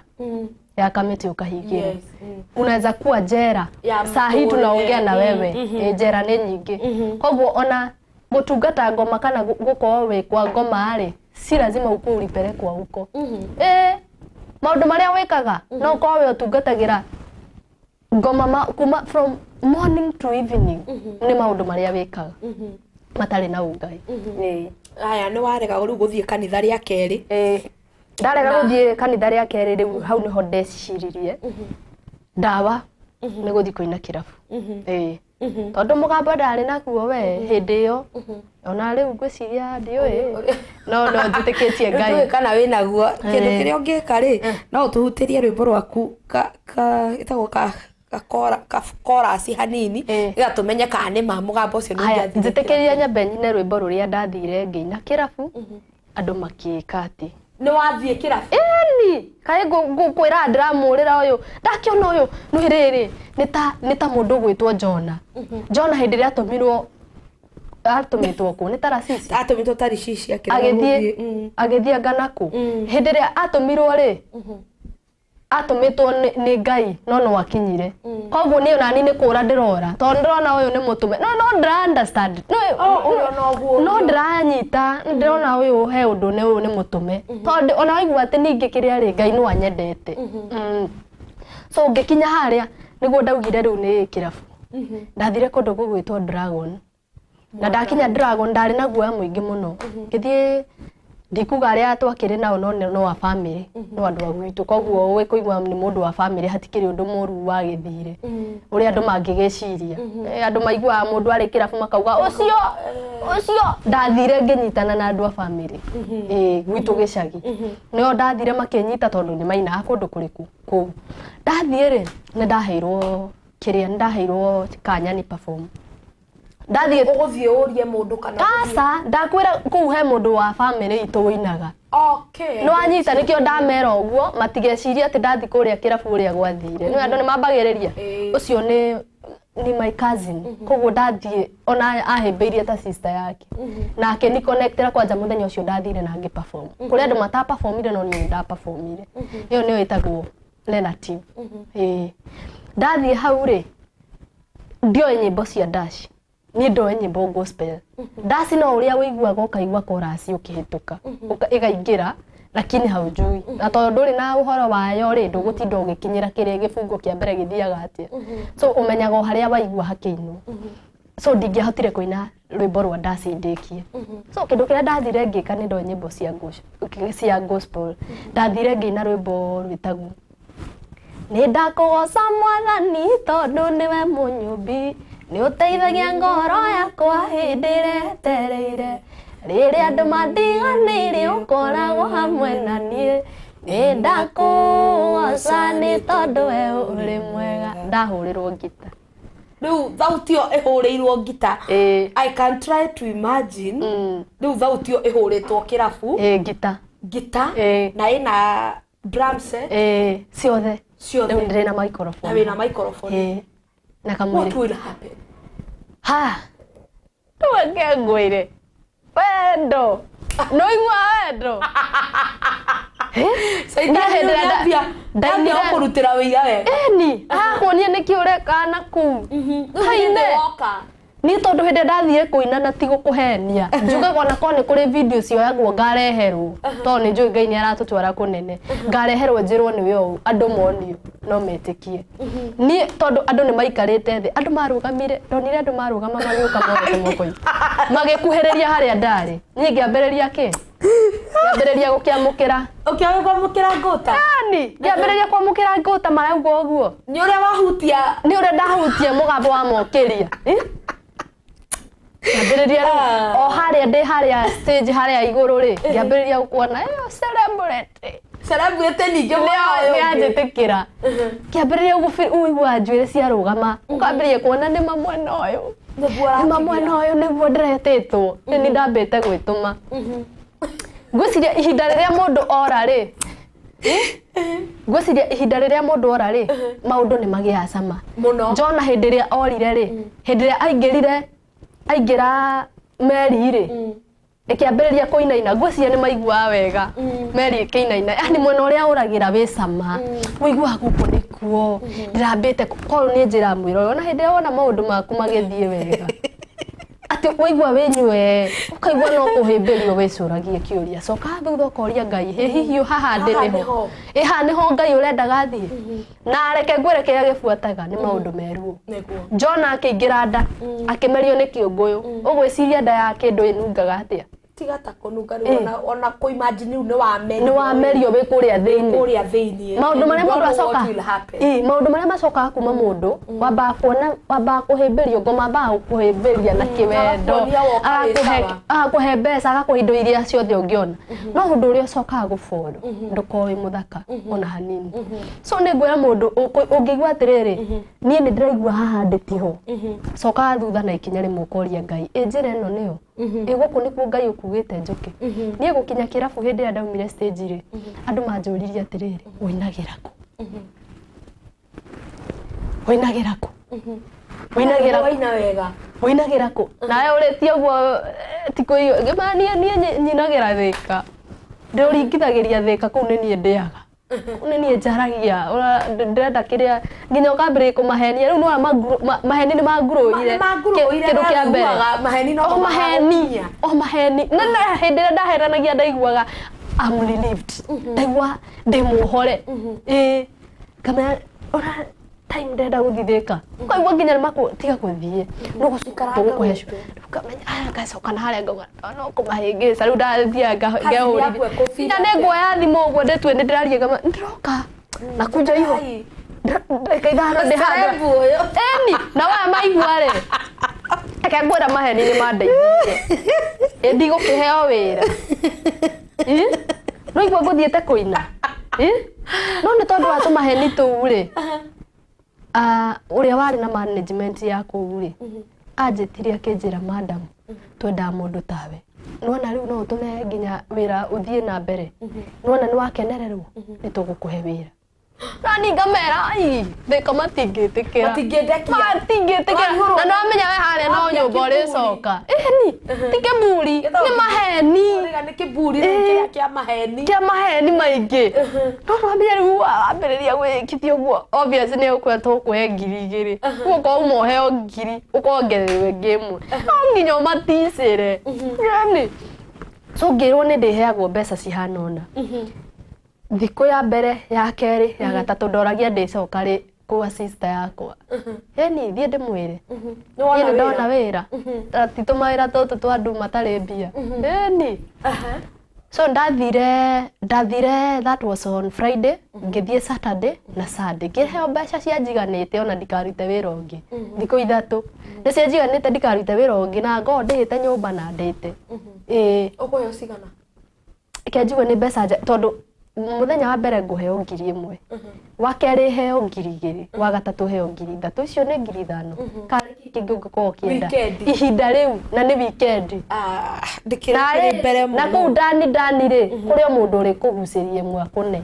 ya kamĩtĩ ũkahingĩrwo. Unaweza kuwa njera Ya saa hii mtũrĩre. Tunaongea na wewe. Ĩ, njera nĩ nyingĩ, koguo ona gũtungata ngoma kana gũkorwo wĩ kwa ngoma rĩ, si lazima ukuwe ulipelekwa huko. Maũndũ marĩa wĩkaga no ũkorwo we ũtungatagĩra ngoma kuma from morning to evening, nĩ maũndũ marĩa wĩkaga matarĩ na ũngai. Ĩĩ. Aya, nĩ warega rĩu gũthiĩ kanitha rĩa kerĩ. Ĩĩ. Ndarega gũthiĩ kanitha rĩa kerĩ, rĩu hau nĩho ndeciririe ndawa nĩ gũthiĩ kũina kĩrabu. Ĩĩ, tondũ mũgambo ndarĩ naguo we hĩndĩ ĩyo, ona rĩu ngwĩciria ndiũĩ, no no njĩtĩkĩtie Ngai. Ndũĩ kana wĩ naguo kĩndũ Ĩĩ. kĩrĩa ũngĩka rĩ, no ũtũhutĩrie rwĩmbo rwaku ka ka ĩtagwo ka gakorasi hanini Ĩĩ. gĩgatũmenye kana nĩ ma mũgambo ũcio nĩ Haya, ũngĩathire. njĩtĩkĩria nyambe nyine rwĩmbo rũrĩa ndathire ngĩina kĩrabu andũ makĩka atĩ Nĩ wathiĩ kĩrabu? Ĩni, kaĩ ngũkwĩra ndĩramũrĩra ũyũ ndakĩona ũyũ nĩ rĩrĩ nĩ ta mũndũ ũgwĩtwo Jona. Jona hĩndĩ ĩrĩa atũmirwo, atũmĩtwo kũ nĩ Tarasisi. Atũmĩtwo Tarishishi akĩrega agĩthiĩ gũthiĩ. Agĩthiĩ anga nakũ hĩndĩ ĩrĩa atũmirwo rĩ, atũmĩtwo nĩ Ngai no no akinyire, koguo niĩ onani nĩ kũra ndĩrora tondũ ndĩrona ũyũ nĩ mũtũme, no no ndĩra understand no Ũrona ũguo. No ndĩranyita, ndĩrona ũyũ he ũndũ nĩ ũyũ nĩ mũtũme, tondũ ona waigua atĩ ningĩ kĩrĩa rĩ Ngai no anyendete. So ngĩkinya harĩa nĩguo ndaugire rĩu nĩ kĩrabu. Ndathire kũndũ gũgwĩtwo Dragon, na ndakinya Dragon ndarĩ na guoya mũingĩ mũno. Ngĩthiĩ, ndikuga arĩa twakĩrĩ nao no no wa family, no andũ a gwitũ, koguo ũĩ kũigua nĩ mũndũ wa family hatikĩrĩ ũndũ mũru wagĩthire ũrĩa andũ mangĩgĩciria. Andũ maiguaga mũndũ arĩ kĩrabu makauga ũcio ũcio. Ndathire ngĩnyitana na andũ a family, ĩĩ, gwitũ gĩcagi nĩo ndathire makĩnyita tondũ nĩ mainaga kũndũ kũrĩkũ kũu. Ndathiĩ rĩ, nĩ ndaheirwo kĩrĩa, nĩ ndaheirwo kanya ni perform. Ndathiĩ Ũgũthiĩ ũrie mũndũ kana ũgũthiĩ- Aca, ndakwĩra kũu he mũndũ wa family itũ ũinaga. Okay. Nĩ wanyita? Nĩkĩo ndamera ũguo matigecirie atĩ ndathi kũrĩa kĩrabu ũrĩa gwathire nĩ andũ nĩ mambagĩrĩria. Ũcio nĩ my cousin, koguo ndathiĩ ona ahĩmbĩirie ta sister yake nake ni connectera kwanja. Mũthenya ũcio ndathire na ngĩ perform kũrĩ andũ mata performire, no niĩ nĩ nda performire. Ĩyo nĩyo ĩtagwo relative. Ĩĩ, ndathiĩ hau rĩ, ndioĩ nyĩmbo cia dash, niĩ ndoĩ nyĩmbo gospel daci, no ũrĩa ũiguaga ũkaigua chorus ũkĩhĩtũka ĩgaingĩra, lakini haujui, na tondũ ndũrĩ na ũhoro wayo rĩ, ndũgũtinda ũgĩkinyĩra kĩrĩa gĩbungo kĩa mbere gĩthiaga atĩa, so ũmenyaga o harĩa waigua hakĩinwo. So ndingĩahotire kũina Rwĩmbo rwa ndaci ndĩkie. So kĩndũ kĩrĩa ndathire ngĩka, nĩ ndoĩ nyĩmbo cia gospel, ndathire ngĩina rwĩmbo rwĩtagwo "Nĩ ndakũgoca Mwathani tondũ nĩwe mũnyũmbi, nĩ ũteithagia ngoro yakwa hĩndĩ ĩrĩa etereire, rĩrĩa andũ mandiganĩirie ũkoragwo hamwe na niĩ, nĩ ndakũgoca nĩ tondũ we ũrĩ mwega." Ndahũrĩrwo ngita. Rĩu thauti ĩyo ĩhũrĩirwo ngita. Ĩĩ. I can try to imagine rĩu thauti ĩyo ĩhũrĩtwo kĩrabu. Ĩĩ, ngita. Ngita. Ĩĩ. Na ĩna drum set. Ĩĩ, ciothe. Ciothe. Rĩu ndĩrĩ na microphone. Na wĩna microphone. Ĩĩ, na What kamwĩrĩ. will happen? Ha, reke ngwĩre, wendo nĩũigua wendo. Caitani Niĩ hĩndĩ ĩrĩa nĩambia nĩambia gũkũrutĩra wĩira wega. Ĩni arakuonia nĩkĩ ũreka na kũu. Rĩu Haine. hĩndĩ woka. Niĩ tondũ hĩndĩ ĩrĩa ndathire kũina, na ti gũkũhenia njugaga, ona korwo nĩ kũrĩ video cioyagwo ngareherwo, tondũ nĩ njũĩ Ngai nĩ aratũtwara kũnene, ngareherwo njĩrwo nĩwe ũũ, andũ monio no metĩkie niĩ, tondũ andũ nĩ maikarĩte thĩ, andũ marũgamire, ndonire andũ marũgama magĩũka morete moko magĩkuhĩrĩria harĩa ndarĩ. Niĩ ngĩambĩrĩria kĩ? Ngĩambĩrĩria gũkĩamũkĩra. Ũkĩaga kwamũkĩra ngũta. Yani ngĩambĩrĩria kwamũkĩra ngũta, marauga ũguo. Nĩ ũrĩa wahutia. Nĩ ũrĩa ndahutia mũgambo wa mokĩria. Ngĩambĩrĩria rĩu o harĩa ndĩ, harĩa stage harĩa igũrũ rĩ, ngĩambĩrĩria kuona ĩyo celebrity. Celebrity ningĩ mwena ũyũ nĩ ũngĩ. Anjĩtĩkĩra, ngĩambĩrĩria ũguo njuĩrĩ ciarũgama, ũkambĩrĩria kuona nĩma mwena ũyũ. Nĩguo Nĩma mwena ũyũ nĩguo ndĩretĩtwo, nĩ nĩ ndambĩte gwĩtũma. Ngwĩciria ihinda rĩrĩa mũndũ ora rĩ, ngwĩciria ihinda rĩrĩa mũndũ ora rĩ, maũndũ nĩ magĩaga cama mũno. Jona hĩndĩ ĩrĩa orire rĩ, hĩndĩ ĩrĩa aingĩrire, aingĩra meri rĩ, ĩkĩambĩrĩria kũinaina, ngwĩciria nĩ maiguaga wega meri ĩkĩinaina. Yani mwena ũrĩa ũragĩra wĩ cama, ũiguaga gũkũ nĩkuo ndĩrambĩte. Korwo nĩ njĩra mwĩrore, ona hĩndĩ ĩrĩa wona maũndũ maku magĩthiĩ wega, atĩ waigua wĩnyue, ũkaigua no kũhĩmbĩrio, wĩcũragie kĩũria, coka thutha ũkoria Ngai, ĩ hihi haha ndĩ Haha nĩho? nĩho. Ĩ haha nĩho Ngai ũrendaga thiĩ? Na reke ngwĩre, kĩrĩa gĩbuataga nĩ maũndũ meruo. Jona akĩingĩra nda, akĩmerio nĩ kĩũngũyũ, ũgwĩciria nda ya kĩndũ ĩnungaga atĩa? Tiga ta kũnunga rĩu, ona kũ imagine rĩu nĩ wamerio. Nĩ wamerio wĩ kũrĩa thĩinĩ. Kũrĩa thĩinĩ. Maũndũ marĩa You don't mũndũ know what acoka will happen. Ĩ, maũndũ marĩa macokaga kuma mũndũ wambaga kuona, wambaga kũhĩmbĩrio, ngoma ambaga kũhĩmbĩria na kĩwendo. Agakuonia woka wĩ sawa. Agakũhe mbeca, agakũhe indo iria ciothe ũngĩona, no ũndũ ũrĩa ũcokaga gũboro, ndũkorwo wĩ mũthaka ona hanini. So nĩ ngwĩra mũndũ ũngĩigua atĩrĩrĩ, niĩ nĩ ndĩraigua haha ndĩ tiho, cokaga thutha na ikinya rĩmwe, ũkoria Ngai, ĩ njĩra ĩno nĩyo? Ĩ gũkũ nĩkuo Ngai ũkugĩte njũke? Niĩ gũkinya kĩrabu, hĩndĩ ĩrĩa ndaumire stage rĩ, andũ manjũririe atĩrĩrĩ, "Ũinagĩra kũ? Ũinagĩra kũ? Ũinagĩra kũ?" Waina wega. "Ũinagĩra kũ?" Nawe ũrĩtie ũguo, ti kũigua ngĩma. Niĩ nyinagĩra Thĩka, ndĩũringithagĩria Thĩka, kũu nĩ niĩ ndĩaga, kũu nĩ niĩ njaragia. Ndĩrenda kĩrĩa nginya ũkambĩrĩria kũmahenia rĩu nĩwona maheni nĩ mangurũire. Nĩmangurũire. Kĩndũ kĩa mbere. Ũiguaga maheni no O maheni. magũkinyia. O maheni na hĩndĩ ĩrĩa ndaheranagia, ndaiguaga I'm relieved, ndaigua ndĩ muohore. Ĩ ngamenya ona time ndĩrenda gũthiĩ Thĩka, ũkaigua nginya nĩmakũ tiga gũthiĩ, no gũcoka tũgũkũhe. Rĩu ngamenya aya, ngacoka na harĩa ngauga no kũmahĩngĩca. Rĩu ndathiaga Kazi yaku ngehũrithia. ĩkũbira Nginya nĩ nguoya thimũ ũguo ndĩtue nĩ ndĩraria, ngama ndĩroka na kunja iho ndagĩka 5 ndĩ handũ. Celeb ũyũ. Ĩni na waya maigua rĩ, reke ngwĩra, maheni nĩ mandeithirie. Ĩ ndigũkĩheo wĩra? Ĩ? No igua ngũthiĩte kũina. Ĩ? No nĩ tondũ wa tũmaheni tũu rĩ, ũrĩa warĩ na management ya kũu rĩ, anjĩtire akĩnjĩra, "Madam, twendaga mũndũ tawe. Nĩwona rĩu no ũtũme nginya wĩra ũthiĩ na mbere, nĩwona nĩ wakenererwo, nĩ tũgũkũhe wĩra." Na ni ngamera, ai, Thĩka matingĩtĩkĩra. Matingĩndekia. Matingĩtĩkĩra. Waihũrwo. Na nĩwamenya we harĩa no Wambia nyũmba kĩburi. ũrĩcoka. Ĩni ti kĩburi, nĩ maheni. Ũrĩga nĩ kĩburi rĩu kĩrĩa kĩa maheni. Kĩa maheni maingĩ. No nwambia rĩu wambĩrĩria gwĩkithia ũguo, obvious nĩ ũkwenda tũkũhe 2000, rĩu ũkorwo uma ũheo ngiri, ũkongererwo ĩngĩ ĩmwe, no nginya ũmaticĩre. Yani so ngĩrwo nĩ ndĩheagwo mbeca cihana ũna thikũ ya mbere, ya kerĩ, ya gatatũ, ndoragia ndĩcoka rĩ. Kwa sister yakwa eni thiĩ ndĩmwĩre. Nĩ wona Niĩ nĩ ndona wĩra. Wĩra ti tũmawĩra tũtũ twa andũ matarĩ mbia eni. So ndathire, that was on Friday. Ngĩthiĩ Saturday na Sunday, ngĩheo mbeca cianjiganĩte ona ndikarute wĩra ũngĩ. Thikũ 3 nĩ cianjiganĩte ndikarute wĩra ũngĩ na ngorwo ndĩhĩte nyũmba na ndĩte ĩĩ. Ũkũheo cigana? Reke njigue nĩ mbeca tondũ mũthenya wa mbere ngũheo 1000, wa kerĩ heo 2000, wa gatatũ heo 3000. Icio nĩ 5000. Kana kĩ kĩngĩ ũngĩkorwo ũkĩenda? Weekend. Ihinda rĩu na nĩ weekend. Ah, Na ndĩkĩrĩ rĩ, mbere na mũno. kũu ndani ndani rĩ, kũrĩ o mũndũ ũrĩ kũgucĩria ĩmwe akũne,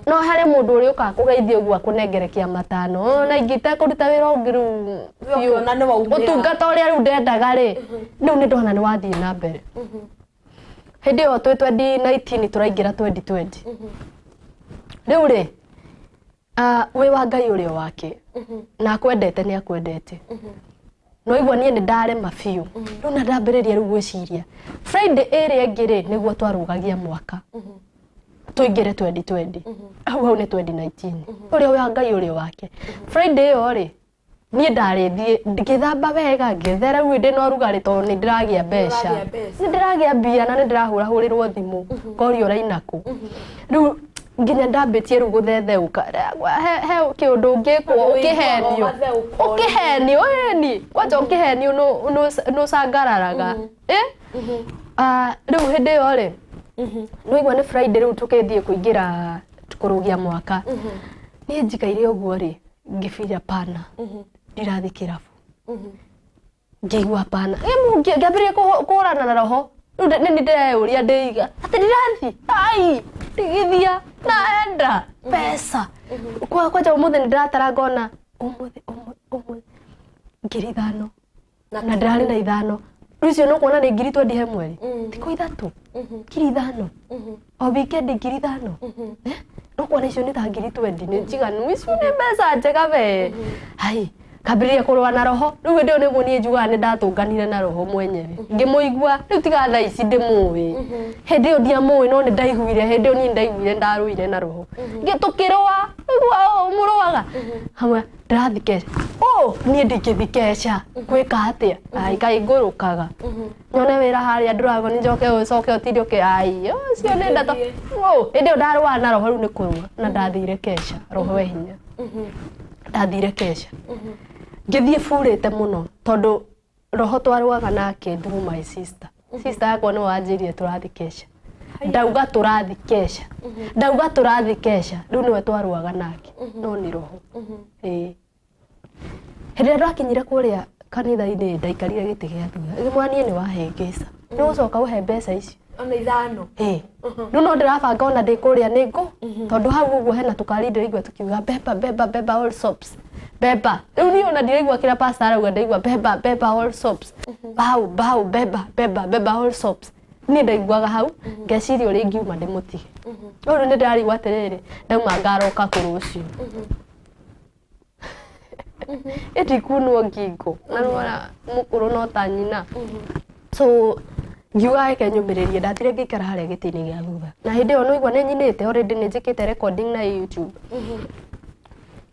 no harĩ mũndũ ũrĩ ũkaga kũgeithia ũguo akũnengerekia matano ona ingĩte kũruta wĩra ũngĩ rĩu We biũ. ũkĩona nĩ waumĩra. Ũtungata ũrĩa rĩu ndendaga rĩ, rĩu nĩ ndona nĩ wathiĩ na mbere. Hĩndĩ ĩyo twĩ 2019 tũraingĩra 2020 rĩu rĩ, wĩ wa Ngai ũrĩa wake na akwendete nĩ akwendete. No igua niĩ nĩ ndarema biũ rĩu na ndambĩrĩria rĩu gwĩciria Friday ĩrĩa ĩngĩ rĩ, nĩguo twarũgagia mwaka tũingĩre 2020. Hau hau nĩ 2019. Ũrĩa wa Ngai ũrĩa wake, Friday ĩyo rĩ, niĩ ndarĩ thiĩ ngĩthamba wega, ngĩthera, rĩu ndĩ na ũrugarĩ tondũ nĩ ndĩragĩa mbeca. Nĩũragĩa mbeca. Nĩ ndĩragĩa mbia na nĩ ndĩrahũrahũrĩrwo thimũ ngorio ũraina kũ. Rĩu nginya ndambĩtie rĩu gũthetheũka he kĩũndũ ũngĩkwo. Tondũ ũiguaga Ũkĩhenio. ũgatheũka ũrĩ. Ũkĩhenio ĩni kwanja ũkĩhenio nĩ ũcangararaga. Eh? Ah, rĩu hĩndĩ ĩyo rĩ, nĩwaigua nĩ Friday rĩu tũkĩthiĩ kũingĩra kũrũgia mwaka. Niĩ njikaire ũguo rĩ, ngĩbira pana ndirathiĩ kĩrabu, ngĩigua pana. Ngĩambĩrĩria kũhũrana na roho. Rĩu nĩ ndĩreyũria ndĩiga atĩ ndirathiĩ ai ndigithia naenda mbeca. Kwanja ũmũthĩ nĩ ndĩratara ngona ũmũthĩ ũmũthĩ 5000 na ndĩrarĩ na 5. Rĩu icio nĩ ũkuona nĩ 20,000 he mweri, thikũ 3 5000, o weekend 5000. Eh, no kuona icio nĩ ta 20,000, nĩ njiganu, icio nĩ mbeca njega we. Hai, kambĩrĩria kũrũa na roho. Rĩu hĩndĩ ĩyo nĩguo niĩ njugaga nĩ ndatũnganire na roho mwenyewe, ngĩmũigua. Rĩu tiga thaa ici ndĩmũĩ, hĩndĩ ĩyo ndiamũĩ, no nĩ ndaiguire. Hĩndĩ ĩyo niĩ ndaiguire ndarũire na roho. Tũkĩrũa igua mũrũaga hamwe, ndĩrathi keca ũ niĩ ndingĩthi keca gwĩka atĩa? Ai, kaĩ ngũrũkaga nyone wĩra harĩa ndũrago nĩ njoke ũcoke ũtinde ũkĩ ai ũcio nĩ ndato ũ. Hĩndĩ ĩyo ndarũaga na roho rĩu nĩ kũrũa na ndathire keca roho we hinya. Ndathire keca ngĩthiĩ burĩte mũno tondũ roho twarũaga nake through my sister. Sister yakwa nĩwe wanjĩrire tũrathi keca. Ndauga tũrathi keca, ndauga tũrathi keca, rĩu nĩwe twarũaga nake no nĩ roho. Ĩĩ, hĩndĩ ĩrĩa ndakinyire kũrĩa kanitha-inĩ, ndaikarire gĩtĩ gĩa thutha, ĩgĩmwĩra niĩ nĩ wahĩngĩca, nĩ gũcoka ũhe mbeca icio. Ona 5. Ĩĩ, rĩu no ndĩrabanga ona ndĩ kũrĩa nĩ ngũ tondũ hau ũguo hena tũkari ndĩraigua tũkiuga beba beba beba all soaps beba. Rĩu niĩ ona ndiraigua kĩrĩa pastor arauga, ndaigua beba beba all soaps bau bau beba beba beba all soaps. Niĩ ndaiguaga hau ngeciria ũrĩa ingiuma ndĩmũtige. Rĩu nĩ ndĩrarigwo atĩrĩrĩ, ndauma ngaroka kũ rũciũ? Ĩtikunwo ngingo na nĩwona mũkũrũ no ta nyina. So ngiuga reke nyũmĩrĩrie. Ndathire ngĩikara harĩa gĩtĩ-inĩ gĩa thutha na hĩndĩ ĩyo nĩwaigua nĩ nyinĩte already, nĩ njĩkĩte recording na YouTube.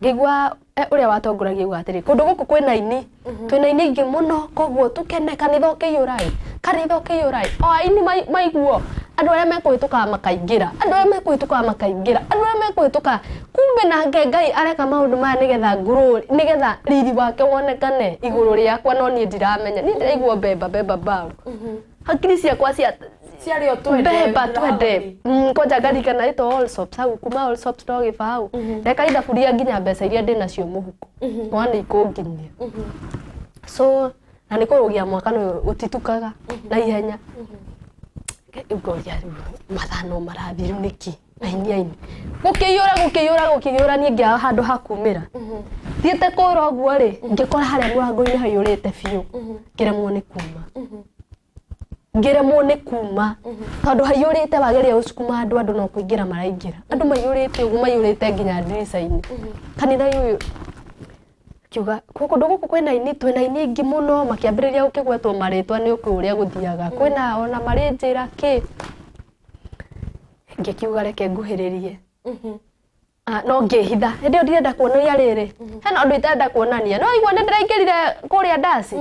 Ngĩigua ũrĩa watongoragia auga atĩrĩ, kũndũ gũkũ kwĩna aini, twĩna aini aingĩ mũno, koguo tũkene kanitha ũkĩiyũra ĩ, kanitha ũkĩiyũra ĩ, o aini maiguo andũ arĩa mekũhĩtũkaga makaingĩra, andũ arĩa mekũhĩtũkaga makaingĩra, andũ arĩa mekũhĩtũkaga. Kumbe nake Ngai areka maũndũ maya nĩgetha ngũrũ, nĩgetha riri wake wonekane igũrũ rĩakwa, no niĩ ndiramenya. Niĩ ndĩraigua beba beba bao, hakiri ciakwa cia Ciarĩ o twende. Beba twende. Kwanja ngarikana ĩtwo all soaps hau, kuma all soaps no gĩbaũ reka ithaburia nginya mbeca iria ndĩ nacio mũhuko mwana nĩ ikũnginyia. So na nĩ kũrũgia mwaka nĩ ũtitukaga na ihenya. Ngoria rĩu mathaa no marathiĩ, rĩu nĩkĩ aini aini gũkĩiyũra gũkĩiyũra gũkĩiyũra? Niĩ ngĩaga handũ ha kumĩra. Thiĩte kũra ũguo rĩ, ngĩkora harĩa mũrango-inĩ haiyũrĩte biũ, ngĩremwo nĩ kuma, ngĩremwo nĩ kuma tondũ haiyũrĩte. Wageria gũcukuma andũ, andũ no kũingĩra maraingĩra, andũ maiyũrĩte ũguo, maiyũrĩte nginya ndirica-inĩ kanitha ũyũ. Kiuga kũndũ gũkũ kwĩna aini, twĩna aini aingĩ mũno, makĩambĩrĩria gũkĩgwetwo marĩtwa nĩ ũkĩ ũrĩa gũthiaga kwĩna ona marĩ njĩra kĩ. Ngĩkiuga reke nguhĩrĩrie. No ngĩhitha hĩndĩ ĩyo ndirenda kuonania rĩrĩ hena ũndũ itarenda kuonania no igua nĩ ndĩraingĩrire kũrĩa ndaci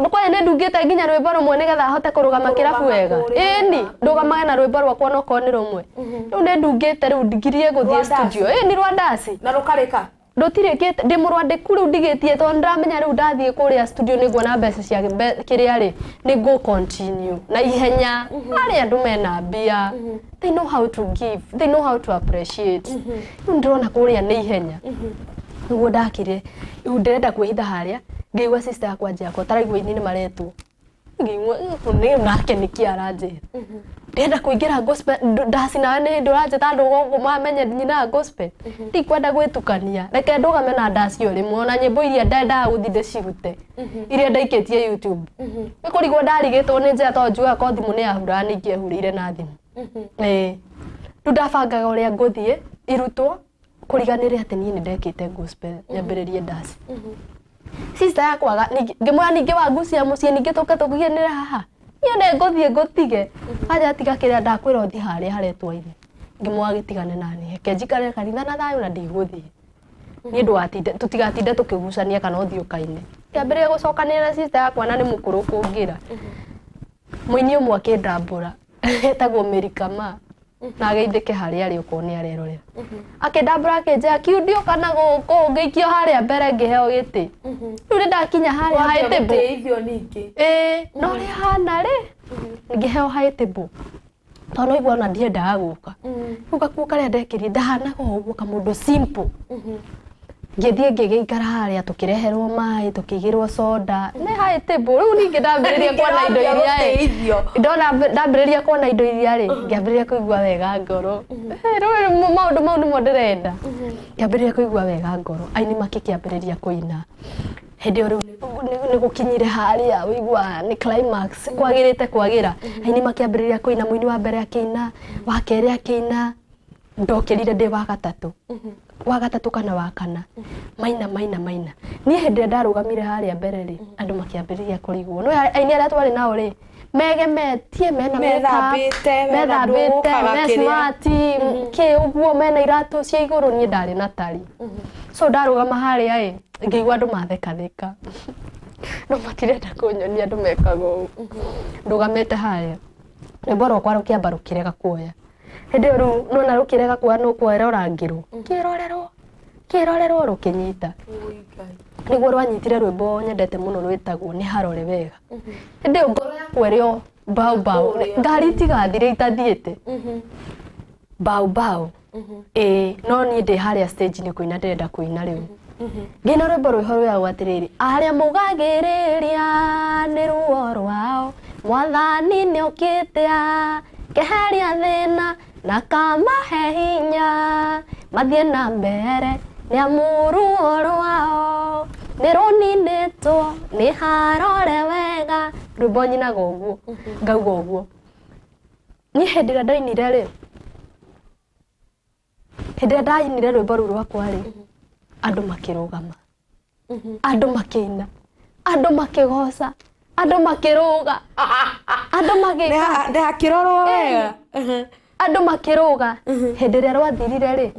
kwani nĩ ndungĩte nginya rwĩmbo rũmwe nĩgetha hote kũrũgama kĩrabu wega ĩni ndũgamage na rwĩmbo rwakwa onokorwo nĩ rũmwe rĩu nĩ ndungĩte rĩu ngirie gũthiĩ studio ĩni rwa ndaci na rũkarĩka ndũtirĩkĩte ndĩ mũrwandĩku rĩu ndigĩtie tondũ ndĩramenya rĩu ndathiĩ kũrĩa studio nĩguona mbeca cia kĩrĩa rĩ nĩ ngũ continue na ihenya arĩa andũ mena mbia they know how to give, they know how to appreciate. Rĩu ndĩrona kũrĩa nĩ ihenya nĩguo ndakire rĩu ndĩrenda kwĩhitha harĩa ngĩigua sister yakwa njakwa taraigua ini nĩ maretwo ngĩigua nĩ nake nĩkĩ aranjĩra ndĩrenda kũingĩra gospel ndaci nawe nĩ hĩndĩ ũranjĩta andũ gũkũ mamenye nyinaga gospel ndikwenda gwĩtukania reke ndũgame na ndaci o rĩmwe ona nyĩmbo iria ndendaga gũthiĩ ndĩcirute iria ndaikĩtie YouTube nĩ kũrigwo ndarigĩtwo nĩ njĩra tondũ njugaga ko thimũ nĩ yahuraga nĩ ingĩehurĩire na thimũ ĩĩ rĩu ndabangaga ũrĩa ngũthiĩ irutwo kũriganĩre atĩ niĩ nĩ ndekĩte gospel nyambĩrĩrie ndaci sister yakwa ngĩmwĩra ningĩ wangucia mũciĩ ningĩ tũke tũgianĩre haha niĩ nĩ ngũthiĩ ngũtige anja tiga kĩrĩa ndakwĩra ũthiĩ harĩa haretwo ithe ngĩmwĩra gĩtigane naniĩ reke njikare kanitha na thayũ na ndigũthiĩ niĩ ndũgatinde tũtigatinde tũkĩgucania kana ũthiĩ ũkaine ngĩambĩrĩria gũcokanĩrĩra na sister yakwa na nĩ mũkũrũ kũngĩra mũini ũmwe akĩndambũra etagwo Mary Kama na ageithĩke harĩa arĩ okorwo nĩ arerorera akĩndambũra akĩnjĩra kiundio kana gũkũ ngĩikio harĩa mbere ngĩheo gĩtĩ rĩu nĩ ndakinya harĩa high table ĩĩ na ũrĩa hana rĩ ngĩheo high table tondũ no igua ona ndiendaga gũka rĩu gakuo karĩa ndekĩrire ndahanaga o ũguo kamũndũ simple ngĩthiĩ ngĩgĩikara harĩa tũkĩreherwo maĩ tũkĩigĩrwo soda nĩ high table rĩu ningĩ ndambĩrĩria kuona indo iria ĩ ndona ndambĩrĩria kuona indo iria rĩ ngĩambĩrĩria kũigua wega ngoro rĩu maũndũ mau nĩmo ndĩrenda ngĩambĩrĩria kũigua wega ngoro aini makĩkĩambĩrĩria kũina hĩndĩ ĩyo rĩu nĩ gũkinyire harĩa ũigua nĩ climax kwagĩrĩte kwagĩra aini makĩambĩrĩria kũina mũini wa mbere akĩina wa kerĩ akĩina ndokĩrire ndĩ wa gatatũ wa gatatũ kana wa kana maina maina maina niĩ hĩndĩ ĩrĩa ndarũgamire harĩa mbere rĩ andũ makĩambĩrĩria kũrigwo no aini arĩa twarĩ nao rĩ megemetie mena methambĩte me smart kĩ ũguo mena iratũ cia igũrũ niĩ ndarĩ na tari so ndarũgama harĩa ĩ ngĩigua andũ mathekatheka no matirenda kũnyonia andũ mekaga ũũ ndũgamĩte harĩa rwĩmbo rwakwa rũkĩamba rũkĩrega kuoya hĩndĩ ĩyo rĩu nona rũkĩrega kuoya nĩ ũkuoera ũrangĩrwo kĩrorerwo kĩrorerwo rũkĩnyita nĩguo rwanyitire rwĩmbo nyendete mũno rwĩtagwo nĩ harore wega hĩndĩ ĩyo ngoro yakwa ĩrĩ o mbau mbau ngari itigathire itathiĩte mbau mbau ĩĩ no niĩ ndĩ harĩa stage nĩ kũina ndĩrenda kũina rĩu ngĩina rwĩmbo rwĩho rwĩragwo atĩrĩrĩ arĩa mũgagĩrĩria nĩ ruo rwao mwathani nĩ okĩte keheria thĩna na kamahe hinya mathiĩ na mbere nĩ amu ruo rwao nĩ rũninĩtwo nĩ harore wega rwĩmbo nyinaga ũguo ngauga ũguo niĩ hĩndĩ ĩrĩa ndainire rĩ hĩndĩ ĩrĩa ndainire rwĩmbo rũu rwakwa rĩ andũ makĩrũgama andũ makĩina andũ makĩgoca andũ makĩrũga andũ magĩka ndakĩrorwo wega andũ makĩrũga hĩndĩ ĩrĩa rwathirire rĩ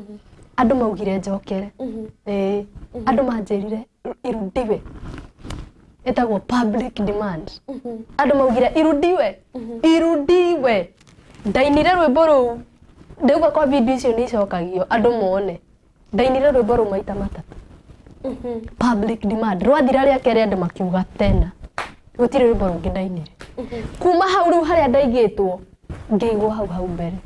andũ maugire njokere ĩĩ andũ manjĩrire irudiwe ĩtagwo public demand andũ maugire irudiwe irudiwe ndainire rwĩmbo rũu ndauga kwa video icio nĩ icokagio andũ mone ndainire rwĩmbo rũu maita matatũ public demand rwathira rĩa kerĩ andũ makiuga tena gũtirĩ rwĩmbo rũngĩ ndainire kuma hau rĩu harĩa ndaigĩtwo ngĩigwo hau hau mbere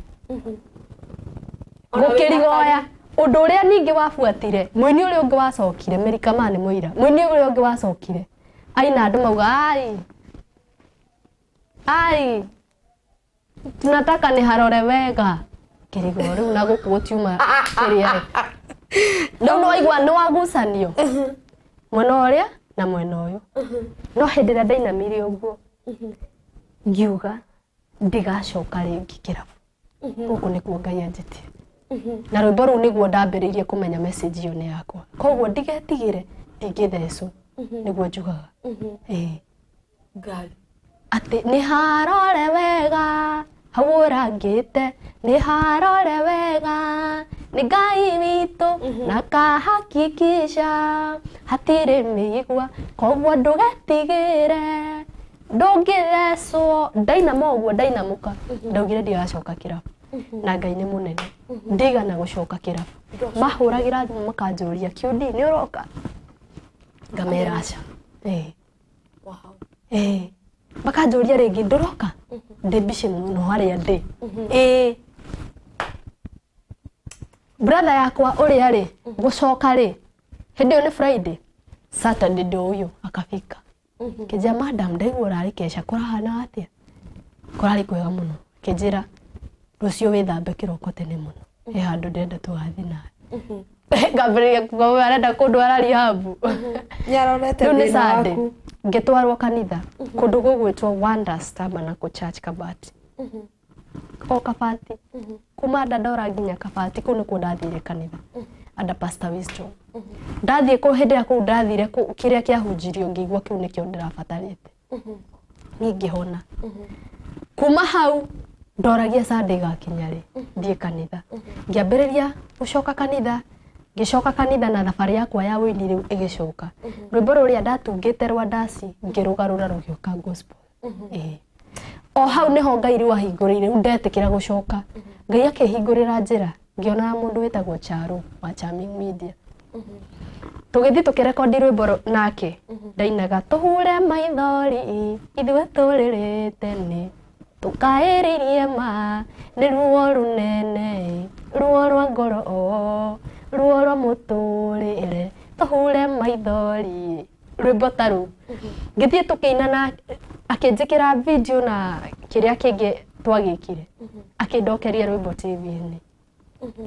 gũkĩrigoya ũndũ ũrĩa ningĩ wabuatire mũini ũrĩa ũngĩ wacokire Mary Kama nĩ mũira mũini ũrĩa ũngĩ wacokire aina andũ mauga ai ai tunataka nĩ harore wega kĩrigo rĩu na gũkũ gũtiuma kĩrĩa rĩu nĩ waigua nĩ wagucanio mwena ũrĩa na mwena ũyũ no hĩndĩ ĩrĩa ndainamire ũguo ngiuga ndigacoka rĩngĩ kĩrabu gũkũ nĩkuo Ngai anjĩtire na rwĩmbo rũu nĩguo ndambĩrĩirie kũmenya message ĩyo nĩ yakwa koguo ndigetigĩre ndingĩthecwo nĩguo njugaga ĩĩ Ngai atĩ nĩ harore wega hau ũrangĩte nĩ harore wega Nĩ Ngai witũ na kahakikisha hatirĩ mĩigua koguo ndũgetigĩre ndũngĩthecwo. Ndainama ũguo ndainamũka ndaugire ndigacoka kĩrabu na Ngai nĩ mũnene ndigana gũcoka kĩrabu. Mahũragĩra thimũ makanjũria QD nĩ ũroka, ngamera aca. Ĩĩ. Ĩĩ. Makanjũria rĩngĩ ndũroka, ndĩ mbici mũno harĩa ndĩ. Ĩĩ. Brother yakwa ũrĩa rĩ gũcoka rĩ hĩndĩ ĩyo nĩ Friday, Saturday ndio huyo akafika kĩnjĩra madam ndaigua ũrarĩ kesha kũrahana atĩa? Kũrarĩ kwega mũno. Kĩnjĩra rũciũ wĩthambe kĩroko tene mũno he handũ ndĩrenda tũgathiĩ nawe. Ngambĩrĩria kuga ũyũ arenda kũndwara rehab. Nĩaronete Rĩu nĩ thĩna Sunday waku. Ngĩtwarwo kanitha kũndũ gũgwĩtwo Wonders Tabernacle Church Kabati o Kabati kuma Dandora nginya Kabati kũu nĩkuo ndathire kanitha under Pastor Wisdom. Ndathiĩ kũu hĩndĩ ĩrĩa kũu ndathire kũu kĩrĩa kĩahunjirio ngĩigua kĩu nĩkĩo ndĩrabatarĩte niĩ ngĩhona. Kuma hau ndoragia Sunday gakinya rĩ thiĩ kanitha, ngĩambĩrĩria gũcoka kanitha, ngĩcoka kanitha na thabarĩ yakwa ya ũini rĩu ĩgĩcoka. Rwĩmbo rũrĩa ndatungĩte rwa ndaci ngĩrũgarũra rũgĩũka gospel. Ĩĩ. O hau nĩho Ngai rĩu ahingũrĩire, rĩu ndetĩkĩra gũcoka Ngai akĩhingũrĩra njĩra ngĩona mũndũ wĩtagwo Charo wa Charming Media. Tũgĩthiĩ tũkĩrekondi rwĩmbo nake ndainaga tũhure maithori ithuĩ tũrĩrĩte nĩ tũkaĩrĩirie ma nĩ ruo rũnene ruo rwa ngoro ruo rwa mũtũrĩre tũhure maithori rwĩmbo ta rũu. Ngĩthiĩ tũkĩina na akĩnjĩkĩra video na kĩrĩa kĩngĩ twagĩkire akĩndokeria rwĩmbo TV-inĩ.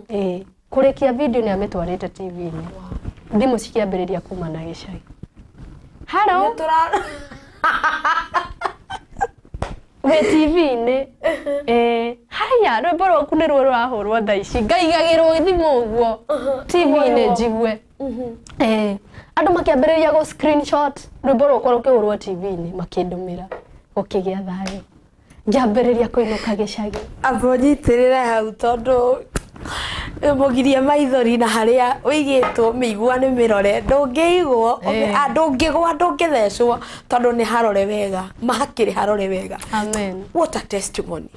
Ĩĩ kũrĩkia video nĩ amĩtwarĩte TV-inĩ. Thimũ cikĩambĩrĩria kuma na gĩcagi. Hello wĩ TV-inĩ. Ĩĩ haya rwĩmbo rwaku nĩruo rũrahũrwo thaa ici ngaigagĩrwo thimũ ũguo TV-inĩ njigue. Ĩĩ andũ makĩambĩrĩria gũ screenshot rwĩmbo rwakwa rũkĩhũrwo TV-inĩ makĩndũmĩra gũkĩgĩa thayũ ngĩambĩrĩria kũinũka gĩcagi. Amba ũnyitĩrĩre hau tondũ mũgirie maithori na harĩa ũigĩtwo mĩigua nĩ mĩrore ndũngĩigwo ndũngĩgwa ndũngĩthecwo tondũ nĩ harore wega mahakĩrĩ harore wega. Amen. What a testimony.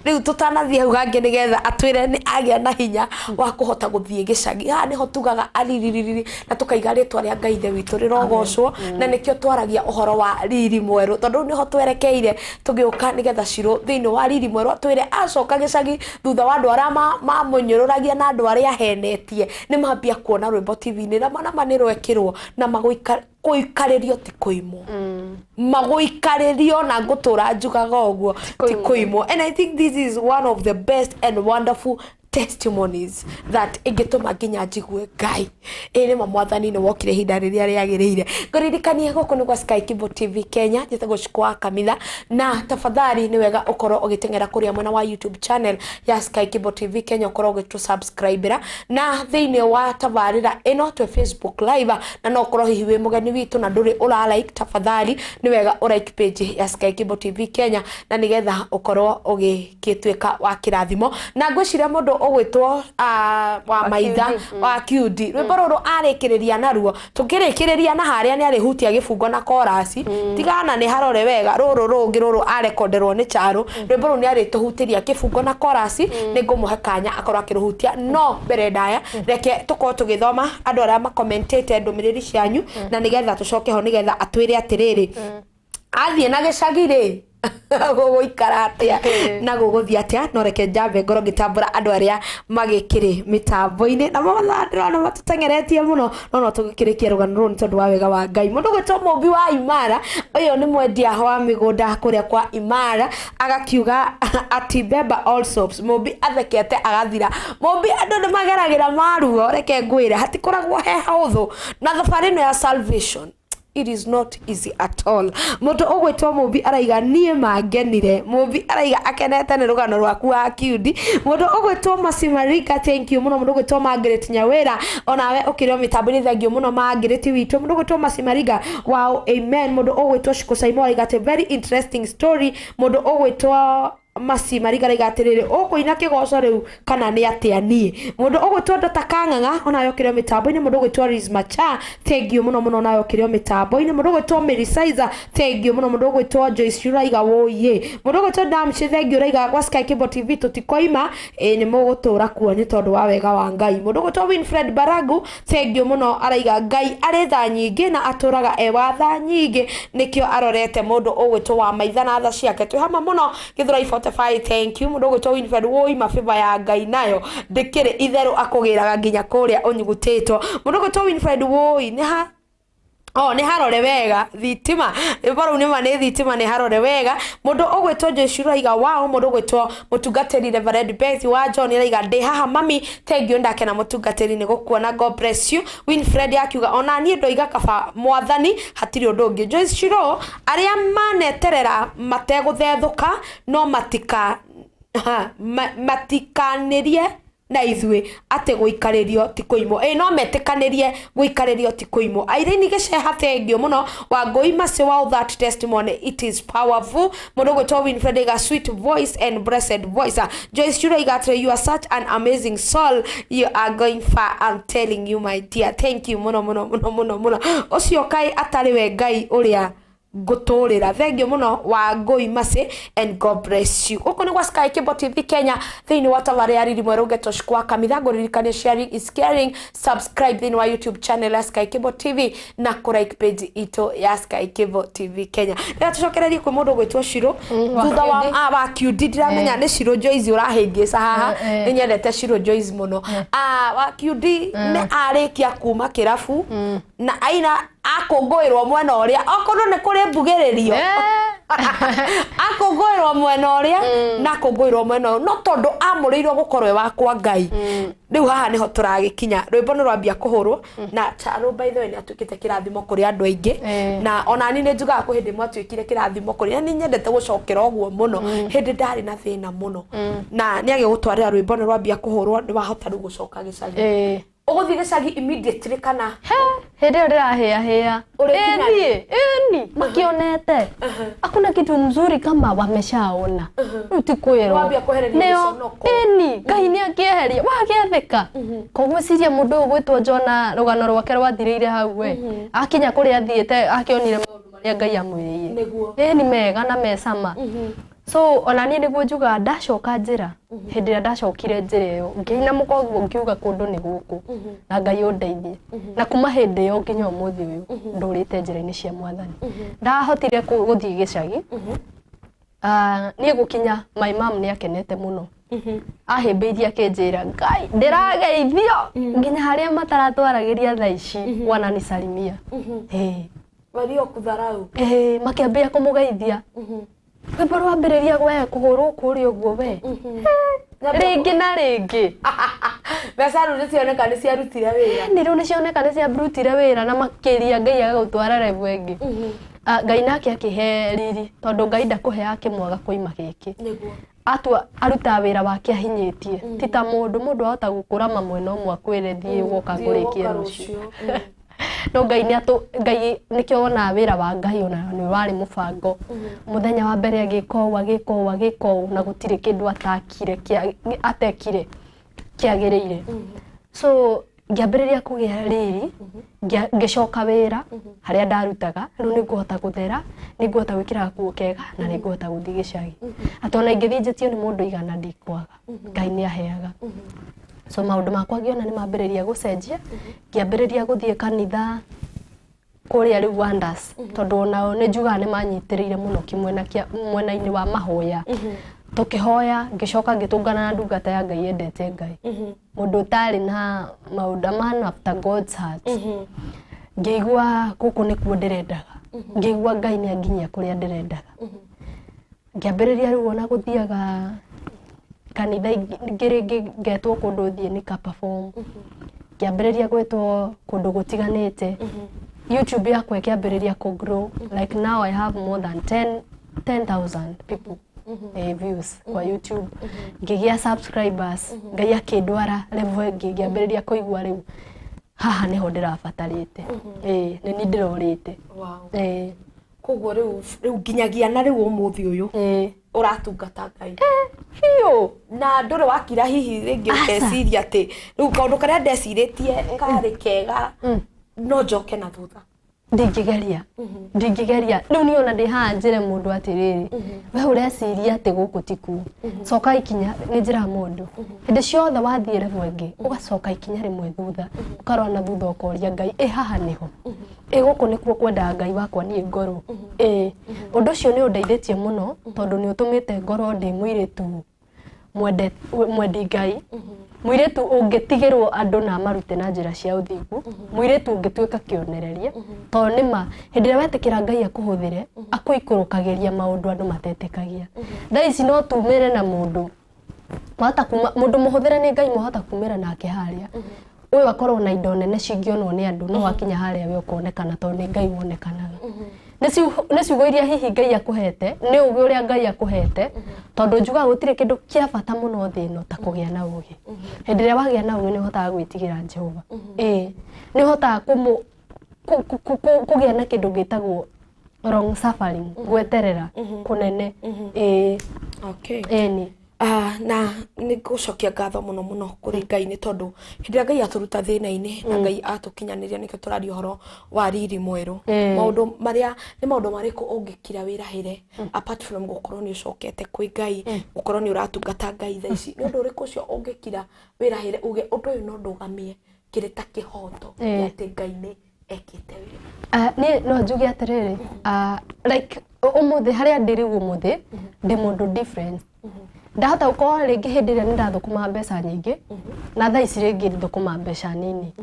Rĩu tũtanathiĩ hau hangĩ nĩgetha atwĩre nĩ agĩa na hinya wa kũhota gũthiĩ gĩcagi. Haha nĩho tugaga ariririri na tũkaiga rĩtwa rĩa Ngai ithe witũ rĩrogocwo na nĩkĩo twaragia ũhoro wa riri mwerũ tondũ rĩu nĩho twerekeire tũgĩũka nĩgetha Shiro thĩinĩ wa riri mwerũ atwĩre acoka gĩcagi thutha wa andũ arĩa mamũnyũrũragia na andũ arĩa ahenetie nĩ mambia kuona rwĩmbo TV-inĩ na nama nĩ rwekĩrwo na magũikarĩrio ti kũimwo magũikarĩrio na ngũtũra njugaga ũguo ti kũimwo. And I think this is one of the best and wonderful testimonies that ingĩtũma nginya njigue Ngai ĩ nĩma mwathani nĩ wokire ihinda rĩrĩa rĩagĩrĩire. Ngũririkanie gũkũ nĩ gwa Sky Kibo TV Kenya, njĩtagwo Shiko wa Kamitha, na tafadhali nĩ wega ũkorwo ũgĩteng'era kũrĩa mwena wa YouTube channel ya Sky Kibo TV Kenya ũkorwo ũgĩtũ-subscribera na thĩinĩ wa tabarĩra ĩno twĩ Facebook live, na no ũkorwo hihi wĩ mũgeni witũ na ndũrĩ ũra like, tafadhali nĩ wega ũ like page ya Sky Kibo TV Kenya na nĩgetha ũkorwo ũgĩtuĩka wa kĩrathimo. Na ngwĩciria mũndũ ũgwĩtwo wa maitha wa QD rwĩmbo rũrũ arĩkĩrĩria naruo tũkĩrĩkĩrĩria na harĩa nĩ arĩhutia gĩbungo na korasi tigana nĩ harore wega rũrũ rũngĩ rũrũ arekonderwo nĩ Charo rwĩmbo rũu nĩ arĩtũhutĩria kĩbungo na korasi nĩ ngũmũhe kanya akorwo akĩrũhutia. No mbere ndaya reke tũkorwo tũgĩthoma andũ arĩa makomentĩte ndũmĩrĩri cianyu na nĩgetha tũcoke ho nĩgetha atwĩre atĩrĩrĩ athiĩ na gĩcagi rĩ gũgũikara atĩa na gũgũthiĩ atĩa. No reke njambe ngorwo ngĩtambũra andũ arĩa magĩkĩrĩ mĩtambo-inĩ na mathaa ndĩrona matũteng'eretie mũno no no tũgĩkĩrĩkie rũgano rũrũ nĩ tondũ wa wega wa Ngai. Mũndũ gwĩtwo Mũmbi wa Imara ũyũ nĩ mwendia wa mĩgũnda kũrĩa kwa Imara agakiuga ati beba all soaps. Mũmbi athekete agathira. Mũmbi andũ nĩ mageragĩra maruo reke ngwĩre hatikoragwo he hũthũ na thabarĩ ĩno ya salvation it is not easy at all. Mũndũ ũgwĩtwo Mũmbi araiga niĩ mangenire. Mũmbi araiga akenete nĩ rũgano rwaku wa QD. Mũndũ ũgwĩtwo Masimarika thank you mũno. Mũndũ ũgwĩtwo Margaret Nyawĩra onawe ũkĩrĩ o mĩtambo-inĩ thank you mũno Margaret witũ. Mũndũ ũgwĩtwo Masimarika wow amen. Mũndũ ũgwĩtwo Shiko Saimo araiga atĩ very interesting story. Mũndũ ũgwĩtwo Maci Mariga raiga atĩrĩrĩ, ũkũina kĩgoco rĩu kana nĩ atĩa? Niĩ mũndũ ũgwĩtwo Ndota Kang'ang'a onayo kĩrĩ o mĩtambo-inĩ. Mũndũ ũgwĩtwo Liz Macha, thank you mũno mũno, onayo kĩrĩ o mĩtambo-inĩ. Mũndũ ũgwĩtwo Mary Saiza, thank you mũno. Mũndũ ũgwĩtwo Joyce Raiga, wũiĩ. Mũndũ ũgwĩtwo Damshi, thank you. Raiga gwa Sky Cable TV tũtikoima, ĩ nĩ mũgũtũra kuo nĩ tondũ wa wega wa Ngai. Mũndũ ũgwĩtwo Winfred Baragu, thank you mũno. Araiga Ngai arĩ tha nyingĩ na atũraga e wa tha nyingĩ, nĩkĩo arorete mũndũ ũgwĩtwo wa maitha na tha ciake. Twĩ hamwe mũno Gĩthũrai 45, thank you. Mũndũ ũgwĩtwo Winfred, wũi mabĩba ya Ngai nayo ndĩkĩrĩ itherũ, akũgĩraga nginya kũrĩa ũnyugutĩtwo. Mũndũ ũgwĩtwo Winfred, wũi nĩ ha o nĩ harore wega thitima, rwĩmbo rũu nĩma nĩ thitima, nĩ harore wega. Mũndũ ũgwĩtwo Joyce Raiga wao. Mũndũ ũgwĩtwo mũtungatĩri Reverend Beth wa John raiga ndĩ haha mami, thank you, ndakena mũtungatĩri nĩ gũkuona, God bless you. Winfred akiuga ona niĩ ndoiga kaba mwathani hatirĩ ũndũ ũngĩ. Joyce Shiro, arĩa maneterera mategũthethũka no matika ha, matikanĩrie na ithuĩ atĩ gũikarĩrio ti kũimwo. Ĩ no metĩkanĩrie gũikarĩrio ti kũimwo. Irene Gĩceha, thank you mũno. Wangũi Mercy, wow, that testimony, it is powerful. Mũndũ ũgwĩtwo Winfred aiga sweet voice and blessed voice. Joyce Chura aiga atĩrĩ, you are such an amazing soul, you are going far, I'm telling you, my dear. Thank you mũno mũno mũno mũno mũno. Ũcio kaĩ atarĩ we Ngai ũrĩa ngũtũrĩra. Thank you mũno Wangũi Mercy and God bless you. Gũkũ nĩ gwa Sky Cable TV Kenya, thĩinĩ wa tabarĩra ya Riri Mwerũ Ngeto kwa Kamitha. Ngũririkania, sharing is caring. Subscribe thĩinĩ wa YouTube channel ya Sky Cable TV na kũ like page itũ ya Sky Cable TV Kenya. Rĩrĩa tũcokererie kwĩ mũndũ ũgwĩtwo Shiro thutha wa QD. Wa QD, ndiramenya nĩ Shiro Joyce ũrahĩngĩca haha. Nĩ nyendete Shiro Joyce mũno. Wa QD nĩ arĩkia kuma kĩrabu na aina akũngũĩrwo mwena ũrĩa okorwo nĩ kũrĩ mbugĩrĩrio, akũngũĩrwo mwena ũrĩa na akũngũĩrwo mwena ũyũ, no tondũ amũrĩirwo gũkorwo e wa kwa Ngai. Rĩu haha nĩho tũragĩkinya, rwĩmbo nĩ rwambia kũhũrwo na Charo, by the way, nĩ atuĩkĩte kĩrathimo kũrĩ andũ aingĩ. Na ona niĩ nĩ njugaga kwĩ hĩndĩ mwatuĩkire kĩrathimo kũrĩ na nĩ nyendete gũcokera ũguo mũno. Hĩndĩ ndarĩ na thĩna mũno na nĩ agĩgũtwarĩra rwĩmbo nĩ rwambia kũhũrwo, nĩ wahota rĩu gũcoka gĩcagi. Ũgũthiĩ gĩcagi immediately kana? Hĩndĩ ĩyo ndĩrahĩahĩa. Ũrĩkinya ĩni ĩni makionete hakuna kitu mzuri kama wameshaona, rĩu ti kwĩrwo. Wambia kwehereria Nĩo, gĩconoko. ĩni Ngai nĩ akĩeheria wagĩathĩka. Koguo ciria mũndũ ũyũ gwĩtwo Jona, rũgano rwake rwathirĩire hau, we akinya kũrĩa athiĩte akĩonire maũndũ marĩa Ngai amwĩrĩire. Ĩni mega na mecama. So ona niĩ nĩguo njugaga ndacoka njĩra, hĩndĩ ĩrĩa ndacokire njĩra ĩyo ngĩinamũka ũguo ngiuga kũndũ nĩ gũkũ na Ngai ũndeithie, na kuma hĩndĩ ĩyo nginya ũmũthĩ ũyũ ndũrĩte njĩra-inĩ cia mwathani. Ndahotire gũthiĩ gĩcagi. Niĩ gũkinya, my mom nĩ akenete mũno, ahĩmbĩirie akĩnjĩra Ngai ndĩrageithio nginya harĩa mataratwaragĩria thaa ici wananisalimia. Ĩĩ. Walio kudharau. Ĩĩ, makĩambia kũmũgeithia, rwĩmbo rwambĩrĩria we kũhũrwo kũrĩa ũguo we rĩngĩ na rĩngĩ. Mbeca rĩu nĩcioneka nĩ ciarutire wĩra. Nĩ rĩu nĩcioneka nĩ ciarutire wĩra na makĩria Ngai agagũtwara level ĩngĩ. Ngai nake akĩhe riri, tondũ Ngai ndakũheaga kĩmwaga kũima gĩkĩ. Atua arutaga wĩra wake ahinyĩtie, ti ta mũndũ. Mũndũ ahota gũkũrama mwena ũmwe akwĩre thiĩ woka Thiĩ ngũrĩkie woka rũciũ. Rũciũ. No Ngai nĩ atũ Ngai nĩkĩo wonaga wĩra wa Ngai ona nĩ warĩ mũbango. Mũthenya wa mbere agĩka ũũ, agĩka ũũ, agĩka ũũ, na gũtirĩ kĩndũ atakire atekire kĩagĩrĩire. So ngĩambĩrĩria kũgĩa riri, ngĩcoka wĩra harĩa ndarutaga. Rĩu nĩ ngũhota gũthera, nĩ ngũhota gwĩkĩra gakuo kega na nĩ ngũhota gũthiĩ gĩcagi, atĩ ona ingĩthiĩ njĩtio nĩ mũndũ igana ndikwaga. Ngai nĩ aheaga. So maũndũ makwa ngĩona nĩ mambĩrĩria gũcenjia, ngĩambĩrĩria gũthiĩ kanitha kũrĩa rĩu Wonders, tondũ onao nĩ njugaga nĩ manyitĩrĩire mũno kĩmwena kĩa mwena-inĩ wa mahoya, tũkĩhoya. Ngĩcoka ngĩtũngana na ndungata ya Ngai yendete Ngai, mũndũ ũtarĩ na maũndũ, a man after God's heart. Ngĩigua gũkũ nĩkuo ndĩrendaga, ngĩigua Ngai nĩ anginyia kũrĩa ndĩrendaga. Ngĩambĩrĩria rĩu ona gũthiaga kanitha ingĩ, rĩngĩ ngetwo kũndũ thiĩ nika perform. Ngĩambĩrĩria gwĩtwo kũndũ gũtiganĩte. YouTube yakwa ĩkĩambĩrĩria kũ grow, like now I have more than 10 10,000 people, views kwa YouTube. Ngĩgĩa subscribers. Ngai akĩndwara level ĩngĩ, ngĩambĩrĩria kũigua rĩu haha nĩho ndĩrabatarĩte. Nĩ niĩ ndĩrorĩte. Koguo rĩu nginyagia na rĩu ũmũthĩ ũyũ. Ũratungata Ngai Biũ. Na ndũrĩ wakira hihi rĩngĩ ũkeciria atĩ rĩu kaũndũ karĩa ndecirĩtie karĩ kega, no njoke na thutha? Ndingĩgeria, ndingĩgeria. Rĩu niĩ ona ndĩ haha njĩre mũndũ atĩrĩrĩ, we ũreciria atĩ gũkũ tikuo, coka ikinya. Nĩ njĩraga mũndũ hĩndĩ ciothe wathiĩ level ĩngĩ, ũgacoka ikinya rĩmwe thutha, ũkarora na thutha, ũkoria Ngai, ĩ haha nĩho, ĩ gũkũ nĩkuo kwendaga Ngai wakwa niĩ ngorwo? Ĩ ũndũ ũcio nĩ ũndeithĩtie mũno, tondũ nĩ ũtũmĩte ngorwo ndĩ mũirĩtu mwende, mwendi Ngai, mũirĩtu ũngĩtigĩrwo andũ na amarute na njĩra cia ũthingu, mũirĩtu ũngĩtuĩka kĩonereria, tondũ nĩma hĩndĩ ĩrĩa wetĩkĩra Ngai akũhũthĩre, akũikũrũkagĩria maũndũ andũ matetĩkagia. Thaa ici no tumĩre na mũndũ wahota kuma, mũndũ mũhũthĩre nĩ Ngai, mwahota kumĩra nake harĩa, ũyũ akorwo na indo nene cingĩonwo nĩ andũ, no wakinya harĩa we ũkonekana, tondũ nĩ Ngai wonekanaga. Nĩ ciugo iria hihi Ngai akũhete, nĩ ũgĩ ũrĩa Ngai akũhete, tondũ njugaga gũtirĩ kĩndũ kĩa bata mũno thĩ ĩno ta kũgĩa na ũgĩ. Hĩndĩ ĩrĩa wagĩa na ũgĩ, nĩ ũhotaga gwĩtigĩra Jehova, ĩĩ, nĩ ũhotaga kũgĩa na kĩndũ gĩtagwo long suffering, gweterera kũnene, ĩĩ. Ĩni. Ah, na nĩ ngũcokia ngatho mũno mũno kũrĩ Ngai, nĩ tondũ hĩndĩ ĩrĩa Ngai atũruta thĩna-inĩ na Ngai atũkinyanĩria, nĩkĩo tũraria ũhoro wa riri mwerũ. Maũndũ marĩa nĩ maũndũ marĩkũ ũngĩkira wĩrahĩre, apart from gũkorwo nĩ ũcokete kwĩ Ngai, gũkorwo nĩ ũratungata Ngai thaa ici? Nĩ ũndũ ũrĩkũ ũcio ũngĩkira wĩrahĩre, uge ũndũ ũyũ no ndũgamie kĩrĩ ta kĩhoto gĩa atĩ Ngai nĩ ekĩte wĩra? Ah, niĩ no njuge atĩrĩrĩ, ah, like ũmũthĩ harĩa ndĩ rĩu, ũmũthĩ ndĩ mũndũ different. Ndahota gũkorwo rĩngĩ hĩndĩ ĩrĩa nĩ ndathũkũmaga mbeca nyingĩ, na thaa ici rĩngĩ thũkũma mbeca nini.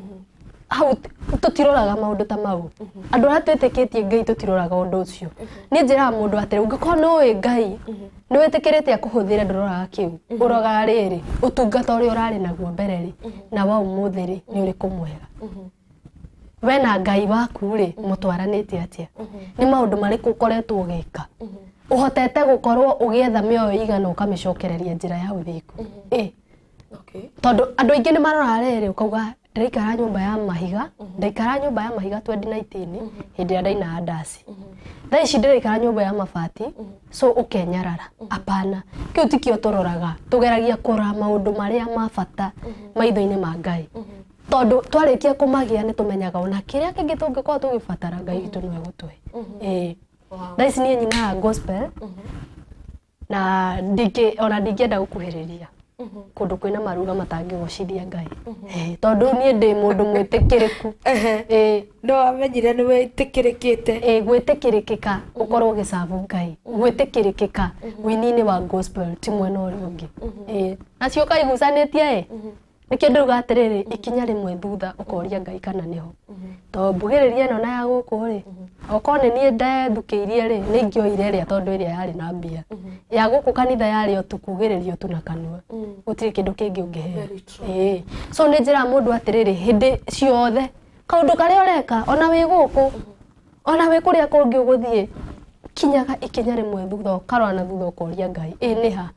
Hau tũtiroraga maũndũ ta mau. Andũ arĩa twĩtĩkĩtie Ngai tũtiroraga ũndũ ũcio. Niĩ njĩraga mũndũ atĩrĩ, ũngĩkorwo nĩ ũĩ Ngai, nĩ wĩtĩkĩrĩte akũhũthĩre, ndũroraga kĩu, ũroraga rĩrĩ, ũtungata ũrĩa ũrarĩ naguo mbere rĩ, na wa ũmũthĩ rĩ, nĩ ũrĩkũ mwega? We na Ngai waku rĩ, mũtwaranĩte atĩa? Nĩ maũndũ marĩkũ ũkoretwo ũgĩka ũhotete gũkorwo ũgĩetha mĩoyo igana ũkamĩcokereria njĩra ya ũthingu? Ĩ, tondũ andũ aingĩ nĩ maroraga rĩrĩ, ũkauga ndĩraikara nyũmba ya mahiga, ndaikara nyũmba ya mahiga 2019 hĩndĩ ĩrĩa ndainaga ndaci, thaa ici ndĩraikara nyũmba ya mabati, so ũkenyarara. Apana, kĩu tikĩo tũroraga. Tũgeragia kũrora maũndũ marĩa ma bata maitho-inĩ ma Ngai, tondũ twarĩkia kũmagĩa nĩ tũmenyaga ona kĩrĩa kĩngĩ tũngĩkorwo tũgĩbatara, Ngai witũ nĩwe gũtũhe. Ĩĩ, thaa ici niĩ nyinaga gospel, na ndingĩ ona ndingĩenda gũkuhĩrĩria kũndũ kwĩna maruga matangĩgocithia Ngai. Eh, tondũ niĩ ndĩ mũndũ mwĩtĩkĩrĩku. Ĩĩ. No wamenyire nĩ wĩtĩkĩrĩkĩte. Ĩĩ, gwĩtĩkĩrĩkĩka ũkorwo ũgĩcabu Ngai, gwĩtĩkĩrĩkĩka wĩini-inĩ wa gospel ti mwena ũrĩa ũngĩ. Ĩĩ, nacio ũkaigucanĩtie. Ĩ nĩkĩo ndauga atĩrĩrĩ, ikinya rĩmwe thutha, ũkoria Ngai kana nĩho, tondũ mbugĩrĩria ĩno na ya gũkũ rĩ, okorwo nĩ niĩ ndethukĩirie rĩ, nĩ ingĩoire ĩrĩa, tondũ ĩrĩa yarĩ na mbia. Ya gũkũ kanitha yarĩ o tu kugĩrĩrio tu na kanua, gũtirĩ kĩndũ kĩngĩ ũngĩheo. Ĩĩ, so nĩ njĩraga mũndũ atĩrĩrĩ, hĩndĩ ciothe kaũndũ karĩa ũreka, ona wĩ gũkũ, ona wĩ kũrĩa kũngĩ ũgũthiĩ, kinyaga ikinya rĩmwe thutha, ũkarora na thutha, ũkoria Ngai, ĩ nĩ ha?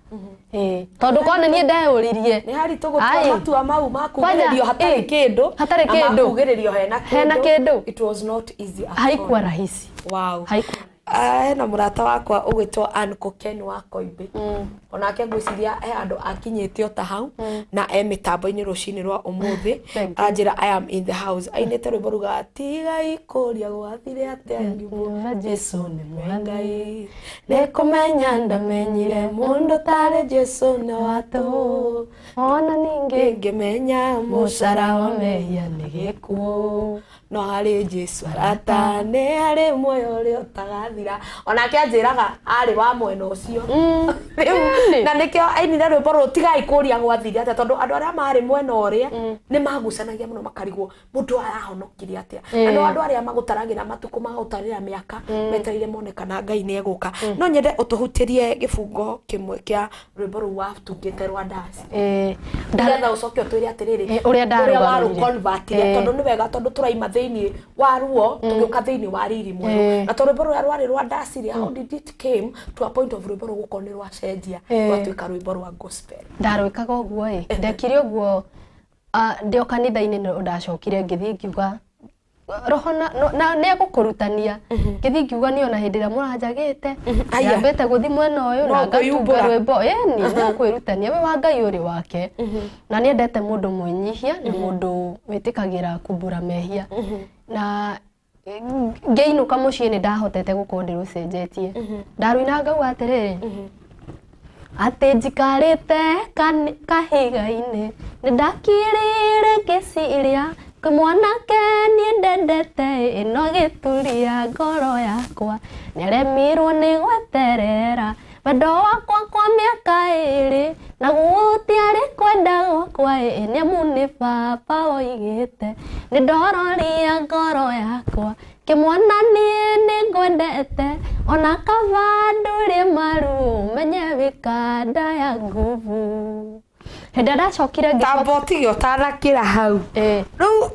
Ĩĩ, tondũ korwo nĩ niĩ ndeyũririe, Nĩ haritũ gũtua Ai. matua mau ma kugĩrĩrio Kwanja, hatarĩ ĩ, kĩndũ, hatarĩ na kĩndũ. makugĩrĩrio hena kĩndũ. Hena kĩndũ. It was not easy at Haikuwa all. rahisi. Wow. Haikuwa. Ah, hena mũrata wakwa ũgwĩtwo Anko Ken wa Koimbĩ, onake ngwĩciria he andũ akinyĩte o ta hau, na e mĩtambo-inĩ rũcinĩ rwa ũmũthĩ. Thank you. Anjĩra, "I am in the house." Ainĩte rwĩmbo rugaga, "Tigai kũria gwathire atĩa, Nyuma Jesu nĩ Ngai nĩ kũmenya ndamenyire mũndũ tarĩ Jesu nĩ watũ, ona ningĩ ngĩmenya mũcara wa mehia nĩ gĩkuũ, no harĩ Jesu arata nĩ harĩ muoyo ũrĩa ũtagathira." Onake anjĩraga arĩ wa mwena ũcio. Rĩu Ĩni. Na nĩkĩo ainire rwĩmbo rũrũ, "Tigai kũria gwathire atĩa," tondũ andũ arĩa marĩ mwena ũrĩa nĩ magucanagia mũno, makarigwo mũndũ arahonokire atĩa. Na no andũ arĩa magũtaragĩra matukũ, magũtarĩra mĩaka, metereire mone kana Ngai nĩ egũka. No nyende ũtũhutĩrie gĩbungo kĩmwe kĩa rwĩmbo rũu watungĩte rwa ndaci, Ĩĩ, nĩgetha ũcoke ũtwĩre atĩrĩrĩ, Eh, ũrĩa ndarũgamire. warũconvertire, tondũ nĩ wega, tondũ tũraima thĩinĩ wa ruo tũgĩũka thĩinĩ wa riri mwerũ. Na tondũ rwĩmbo rũrĩa rwarĩ rwa ndaci rĩ, how did it came to a point of rwĩmbo rũu gũkorwo nĩ rwacenjia, rwatuĩka rwĩmbo rwa gospel? Ndarwĩkaga ũguo ĩ, ndekire ũguo, ah, ndĩ o kanitha-inĩ, nĩ ndacokire ngĩthiĩ ngiuga Roho na nĩ egũkũrutania. Ngĩthiĩ ngiuga niĩ ona hĩndĩ ĩrĩa mũranjagĩte, Aya. nyambĩte gũthiĩ mwena ũyũ No na ngatunga kwĩyumbũra. rwĩmbo. Ĩni, no kwĩrutania we wa Ngai ũrĩ wake. Na nĩ endete mũndũ mwĩnyihia na mũndũ wĩtĩkagĩra kumbũra mehia. Na ngĩinũka mũciĩ nĩ ndahotete gũkorwo ndĩrũcenjetie. Ndarũina ngauga atĩrĩrĩ, atĩ njikarĩte kahiga-inĩ, nĩ ndakirire ngĩciria kwĩ mwanake niĩ ndendete, ĩno gĩturia ngoro yakwa, nĩaremirwo nĩ gweterera wendo wakwa kwa mĩaka 2, na gũtiarĩ kwenda gwakwa, ĩ nĩamu nĩ baba woigĩte, nĩ ndororia ngoro yakwa kĩmwana niĩ nĩ ngwendete, ona kaba ndũrĩ maru menye wĩkanda ya nguvu. Hĩndĩ ĩrĩa ndacokire ngĩcoka Tamba ũtige ũtanakĩra hau. Rĩu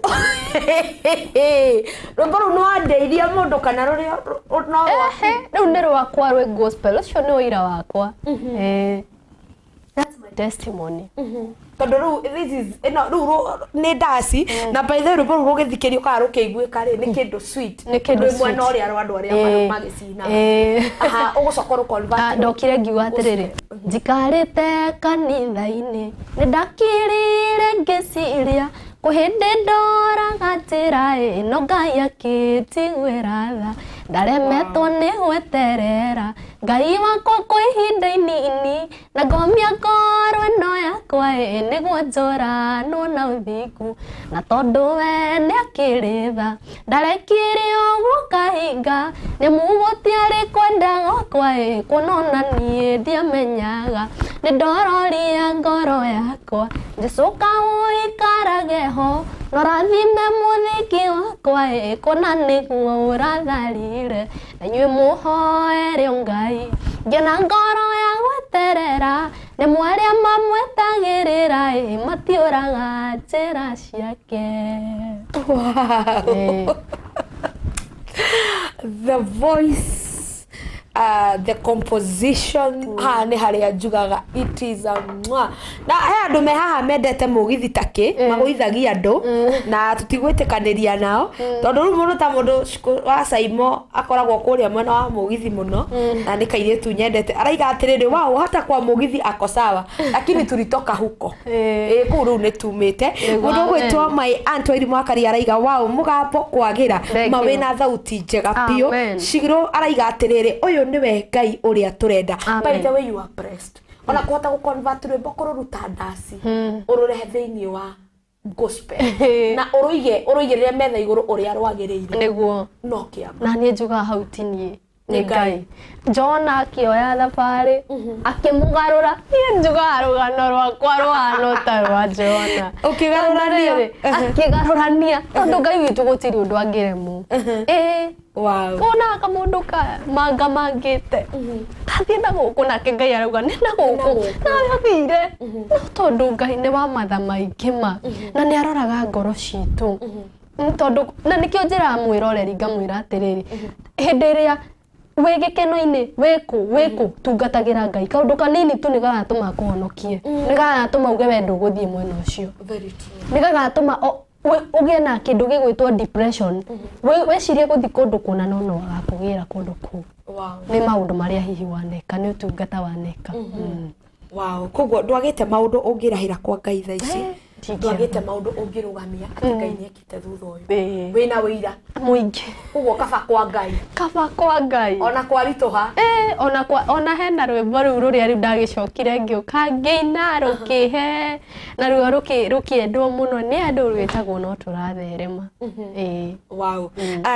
rwĩmbo rũu nĩ wandeirie mũndũ kana rũrĩa no rwaku? Ehe, rĩu nĩ rwakwa rwĩ gospel, ũcio nĩ ũira wakwa. That's my testimony. Tondũ rĩu this is ĩno rĩu nĩ ndaci na by the way rwĩmbo rũu rũgĩthikĩrio kana rũkĩiguĩka rĩ, nĩ kĩndũ sweet. Nĩ kĩndũ Rwĩ mwena sweet. ũrĩa rwa andũ arĩa magĩcina. Aha, ũgũcoka ũrũ-convert Ndokire ngiuga atĩrĩrĩ, njikarĩte kanitha-inĩ, nĩ ndakirire ngĩciria kwĩ hĩndĩ ndoraga njĩra ĩno, Ngai akĩnjiguĩra tha, ndaremetwo nĩ gweterera Ngai wakwa kwa ihinda inini, na ngomia ngoro ĩno yakwa ĩ nĩguo njũranwo na ũthingu, na tondũ we nĩ akĩrĩ tha, ndarekire ũguo kahinga, nĩamu gũtiarĩ kwenda gwakwa ĩ kuona ona niĩ ndiamenyaga, nĩ ndororia ngoro yakwa Jesũ kaũikarage ho, na ũrathime mũthingi wakwa ĩ kuona nĩguo ũratharire, na inyuĩ mũhoere o Ngai ngĩona ngoro ya gweterera, nĩ mwarĩa mamwetagĩrĩra ĩ matiũraga njĩra ciake. Wow. The voice, the composition, haha nĩ harĩa njugaga it is a mwah. Na he andũ me haha mendete mũgithi takĩ magũithagia andũ na tũtigwĩtĩkanĩria nao, tondũ rĩu mũndũ ta mũndũ wa Saimo akoragwo kũrĩa mwena wa mũgithi mũno, na nĩ kairĩtu nyendete, araiga atĩrĩrĩ, wao hata kwa mũgithi ako sawa, lakini tulitoka huko. Kũu rĩu nĩ tumĩte. Mũndũ ũgwĩtwo my aunt Wairimu Wakari araiga wao mũgambo kwagĩra, Thank ma you. wĩna thauti njega biũ. Amen. Cigiro araiga atĩrĩrĩ, ũyũ nĩwe Ngai ũrĩa tũrenda. Amen. By the way, you are blessed. Ona kũhota gũ-convert rwĩmbo kũrũruta ndaci, ũrũrehe thĩinĩ wa gospel na ũrũigĩrĩre metha igũrũ ũrĩa rwagĩrĩire. Nĩguo. No kĩama. Na niĩ njugaga hau ti niĩ, nĩ Nĩ Ngai. Ngai. Jona akĩoya thabarĩ akĩmũgarũra, niĩ njugaga rũgano rwakwa rũhana ta rwa Jona. Ũkĩgarũrania. Tondũ rĩrĩ, akĩgarũrania, tondũ Ngai witũ gũtirĩ ũndũ angĩremwo. Wow. Wonaga kamũndũ ka manga mangĩte kathiĩ na gũkũ, nake Ngai arauga nĩ na gũkũ, nawe athire. No tondũ Ngai nĩ wa matha maingĩ ma, na nĩ aroraga ngoro citũ. Tondũ na nĩkĩo njĩraga mwĩroreri ngamwĩra atĩrĩrĩ, hĩndĩ ĩrĩa wĩ gĩkeno-inĩ, wĩkũ tungatagĩra Ngai, kaũndũ kanini tu nĩ gagatũma akũhonokie, nĩ gagatũma uge we ndũgũthiĩ mwena ũcio. Very true. Nĩ gagatũma ũgĩe na kĩndũ gĩgwĩtwo depression, wĩcirie gũthiĩ kũndũ kũna, no no agakũgĩra kũndũ kũu. Wow. Nĩ maũndũ marĩa hihi waneka, nĩ ũtungata waneka. Wow. Koguo ndwagĩte maũndũ ũngĩrahĩra kwa Ngai thaa ici. Ndingĩra. Ndwagĩte maũndũ ũngĩrũgamia atĩ Ngai nĩekĩte thutha ũyũ. Wĩna wĩira mũingĩ. Koguo kaba kwa Ngai. Kaba kwa Ngai. Ona kwaritũha. Ona kwa, ona hena rwĩmbo rũu rũrĩa rĩu ndagĩcokire ngĩũka ngĩina rũkĩhe, na ruo rũkĩendwo mũno nĩ andũ, rwĩtagwo no tũratherema. Wow.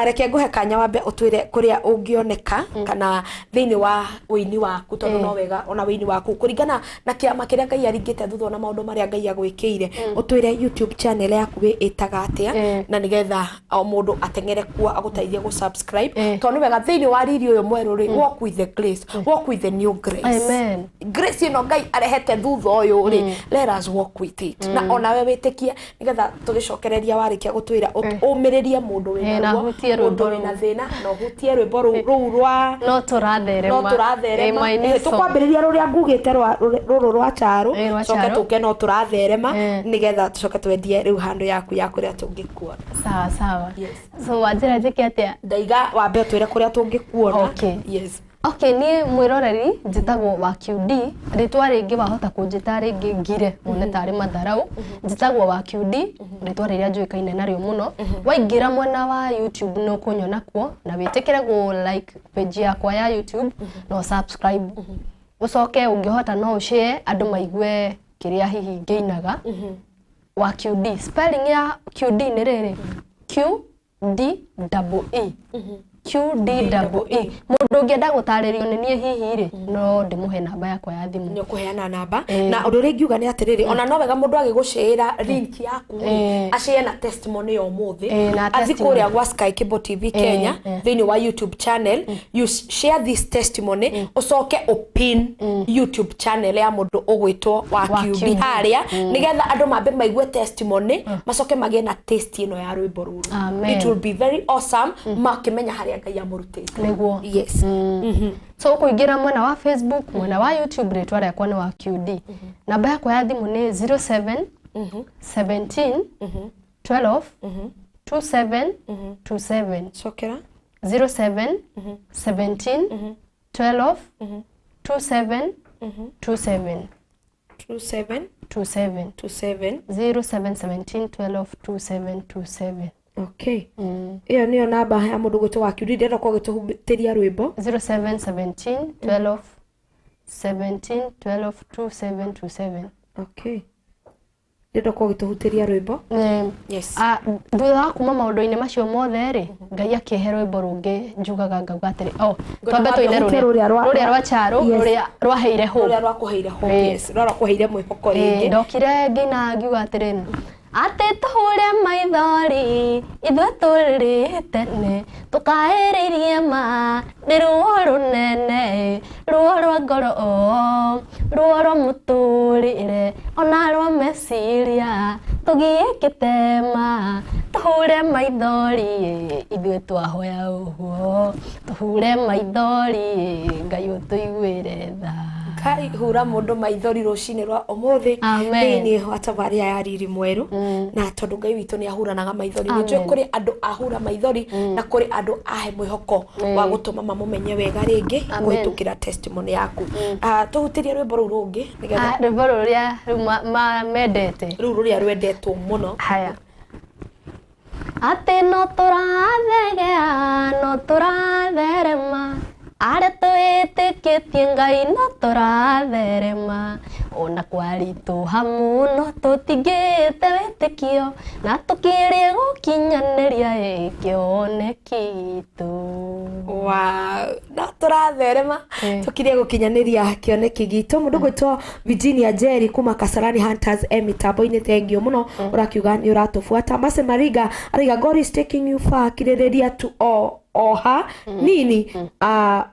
Reke nguhe kanya wambe ũtwĩre kũrĩa ũngĩoneka kana thĩinĩ wa ũini waku, tondũ no wega ona ũini waku kũringana na kĩama kĩrĩa Ngai aringĩte thutha na maũndũ marĩa Ngai agwĩkĩire, ũtwĩre YouTube channel yaku ĩtaga atĩa, na nĩgetha o mũndũ ateng'ere kuo agũteithie gũ subscribe, tondũ nĩ wega thĩinĩ wa riri ũyũ mwerũ rĩ, walk with the grace. grace, walk with the new grace. Amen. Grace ĩno Ngai arehete thutha ũyũ rĩ, let us walk with it. Na onawe wĩtĩkie nĩgetha tũgĩcokereria warĩkia gũtwĩra ũmĩrĩrie mũndũ wĩna Na ruo, hutie mũndũ rwĩmbo wĩna rũu. thĩna, na ũhutie rwĩmbo rũu rwa No tũratherema. no tũratherema. Ĩ, my new song. Tũkwambĩrĩria rũrĩa ngugĩte rũrũ rwa Charo, Ĩ, rwa coke Charo. tũke no tũratherema Ĩ. nĩgetha tũcoke twendie rĩu handũ yaku ya kũrĩa tũngĩkuona. Sawa sawa. Yes. So wanjĩra njĩke atĩa? Ndaiga wambe ũtwĩre kũrĩa tũngĩkuona. Okay. Yes. Okay, niĩ mwĩroreri njĩtagwo wa QD, rĩtwa rĩngĩ wahota kũnjĩta rĩngĩ ngire wone tarĩ matharau. Njĩtagwo wa QD, rĩtwa rĩrĩa njũĩkaine narĩo mũno. Waingĩra mwena wa YouTube nĩ ũkũnyona kuo, na wĩtĩkĩre gũ like page yakwa ya YouTube na subscribe. Ũcoke ũngĩhota no ũshare andũ maigue kĩrĩa hihi ngĩinaga. Wa QD, spelling ya QD nĩ rĩrĩ, Q D double E. Q D double E. Mũndũ ũngĩenda gũtarĩrio nĩ niĩ hihi rĩ, no ndĩmũhe namba yakwa ya thimũ. Nĩ ũkũheana namba. Na ũndũ ũrĩa ingiuga nĩ atĩrĩrĩ, ona no wega mũndũ agĩgũcĩĩra link yaku rĩ, acĩe na testimony ya ũmũthĩ, Na athiĩ testimony. kũrĩa gwa Sky Cable TV Kenya thĩinĩ wa YouTube channel, you share this testimony, ũcoke ũpin YouTube channel ya mũndũ ũgwĩtwo wa Wa QD QD. harĩa, nĩgetha andũ mambe maigue testimony, macoke magĩe na taste ĩno ya rwĩmbo rũrũ. Amen. It will be very awesome makĩmenya harĩa Ngai amũrutĩte. Nĩguo. Yes. So ũkũingĩra mwena wa Facebook, mwena wa YouTube, rĩtwa rĩakwa nĩ wa QD. Namba yakwa ya thimũ nĩ 07 17 12 27 27. Cokera. 07 17 12 27 27. 27 27. 27. 07 17 12 27 27. Okay. Ĩyo nĩyo namba ya mũndũ gwĩtwo wa QD, ndĩrenda korwo gĩtũhutĩria rwĩmbo. 07 17 12 17 12 27 27. Okay. Ndĩrenda korwo gĩtũhutĩria rwĩmbo. Yes. Thutha wa kuma maũndũ-inĩ macio mothe rĩ, Ngai akĩhe rwĩmbo rũngĩ njugaga ngauga atĩrĩ, oh, twambe tũine ũhute rũrĩa rũrĩa rwa Charo, Yes. rũrĩa rwaheire hope. Rũrĩa rwakũheire hope, yes. Rũrĩa rwakũheire mwĩhoko rĩngĩ. Ndokire ngĩina ngiuga atĩrĩ, atĩ tũhure maithori ithuĩ tũrĩ tene tũkaĩrĩirie ma nĩ ruo rũnene, ruo rwa ngoro, ruo rwa mũtũrĩre ona rwa meciria tũgiĩkĩte ma tũhure maithori ithuĩ twahoya ũguo tũhure maithori Ngai ũtũiguĩre tha. Ngai hura mũndũ maithori rũcinĩ rwa ũmũthĩ Amen. thĩinĩ wa tabarĩra ya Riri Mwerũ, na tondũ Ngai witũ nĩ ahuranaga maithori, nĩ njũĩ Amen. kũrĩ andũ ahura maithori na kũrĩ andũ ahe mwĩhoko wa gũtũma mamũmenye wega rĩngĩ Amen. kũhĩtũkĩra testimony yaku. Tũhutĩrie rwĩmbo rũu rũngĩ nĩgetha Rwĩmbo rũrĩa rĩu mendete, rũu rũrĩa rwendetwo mũno. Haya. Atĩ no tũrathegea, no tũratherema, arĩa twĩtĩkĩtie Ngai no tũratherema, ona kwaritũha mũno tũtingĩte wĩtĩkio, na tũkĩrĩe gũkinyanĩria kĩoneki gitũ. Wow, no tũratherema tũkirie gũkinyanĩria kĩoneki gitũ. Mũndũ gwĩtwo Virginia Jerry kuma Kasarani Hunters e mĩtambo-inĩ, thengio mũno, ũrakiuga nĩ ũratũbuata. Mase Mariga arauga God is taking you far, kirĩrĩria tu o oha nini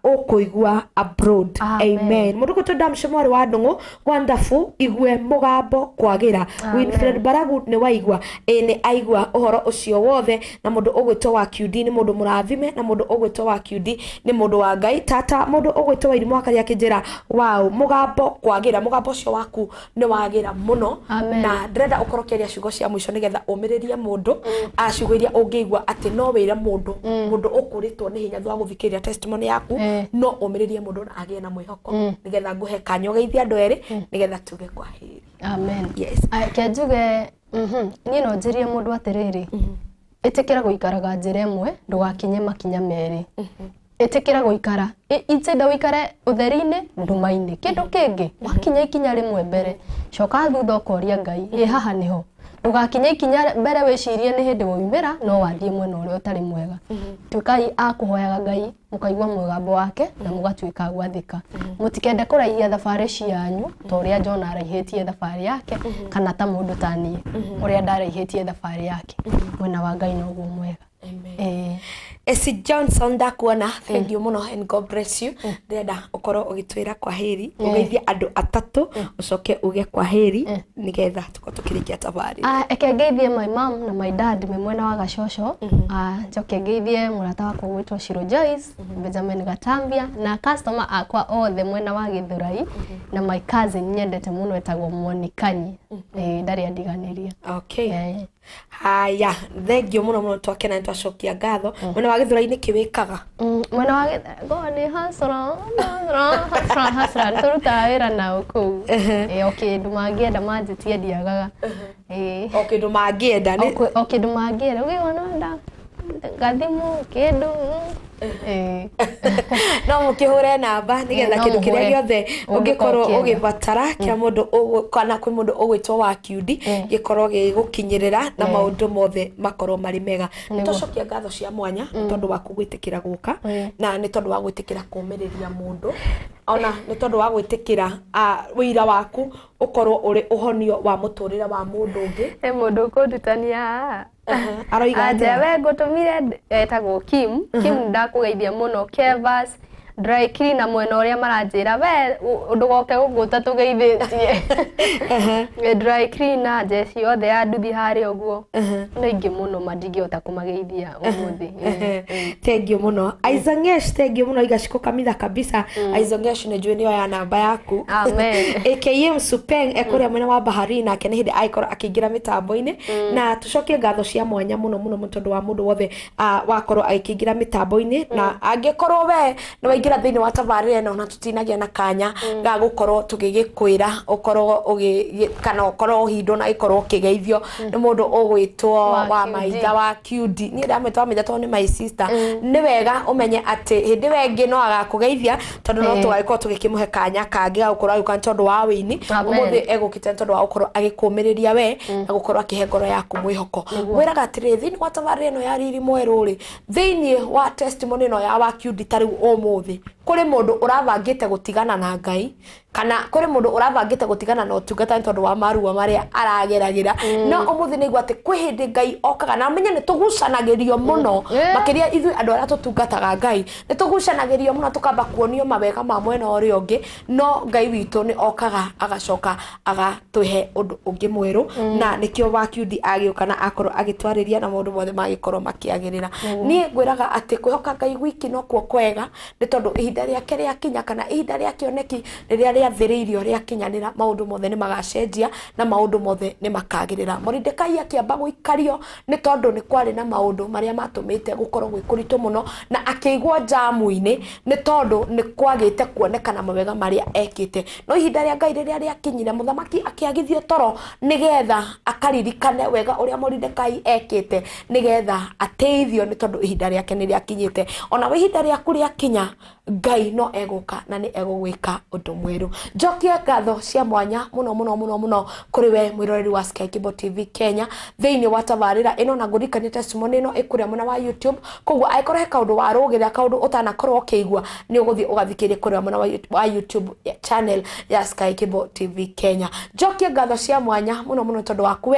ũkũigua abroad. Amen. Amen. Mũndũ gwĩtwo Damshe mwarĩ wa Ndũng'ũ, wonderful, igue mũgambo kwagĩra. Winfred Baragu nĩ waigua, ĩ nĩ aigua ũhoro ũcio wothe. Na mũndũ ũgwĩtwo wa QD nĩ mũndũ mũrathime, na mũndũ ũgwĩtwo wa QD nĩ mũndũ wa Ngai. Tata mũndũ ũgwĩtwo wa Irimũ Wakaria akĩnjĩra wow, mũgambo kwagĩra, mũgambo ũcio waku nĩ wagĩra mũno. Amen. Na ndĩrenda ũkorwo ũkĩaria ciugo cia mũico nĩgetha ũmĩrĩrie mũndũ, ciugo iria ũngĩigua atĩ no wĩre mũndũ, mũndũ ũkũrĩtwo nĩ hinya thutha wa gũthikĩrĩria testimony yaku, no ũmĩrĩrie mũndũ na agĩe na mwĩhoko, nĩgetha ngũhe kanya ũgeithie andũ erĩ nĩgetha tuge kwaheri. Amen. Yes. Ke njuge, niĩ no njĩrie mũndũ atĩrĩrĩ, ĩtĩkĩra gũikaraga njĩra ĩmwe, ndũgakinye makinya merĩ. Ĩtĩkĩra gũikara, instead ũikare ũtheri-inĩ nduma-inĩ, kĩndũ kĩngĩ wakinya ikinya rĩmwe mbere, coka thutha ũkoria Ngai, ĩ haha nĩho. Ndũgakinye ikinya mbere wĩcirie nĩ hĩndĩ waumĩra, no wathiĩ mwena ũrĩa ũtarĩ mwega. Tuĩkai a kũhoyaga Ngai, mũkaigua mũgambo wake na mũgatuĩka a gwathĩka. Mũtikende kũraihia thabarĩ cianyu ta ũrĩa John araihĩtie thabarĩ yake, kana ta mũndũ ta niĩ ũrĩa ndaraihĩtie thabarĩ yake. Mwena wa Ngai noguo mwega. Amen. Esi Johnson ndakuona, thank you muno and God bless you. Ndĩrenda ũkorwo ũgĩtwĩra kwa heri, ũgeithie andũ atatũ, ũcoke uge kwa heri nĩgetha tũkorwo tũkĩrĩkia tabarĩra. Ah, eke ngeithie my mom na my dad me mwena wa Gacoco. Ah, njoke ngeithie mũrata wakwa gwĩtwo Shiro Joyce, Benjamin Gatambia na customer akwa othe mwena wa Githurai na my cousin nyendete mũno etagwo Monikanyi. Eh, ndarĩ andiganĩria. Okay. Eh. Haya, thengio mũno mũno, twakena nĩ twacokia ngatho. Mwena wa Gĩthũrai nĩkĩ wĩkaga? Mwena wa go nĩ hasra hasra hasra hasra, tũrutaga wĩra nao kũu. Eh, o kĩndũ mangĩenda manjĩtie ndiagaga. Eh. O kĩndũ mangĩenda nĩ O kĩndũ mangĩenda ũgĩona nda gathimũ kĩndũ. Eh. No mũkĩhũre namba nĩgetha No kĩndũ kĩrĩa mũhũre. gĩothe ũngĩkorwo Ũngĩkorwo ũgĩbatara kĩa mũndũ kana kwĩ mũndũ ũgwĩtwo wa kiundi gĩkorwo gĩgũkinyĩrĩra na maũndũ mothe makorwo marĩ mega. Nĩguo. Twacokia ngatho cia mwanya nĩ tondũ waku gwĩtĩkĩra gũka na nĩ tondũ wa gwĩtĩkĩra kũmĩrĩria mũndũ, ona nĩ tondũ wa gwĩtĩkĩra wĩira waku ũkorwo ũrĩ ũhonio wa mũtũrĩre wa mũndũ ũngĩ. He mũndũ ũkũndutania haha. Aroiga Anja atĩa? we ngũtũmire, etagwo Kim. Kim, ndakũgeithia mũno. Kevas dry cleaner mwena ũrĩa maranjĩra we ndũgoke gũkũ ũtatũgeithĩtie. Dry cleaner jeci yothe ya nduthi harĩa ũguo no ingĩ mũno ma ndingĩhota kũmageithia ũmũthĩ. Thank you muno Aizangesh, thank you muno igashiko kamitha kabisa. Aizangesh, nĩ njũĩ nĩyo ya namba yaku. Amen. AKM Supeng ekũrĩa mwena wa bahari, nake nĩ hĩndĩ agĩkorwo akĩingĩra mĩtambo-inĩ. Na tũcokie ngatho cia mwanya mũno mũno mũno tondũ wa mũndũ wothe wakorwo agĩkĩingĩra mĩtambo-inĩ, na angĩkorwo we nĩ waingĩra thĩinĩ wa tabarĩra ĩno na tũtinagĩa na kanya ga gũkorwo tũgĩgĩkwĩra ũkorwo ũgĩ kana ũkorwo ũhindwo na gĩkorwo ũkĩgeithio nĩ mũndũ ũgwĩtwo Wa wa QD. maitha wa QD, niĩ ndamwĩta wa maitha tondũ nĩ my sister. Nĩ wega ũmenye atĩ hĩndĩ ĩyo ĩngĩ no agakũgeithia tondũ no tũgagĩkorwo tũgĩkĩmũhe kanya kangĩ ga gũkorwo agĩũka nĩ tondũ wa wĩini. Amen. Ũmũthĩ egũkĩte nĩ tondũ wa gũkorwo agĩkũmĩrĩria we na gũkorwo akĩhe ngoro yaku mwĩhoko. Ngwĩraga atĩrĩrĩ, thĩinĩ wa tabarĩra ĩno ya riri mwerũ rĩ, thĩinĩ wa testimony ĩno ya wa QD, ta rĩu ũmũthĩ kũrĩ mũndũ ũrabangĩte gũtigana na Ngai kana kũrĩ mũndũ ũrabangĩte gũtigana na ũtungata nĩ tondũ wa maruo marĩa arageragĩra, no ũmũthĩ nĩ igua atĩ kwĩ hĩndĩ Ngai okaga na amenye nĩ tũgucanagĩrio mũno, makĩria ithuĩ andũ arĩa tũtungataga Ngai nĩ tũgucanagĩrio mũno, tũkamba kuonio mawega ma mwena ũrĩa ũngĩ, no Ngai witũ nĩ okaga agacoka agatũhe ũndũ ũngĩ mwerũ, na nĩkĩo wa QD agĩũka na akorwo agĩtwarĩria na maũndũ mothe magĩkorwo makĩagĩrĩra. Niĩ ngwĩraga atĩ kwĩhoka Ngai wiki nokuo kwega, nĩ tondũ ihinda rĩake rĩakinya kana ihinda rĩa kĩoneki rĩrĩa rĩathĩrĩirio rĩakinyanĩra, maũndũ mothe nĩ magacenjia na maũndũ mothe nĩ makagĩrĩra. Moridekai akĩamba gũikario nĩ tondũ nĩ kwarĩ na maũndũ marĩa matũmĩte gũkorwo gwĩ kũritũ mũno, na akĩigwo njamu-inĩ nĩ tondũ nĩ kwagĩte kuonekana mawega marĩa ekĩte, no ihinda rĩa Ngai rĩrĩa rĩakinyire, mũthamaki akĩagithio toro nĩgetha akaririkane wega ũrĩa Moridekai ekĩte nĩgetha ateithio, nĩ tondũ ihinda rĩake nĩ rĩakinyĩte. Ona we ihinda rĩaku rĩakinya, Ngai no egũka na nĩ egũgwĩka ũndũ mwerũ. Njokie ngatho cia mwanya mũno mũno mũno mũno kũrĩ we mwĩroreri wa Sky Cable TV Kenya thĩinĩ wa tabarĩra ĩno, na ngũririkanie testimony ĩno ĩkũrĩa mwena wa YouTube, koguo angĩkorwo he kaũndũ warũgĩrĩra, kaũndũ ũtanakorwo ũkĩigua, nĩ ũgũthiĩ ũgathikĩrĩria kũrĩa mwena wa YouTube channel ya Sky Cable TV Kenya. Njokie ngatho cia mwanya mũno mũno tondũ waku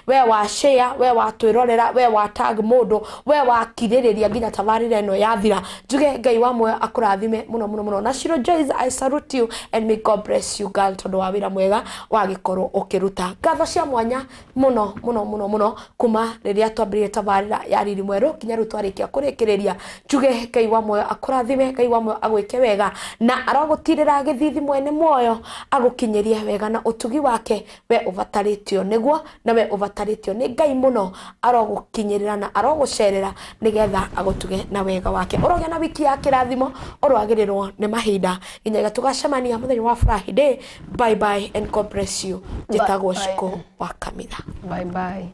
we wa share, we wa twĩrorera, we wa tag mũndũ, we wakirĩrĩria nginya tabarĩra ĩno yathira. Njuge Ngai wa muoyo akũrathime mũno mũno mũno. Na Shiro Joyce, I salute you and may God bless you girl, tondũ wa wĩra mwega wagĩkorwo ũkĩruta. Ngatho cia mwanya mũno mũno mũno mũno kuma rĩrĩa twambĩrĩirie tabarĩra ya riri mwerũ nginya rĩu twarĩkia kũrĩkĩrĩria. Njuge Ngai wa muoyo akũrathime, Ngai wa muoyo agwĩke wega na arogũtirĩra gĩthithi mwene muoyo agũkinyĩrie wega na ũtugi wake we ũbatarĩtio nĩguo, na we ũbatarĩtio nĩ Ngai mũno arogũkinyĩrĩra na arogũcerera nĩgetha agũtuge na wega wake. Ũrogĩa na wiki ya kĩrathimo, ũroagĩrĩrwo nĩ mahinda nginyagia tũgacemania mũthenya wa Friday. Bye bye and God bless you. Njĩtagwo Bye. Shiko wa Kamitha. Bye bye.